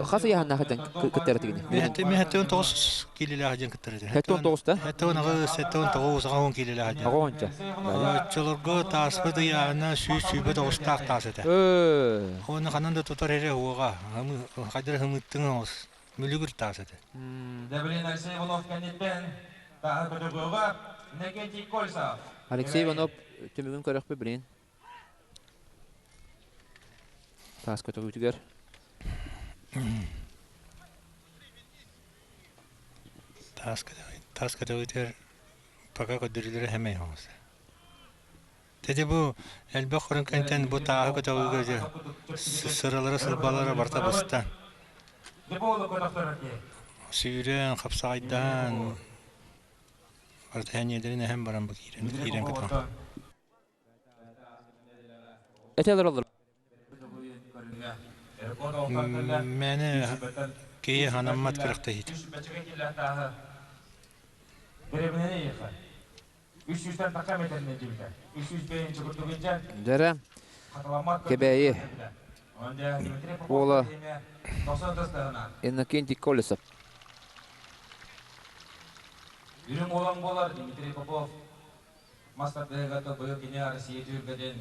хас ыйааһыннаах этэн кыттар этигини? Мен 79 киилэлээх дьэн кыттар этим. 79 да? 78, 79, 80 киилэлээх дьэн. Аҕыһонча. Оччолорго тааспыт ыйааһына 129-таах таас этэ. Оны ханан да тутар эрэ уоҕа. Хайдара хымыттыҥ оҕус. Мүлүгүр таас этэ. Дәбилин Алексей Иванов кэнниттэн тааһы көтөгөҕө Иннокентий Кольцев. Алексей Иванов түмүгүн көрөхпүт билин. Таас көтөгүүтүгэр. Таас таас көтөгүүтүгэр пока көрдөрүүлэрэ хэмэй оҥоса. Теде бу элбэх көрүҥкэнтэн бу тааһы көтөҕүүгэ дьэ сыралара сырбалара барыта быста. Сүүрэн, хапсаҕайдаан барыта эниэлэрин эһэн баран бу киирэн киирэн көтөҕө. Этэлэр олор. Мээнэ киһи ханаммат күрэхтэһиитэ. Дьэрэ, Кэбээйи уола Иннокентий Колесов. Үрүҥ уолан буолар Дмитрий Попов мас тардыһыыга быйыл кини Россия түһүлгэтин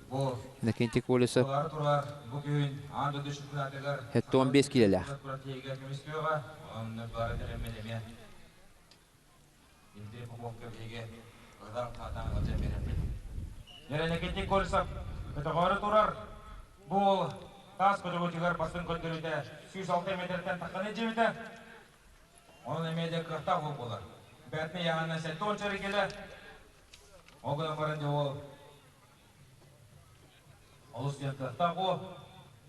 бу Иннокентий Колесов турар турар бу күн аан дойду чемпионатыгар 75 киилэлээх. киһигэ көмүскүөҕэ онно бары тэрэммит эмиэ Дмитрий Поповка биһиги ыһыдан-хаатаан ыалдьан биэрэппит. Нэрэнэкитик Колесов көтөҕөөрү турар бу уол таас көтөҕүүтүгэр бастыҥ көрдөрүүтэ 106 метртэн тахханы дьиэбитэ. Онон эмиэ дьэ кыахтаах уол буолар. Бэртин ыйааһына 70 чэрикилэ. Ол гынан баран дьэ уол олус диэн кыахтаах уол.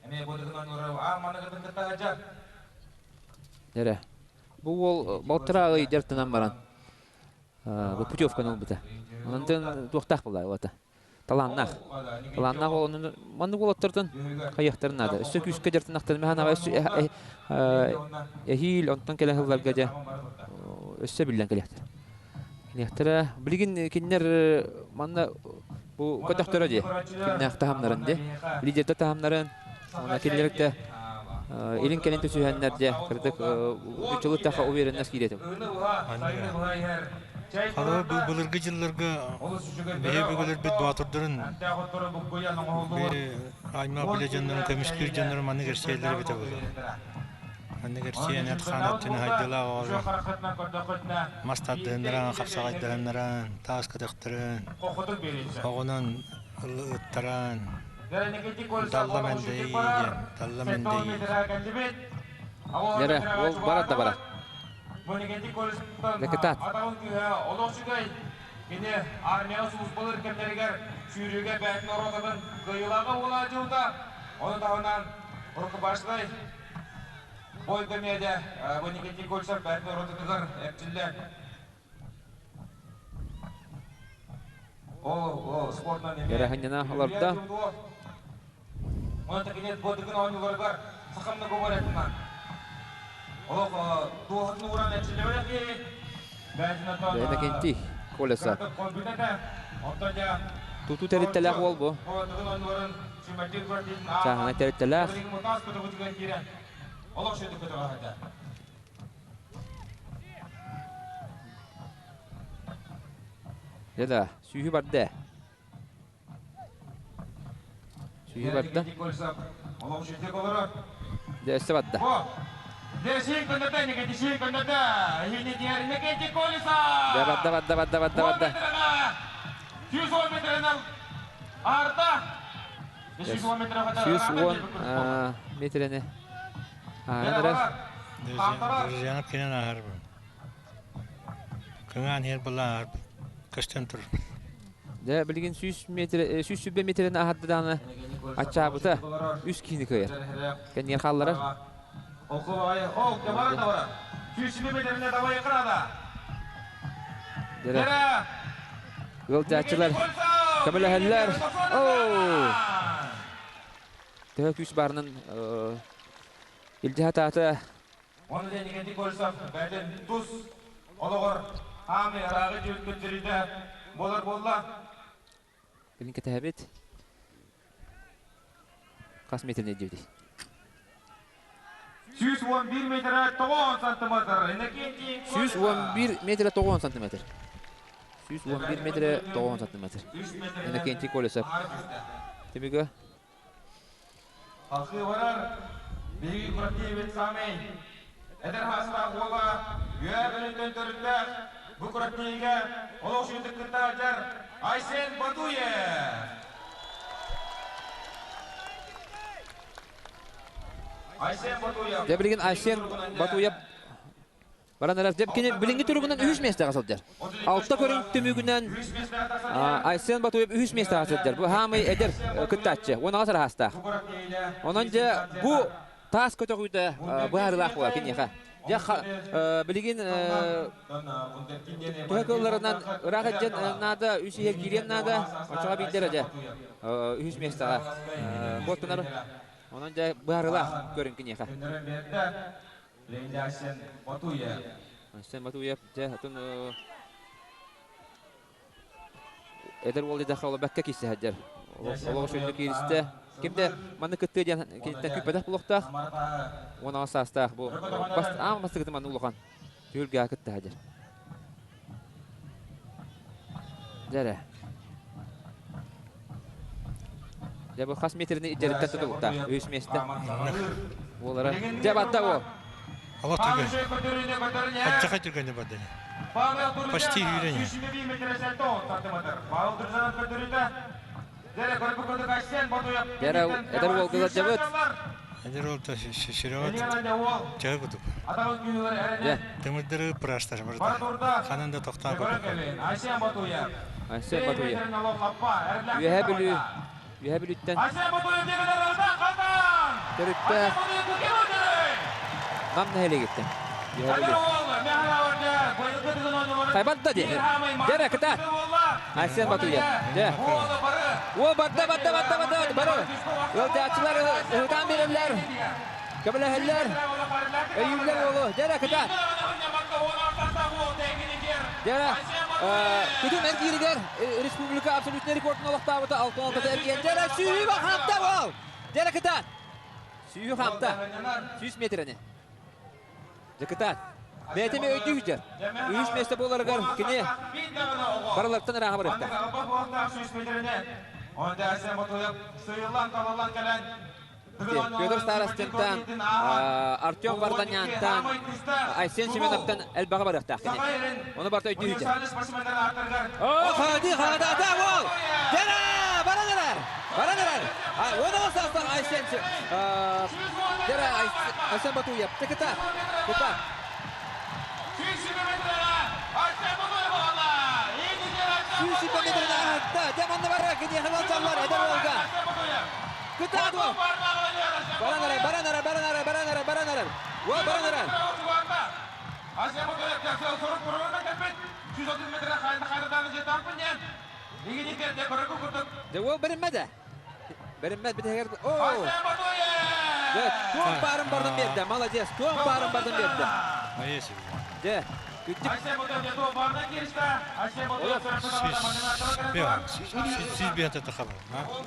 Эмиэ бу дыгынан урар аан маныгытын кытта сылдьар. Эрэ. Бу уол балтараа ый дьарыктанан баран бу путевканы ылбыта. Онтон туохтаах буолла уота. Талааннаах. Талааннаах ол маннык уолаттартан хайыахтарын наада. Өссө күүскэ дьарыктанахтарын мэханаҕа өссө эһиил онтон кэлэн сылларга дьэ өссө биллэн кэлиэхтэр. Кэлиэхтэрэ. Билигин кинилэр манна бу көтөхтөрө дии. Кимнээх таһымнарын дии. Лидердэр таһымнарын уонна кинилэргэ илин кэлин түсүһэннэр дьэ кырдык учулу таха уверенность киирэтим. Хара былыргы дьылларга биһи өбүгэлэрбит боотурдарын аймах билэ дьоннорун көмүскүүр дьоннорун маннык эрсиэллэрэ эбитэ буолуо. Маннык эрчийэн эт-хаан өттүн аһайдылаах оҕолор мас тардыһыннаран, хапсаҕайдаһыннаран, таас көтөхтөрөн, оҕунан ыттаран, Далла Мэндэйи диэн, Далла Мэндэйи. Эрэ, ол барар да барар. Декытаат. Кини армияҕа сулууспалыыр кэмнэригэр сүүрүүгэ бэйэтин ротатын кыайыылааҕа буолааччыбыта. Ону таһынан рукопашнай бойго медиа Никитин Кольцев бэйэтин ротатыгар эрчиллэр. Ол спортынан эмиэ Эрэхинньана олордо. Оны кини бодыгын оонньууларыгар сахамны говорятынан. Олох туоһатын ууран эрчиллибэтэх киһи Иннокентий Колесов. Тутуу тэрилтэлээх уол бу. Чааһынай тэрилтэлээх. Дьэ да, сүүһү барда. Сүүһү барда. Дьэ, өссө барда. Дьэ, барда, барда, барда, барда, барда. 110 метрени ааһан эрэр. Друзьянов кэлэн ааһарбын. Кыҥаан иһэр былаан ааһарбын. Көстөн турар. Дьэ, билигин 100 метр, 120 метрени аһарда даҕаны аччаабыта. Үс киһини кыайар. Кэннигэр хаалларар. Дьэ, ыалдьааччылар көмөлөһөллөр. Оо! Төһө күүс баарынан илдьэ сатаата. Оны Никитин Кольцев бэйэтин тус олоҕор хаамыы ырааҕы түөрт буолар буолла. Билин кэтэһэбит. Хас метрин өйдүүбүтүй? 111 метрэ 90 сантиметр. Иннокентий 111 метрэ 90 сантиметр. 111 метрэ 90 сантиметр. Иннокентий Колесов. Түмүгэ Халқы барар, биһиги куратиибит саамай эдэр хаастаах уола үөһээ Бүлүүттэн төрүттээх бу куратиигэ олох сүүтүк кыттааччар Айсен Батуев. Айсен Батуев. Дьэ билигин Айсен Батуев Баран эрэр. Дьэ кини билиҥҥи туругунан үһүс миэстэҕэ сылдьар. Алта көрүҥ түмүгүнэн Айсен Батуев үһүс миэстэҕэ сылдьар. Бу хаамый эдэр кыттааччы. 16 араастаах. Онон дьэ бу таас көтөҕүүтэ быһаарыылаах буолар киниэхэ. Дьэ билигин төһө кылларынан ыраах илдьэн наада, үс иһэ киириэн наада. Оччоҕо биирдэрэ дьэ үһүс миэстэҕэ куоттанар. Онон дьэ быһаарыылаах көрүҥ киниэхэ. Айсен Батуев. Айсен Батуев дьэ атын эдэр уол диэтэххэ олобэккэ киирсэ сылдьар. Олоҕу сүрүнү кииристэ. Ким да манна кыттыа диэн киниттэн күүппэтэх буолуохтаах. 16 саастаах бу аан бастакытын манна улахан түһүлгэҕэ кытта сылдьар. Дьэ эрэ. Дьэ бу хас метрини илдьэриттэн тутулуктаах. Үһүс миэстэ. Буолара. Дьэ батта ол. Олох түргэн. Аччака түргэнэ бардыны. Почти үүрэн. Дьэ эдэр уолгулар дьабыт. Эдэр уол Серега чаһы кутук. Дьэ. Тымырдары ыппыраастар барыта. Ханан да тохтоон көрбөккө. Айсен Батуев. Үөһээ Бүлүү. Үөһээ Бүлүүттэн. Төрүттээх. Нам нэһилиэгиттэн. Үөһээ Бүлүү. Хайбатта дии. Дьэ кытаат. Айсен Батуев. Дьэ. О, барда, барда, барда, барда, бары. Ыалдьааччылар ыһытаан биэрэллэр. Көмөлөһөллөр. Өйүүллэр уолу. Дьэ кытаат. Дьэ, күтүм эргииригэр республика абсолютнай рекордун олохтообута 66 эргиэн. Дьэ, сүүһү хаамта уол. Дьэ, кытаат. Сүүһү хаамта. 100 метрени. Дьэ, кытаат. Бэйэтэ эмиэ өйдүү сылдьар. Үһүс миэстэ буоларыгар кини барыларыттан ырааҕа барыахтаах. Петр Старостинтан, Артем Варданянтан, Айсен Семеновтан элбэҕи барыахтаах кини. Оны барта өйдүүһүтэ. О, хади, хада, да, ол! Дера! Баран эрэр! Баран эрэр! Оны састан Айсен Дера Айсен Батуев. Кыта! Кыта! Сүүс метрин аһатта. Дьэ манна барар киниэхэ балчаллар эдэр уолга. Кытаат уол. Баран эрэр, баран эрэр, баран эрэр, баран эрэр, баран эрэр. Уол баран эрэр. Дьэ уол бэриммэт ээ. Бэриммэт бүтэһигэр... Оо! Дьэ, туох баарын бардын биэрдэ. Молодец, туох баарын бардын биэрдэ. Дьэ, күттүк.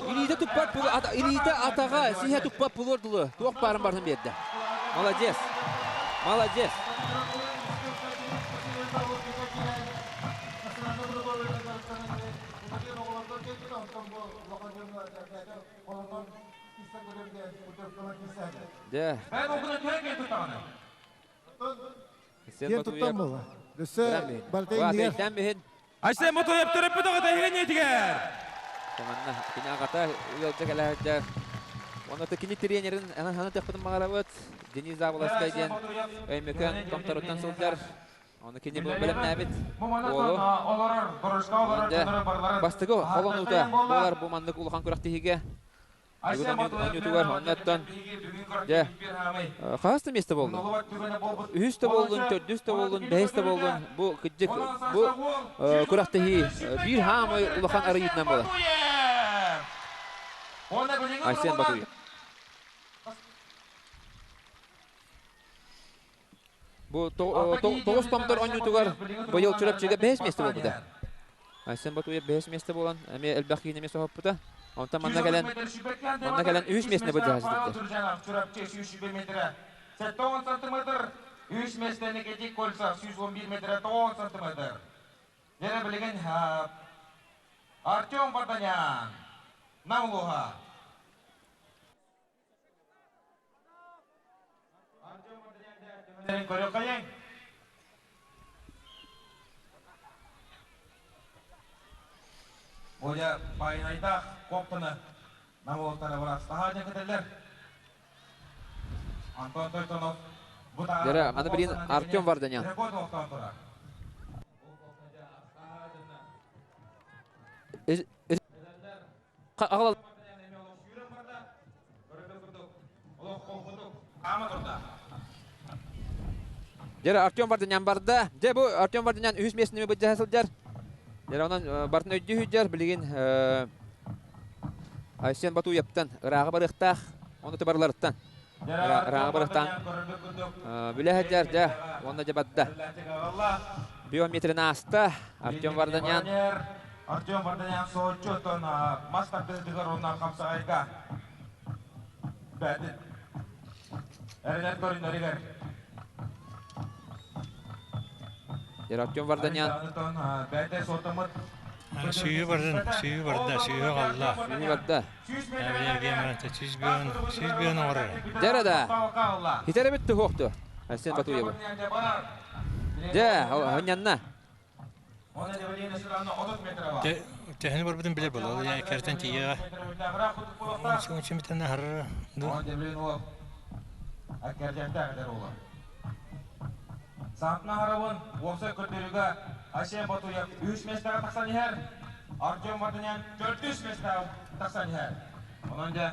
Илиитэ туппат илиитэ атаҕа сиһэ туппат пулуор дылы туох баарын бардын биэрдэ. Молодец. Молодец. Дьэ. Киэн туттан буолла. Өссө барыта иннигэр. биһин. Айсен Мотоев төрөппүт аҕата иһигин ийэтигэр. Манна кини аҕата ыалдьа кэлээдэ. Уонна кини тренерин хана тыахпытын баҕарабыт. Денис Заболоцкай диэн Өймөкөөн томторуттан сылдьар. Ону кини бу бэлэмнээбит уолу. Бастакы холонуута буолар бу маннык улахан күрэхтэһиигэ. Бүгүн оонньуутугар оннуттан дьэ хаһыс да миэстэ буоллун? Үһүс да буоллун, төрдүс да буоллун, бэһис да буоллун бу кырдьык бу күрэхтэһии биир хаамай улахан арыйыытынан буолар. Айсен Батуев. Бу тоҕус томтор оонньуутугар быйыл Чурапчыга бэһис миэстэ буолбута. Айсен Батуев бэһис миэстэ буолан эмиэ элбэх киһини эмиэ соһуппута. Онтон манна кэлэн манна кэлэн үһүс миэстэни былдьаһа сылдьар. Чурапчы 120 метрэ 70 сантиметр, үс миэстэни Кетик Кольцов 111 метрэ 90 сантиметр. Дьэ билигин Артем Варданян Нам улууһа. Оля Байнайдаах коптаны нам уолтара бырастаһа дьэ Антон Тойтонов Дьэ, аны билин Артем Варданян. Аҕал Дьэ, Артем Варданян барда. Дьэ, бу Артем Варданян үһүс миэстэни былдьаһа сылдьар. Дьэ, онон бартын өйдүү сылдьар. Билигин Айсен Батуевтан ырааҕы барыахтаах. Ону барыларыттан. Ырааҕы барыахтаан билэ сылдьар. Дьэ, уонна дьэ барда. Биометрин ааста. Артем Варданян. Артем Варданян соһуччу оттон мас тардыһыытыгар уонна хамсаҕайга бэйэтин эрэнэр көрүнэригэр Артем Варданян бэйэтэ суоттаммыт Сүүһү бардын, сүүһү барда, сүүһү аҕалла. Сүүһү барда. 100 бүйөн оҥорор. Дьэ да. Хитере битти хуохту. Айсен Батуевы. Дьэ, хонньанна. Төһөнү барбытын билэр буолла. Ол кэртэн тиийэҕэ. Чүмүтэн аһарар. Саатына харабын, уопсай көрдөрүүгэ Айсен Батуев үс миэстэҕэ тахсан иһэр, Артем Варданян төрдүс миэстэҕэ тахсан иһэр. Онон дьэ,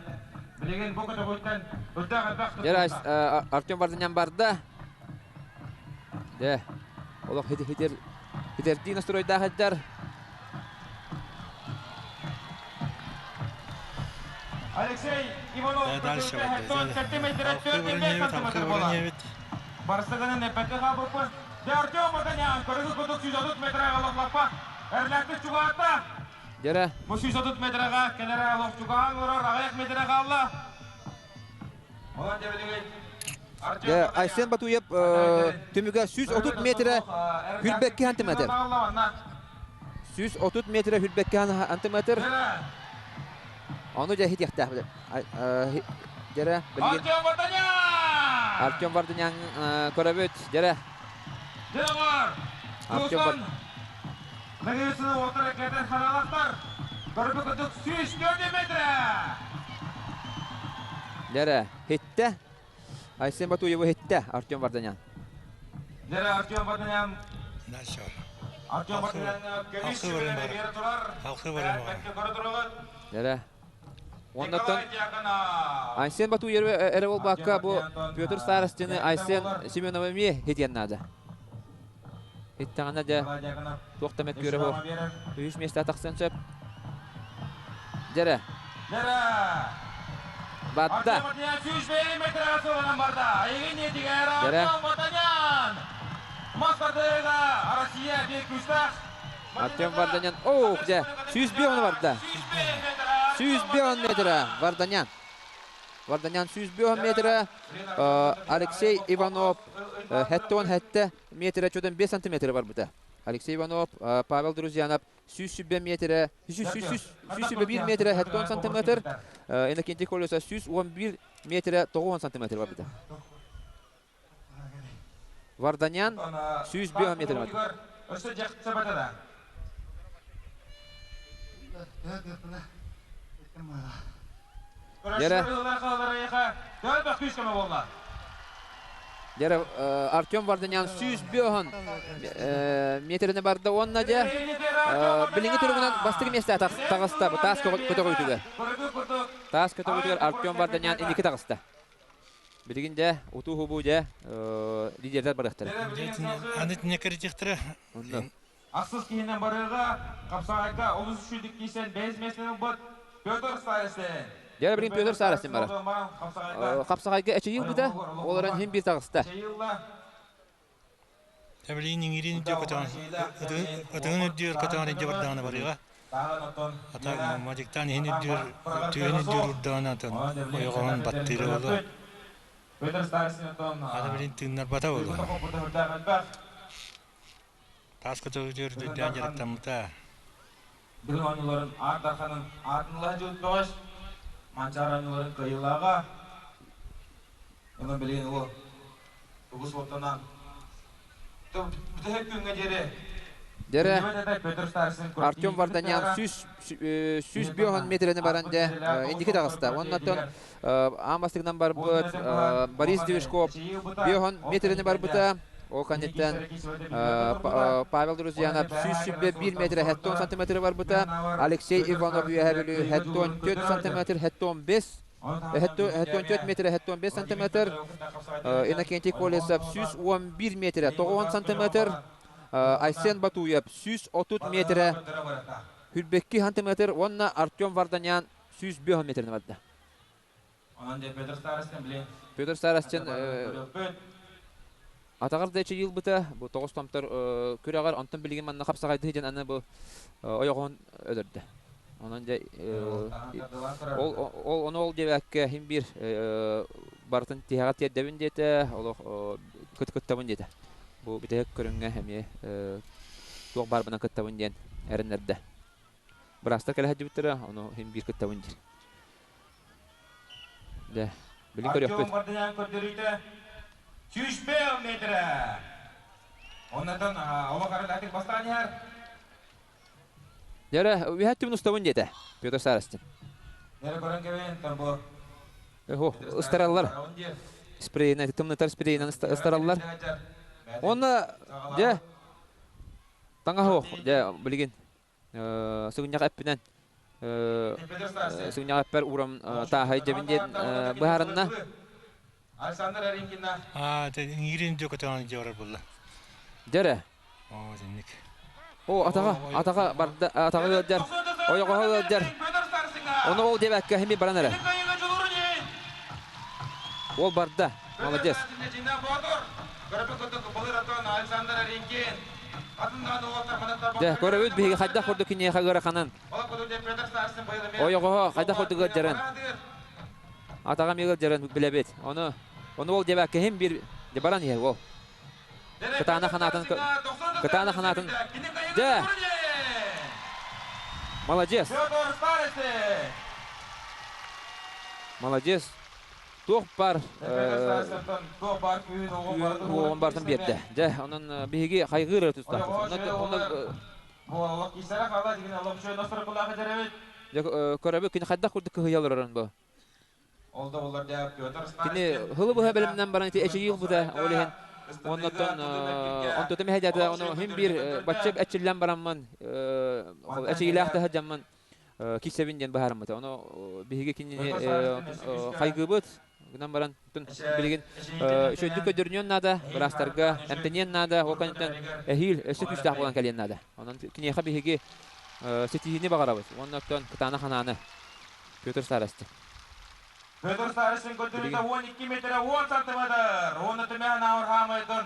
билигин бу көтөҕүүттэн үрдээх элбэх Дьэ, Артем Варданян барда. Дьэ, олох хитер хитердии настройдаах сылдьар. Алексей Иванов Дальше Барсыгынан эппэтэ хаалбыппын. Дьэ, Артем Варданян көрүгү кутук 130 метрге олохлаппа. Эрлэхтик чугаатта. Дьэрэ. Бу 130 метрге кэлэрэ олох чугаан олорор, аҕыйах метрге хаалла. Онон дьэ билигин Дьэ, Айсен Батуев түмүгэ 130 метрэ хүрбэкки сантиметр. 130 метрэ хүрбэкки сантиметр. Ону дьэ хитиэхтээх. Дьэрэ, билигин Артем Варданян! Артем Варданян көрөбүт. Дьэрэ. Дьэҕор! Артем Вар... Нагыысыны уотар эккэтэн ханалахтар. Көрбү кытык 104 метрэ! Дьэрэ, хиттэ. Айсен Батуеву хиттэ Артем Варданян. Дьэрэ Артем Варданян Артем Варданян көмүс сүбэлэрэ биэрэ турар. Бэркэ көрө тураҕыт. Дьэрэ. Оннуттан Айсен Батуев эрэ буолбакка бу Петр Старостины Айсен Семенова эмиэ хитиэн наада. Хиттэҕинэ дьэ туох да мөккүөрэ суох. Үһүс миэстэ тахсан сөп. Дьэрэ. Батта. Дьэрэ. Артем Варданян, ох, дьэ, 101 барда. 101 метра Варданян. Варданян 101 метра, Алексей Иванов хэттон хэтте метрэ чөдөн 5 сантиметры барбыта. Алексей Иванов, Павел Друзьянов 100 метрэ, 101 метрэ хэттон сантиметр, Иннокентий Колесов 111 метрэ 90 сантиметр барбыта. Варданян 105 метр барбыта. Дьэрэ. Дьэрэ Артем Варданян 105 метрини барда уонна дьэ билиҥҥи туругунан бастакы миэстэ таҕыста таас көтөҕүүтүгэр. Таас көтөҕүүтүгэр Артем Варданян инники таҕыста. Билигин дьэ утуу-хубуу дьэ лидердэр барыахтара. Аны итиннэ кэритиэхтэрэ. Ахсыс киһинэн барыаҕа хапсаҕайга олус үчүгүйдүк киирсэн бэһис миэстэни ылбыт Петр Старостин. Дьэ билигин Петр Старостин барар. Хапсаҕайга эчэйии ылбыта, ол эрэн иһин биир таҕыста. Билигин иҥиирин үрдүө көтөҕөн, ытыгын үрдүгэр көтөҕөн илдьэ бардаҕына барыаҕа. Ата мадьыктаан иһин үрдүгэр, түөһүн үрдүгэр урдаҕына атын ойоҕоһун баттыыра буолуо. Аны билигин тыыннарбата буолуо. Таас көтөҕүтүгэр үрдээн дьарыктаммыта. Бүгүн оонньууларын Аар Дарханын аатын ыла сылдьыбыт бөҕөс, Манчаары оонньууларын кыайыылааҕа. Онон билигин ол тугу суоттанан бүтэһик күҥҥэ диэри Дьэрэ Артем Варданян 105 метрени баран дьэ инники таҕыста. Оннотон аан бастакынан барбыт Борис Движков 5 метрени барбыта. Ол кэнниттэн Павел Друзьянов 121 метр 70 сантиметры барбыта. Алексей Иванов Үөһээ Бүлүү 74 сантиметр 75 74 метр 75 сантиметр. Иннокентий Колесов 111 метр 90 сантиметр. Айсен Батуев 130 метр 42 сантиметр уонна Артем Варданян 105 метрин барда. Онон дьэ Петр Старостин билин Петр Старостин атаҕар да эчэйиилбыта бу тоҕус томтор күрэҕэр онтон билигин манна хапсаҕайдыы диэн аны бу ойоҕоһун өлөрдө. Онон дьэ ол ол ону ол диэбэккэ иһин биир барытын тиһэҕэ тиэрдэбин диэтэ, олох кыт кыттабын диэтэ. Бу бүтэһик көрүҥҥэ эмиэ туох баарбынан кыттабын диэн эрэннэрдэ. Быраастар кэлэ сылдьыбыттара, ону иһин биир кыттабын диир. Дьэ, билин көрүөхпүт. Артем Варданян көрдөрүүтэ 105 метрэ. Оннотон олох арылаатык бастаан иһэр. Дьэрэ, үһэ түмүн устабын диэтэ Петр Старостин. Дьэрэ көрөн кэбин, торбо. Охо, ыстараллар. Спрейнен, тымнытар спрейнен ыстараллар. Онно, дьэ, таҥаһ ох, дьэ, билигин сыгынньах эппинэн сыгынньах эппэр уурам тааһай дьэбин диэн быһаарынна. Александр Аринкина. Аа, иҥиирин дьэ көтөҕөн дьэ барар буолла. Дьэрэ. Оо, итинник. О, атаҕа, атаҕа барда, атаҕа ыалдьар. Ойоҕоһо ыалдьар. Ону ол диэбэккэ хими баран эрэ. Ол барда. Молодец. Дьэ, көрөбүт биһиги хайдах курдук киниэхэ ыараханын. Ойоҕоһо хайдах курдук ыалдьарын. Атаҕа эмиэ ыалдьарын билэбит. Ону, ону ол диэбэккэ иһин биир баран иһэр уол. Кытаанах ханаатын, кытаанах ханаатын. Дьэ! Молодец! Молодец! Туох бар күүһүн барытын биэрдэ. Дьэ, онон биһиги хайгыыр эрэ тустаахпыт. Онно Дьэ, көрөбүт, кини хайдах курдук кыһыйа олорорун бу. Кини хылы быһа бэлэмнэн баран ити эчийии ылбыта, ол иһин оннуттан онтута мэһэйдээтэ, ону хин биир бачча эчиллэн бараммын, эчийиилээх да сылдьаммын киссэбин диэн быһаарыммыта. Ону биһиги кинини хайгыыбыт, гынан баран билигин үчүгэйдик көрдөрүнүөн наада, быраастарга эмтэниэн наада, ол кэнниттэн эһиил өссө күүстээх буолан кэлиэн наада. Онон киниэхэ биһиги ситиһиини баҕарабыт уонна оттон кытаанах ханааны Петр Старостин. Петр Старостин көрдөрүүтэ 12 метрэ 10 сантиметр. Уонна түмэһэн аур хаамайтын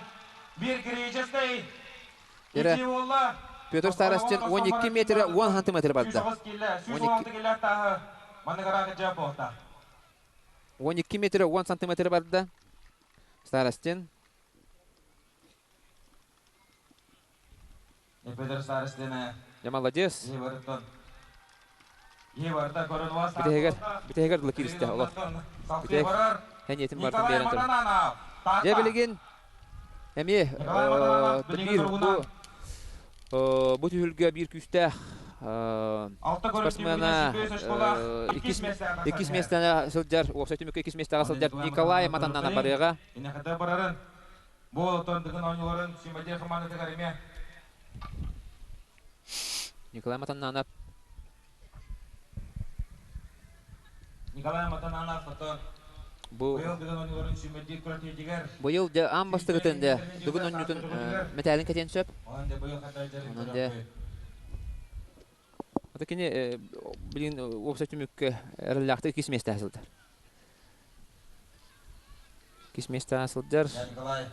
биир греческий Эрэ Петр Старостин 12 метрэ 10 сантиметр барда. 12 метрэ 10 сантиметр барда. Старостин. Петр Старостин. Я молодец. Бүтэһигэр, бүтэһигэр дылы кииристэ олох. Бүтэһик эниэтин бартын биэрэн турар. Дьэ билигин эмиэ биир бу бу түһүлгэ биир күүстээх спортсмена иккис иккис миэстэни сылдьар, уопсай түмүккэ иккис миэстэҕэ сылдьар Николай Матаннана барыаҕа. Николай Матаннанов Николай Матананов отон бу быйыл Дыгын оонньууларын сүүмэрдиир күрэхтэһиитигэр быйыл дьэ аан бастакытын дьэ Дыгын оонньуутун мэтээлин кэтиэн сөп. Онон дьэ быйыл хата дьэрин Онон дьэ Ата кини билигин уопсай түмүккэ эрэллээхтик иккис миэстэҕэ сылдьар. Иккис миэстэҕэ сылдьар. Николай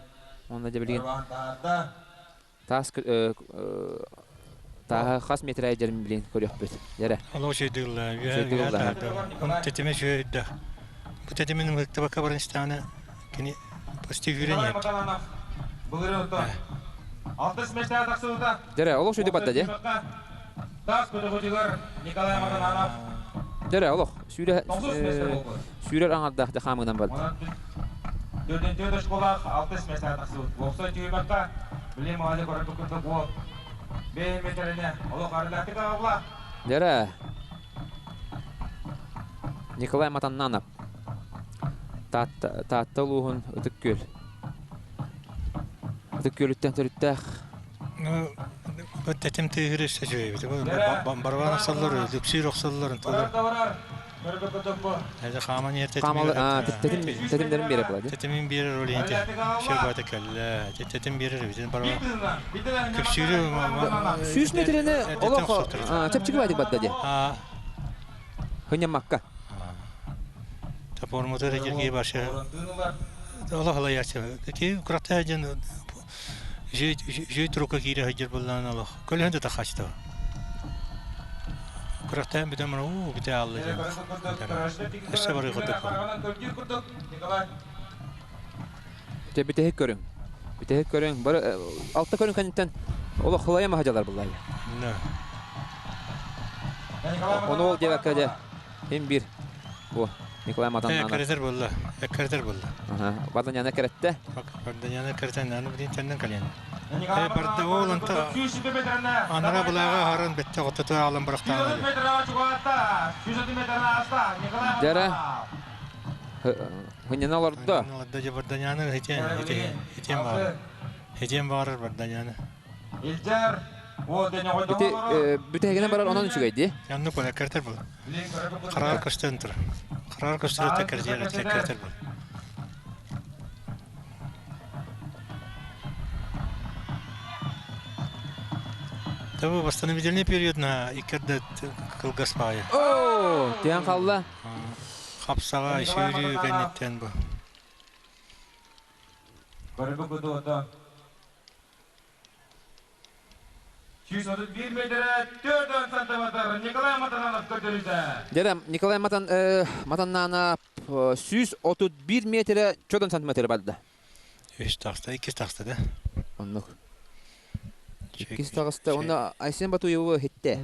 Уонна дьэ билигин Таас тааһа хас метрэ дьэрин билин көрүөхпүт. Дьэрэ. Олох үчүгэйдик үөһэ Тэтимэ үчүгэйдэх. Бу тэтимин ыһыктыбакка баран истэҕинэ кини почти үүрэн иһэр. Алтыс миэстэҕэ тахсыбыта. Дьэрэ, олох үчүгэйдик барда дьэ. Таас көтөҕүтүгэр Николай Матананов. Дьэрэ, олох сүүрэ сүүрэр аҥардаах дьэ хаамыынан барда. Төрдүн очколаах алтыс миэстэҕэ тахсыбыт. Уопсай түһүмэххэ Билим Маладьа көрөрбүт курдук уол бэйэ миэтэрэнэ олох арылаатык аҕалла. Дьэрэ. Николай Матаннанов. Таатта, Таатта улууһун Ытык Күөл. Ытык Күөлүттэн төрүттээх. Ну, тэтим тыыһыр өссө үчүгэй эбит. Барабан охсоллор, лүксүүр охсоллор, Барар Хааман иһэр Тэтимдэрин биэрэр буолла Тэтимин биэрэр ол иһин сүр баата кэллэ. Тэтим биэрэр эбитин барабан. Күпсүүрү Сүүс метрини олох чэпчэки баайдык барда дии. Хынньаммакка. Топор мотор эдирги башы. Олох алаячы. Ки курата дьон Үчүгэй турукка киирэ сылдьар буоллаҕына олох көлөһүн да тахааччыта. Күрэхтээн бүтэн баран уу бүтэ аалла диэн өссө барыы курдук. Дьэ бүтэһик көрүҥ. Бүтэһик көрүҥ. Бары алта көрүҥ кэнниттэн олох хылайа маһадьалар буллар. Ону ол диэбэккэ дьэ Хим биир. Бу Николай Матаннана. Кэрэтэр буолла. Кэрэтэр буолла. Барданяна кэрэттэ. Барданяна кэрэтэн аны билин тэннэн кэлиэн. Э барда ол анта анара былаага харан бетте отото алан бырахтаан. Дара Хынньана олордо. Олордо же Барданяны хитен хитен бар. Хитен бар Барданяны. Илдьэр Ити бүтэһигинэн барар онон үчүгэй дии. Янны кола кертер бул. Карар көстөн тур. Карар көстөр текер жер текер бул. Табы восстановительный период на иккерде кылгас баайы. Оо, тиһэн хаалла. Хапсаҕа сүүрүү кэнниттэн бу. Көрбү кудуота 131 метрэ 4 сантиметр Николай Матананов көрдөрүүтэ. Дьэрэ, Николай Матан, Матаннанов 131 метрэ 4 сантиметр барда. Үс таҕыста, иккис таҕыста да? Оннук. Иккис таҕыста. Онно Айсен Батуеву хитте.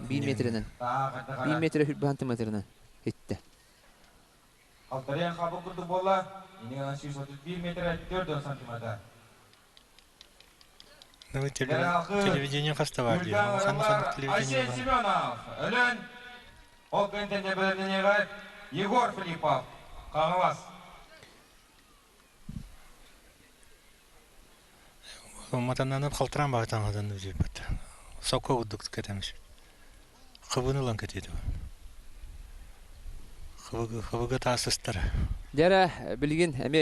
1 метринен. 1 метрэ 1 сантиметрынан хитте. Халтарыйан хаалбыт курдук буолла. Иннигинэн 131 метрэ 4 сантиметр. Ну, телевидение хаста бар дии. Ханна ханнык телевидение Айсен бар? Семенов, Өлөөн, ол күнтэн бэлэмнэниэҕэ Егор Филиппов, Хаҥалас. Матаннанып халтараан баҕатаҥадан үзүйбэт. Сокко курдук кэтэмис. Хыбыны ылан кэтиэтэ. Хыбыга таасыстар. Дьэрэ, билигин эмиэ.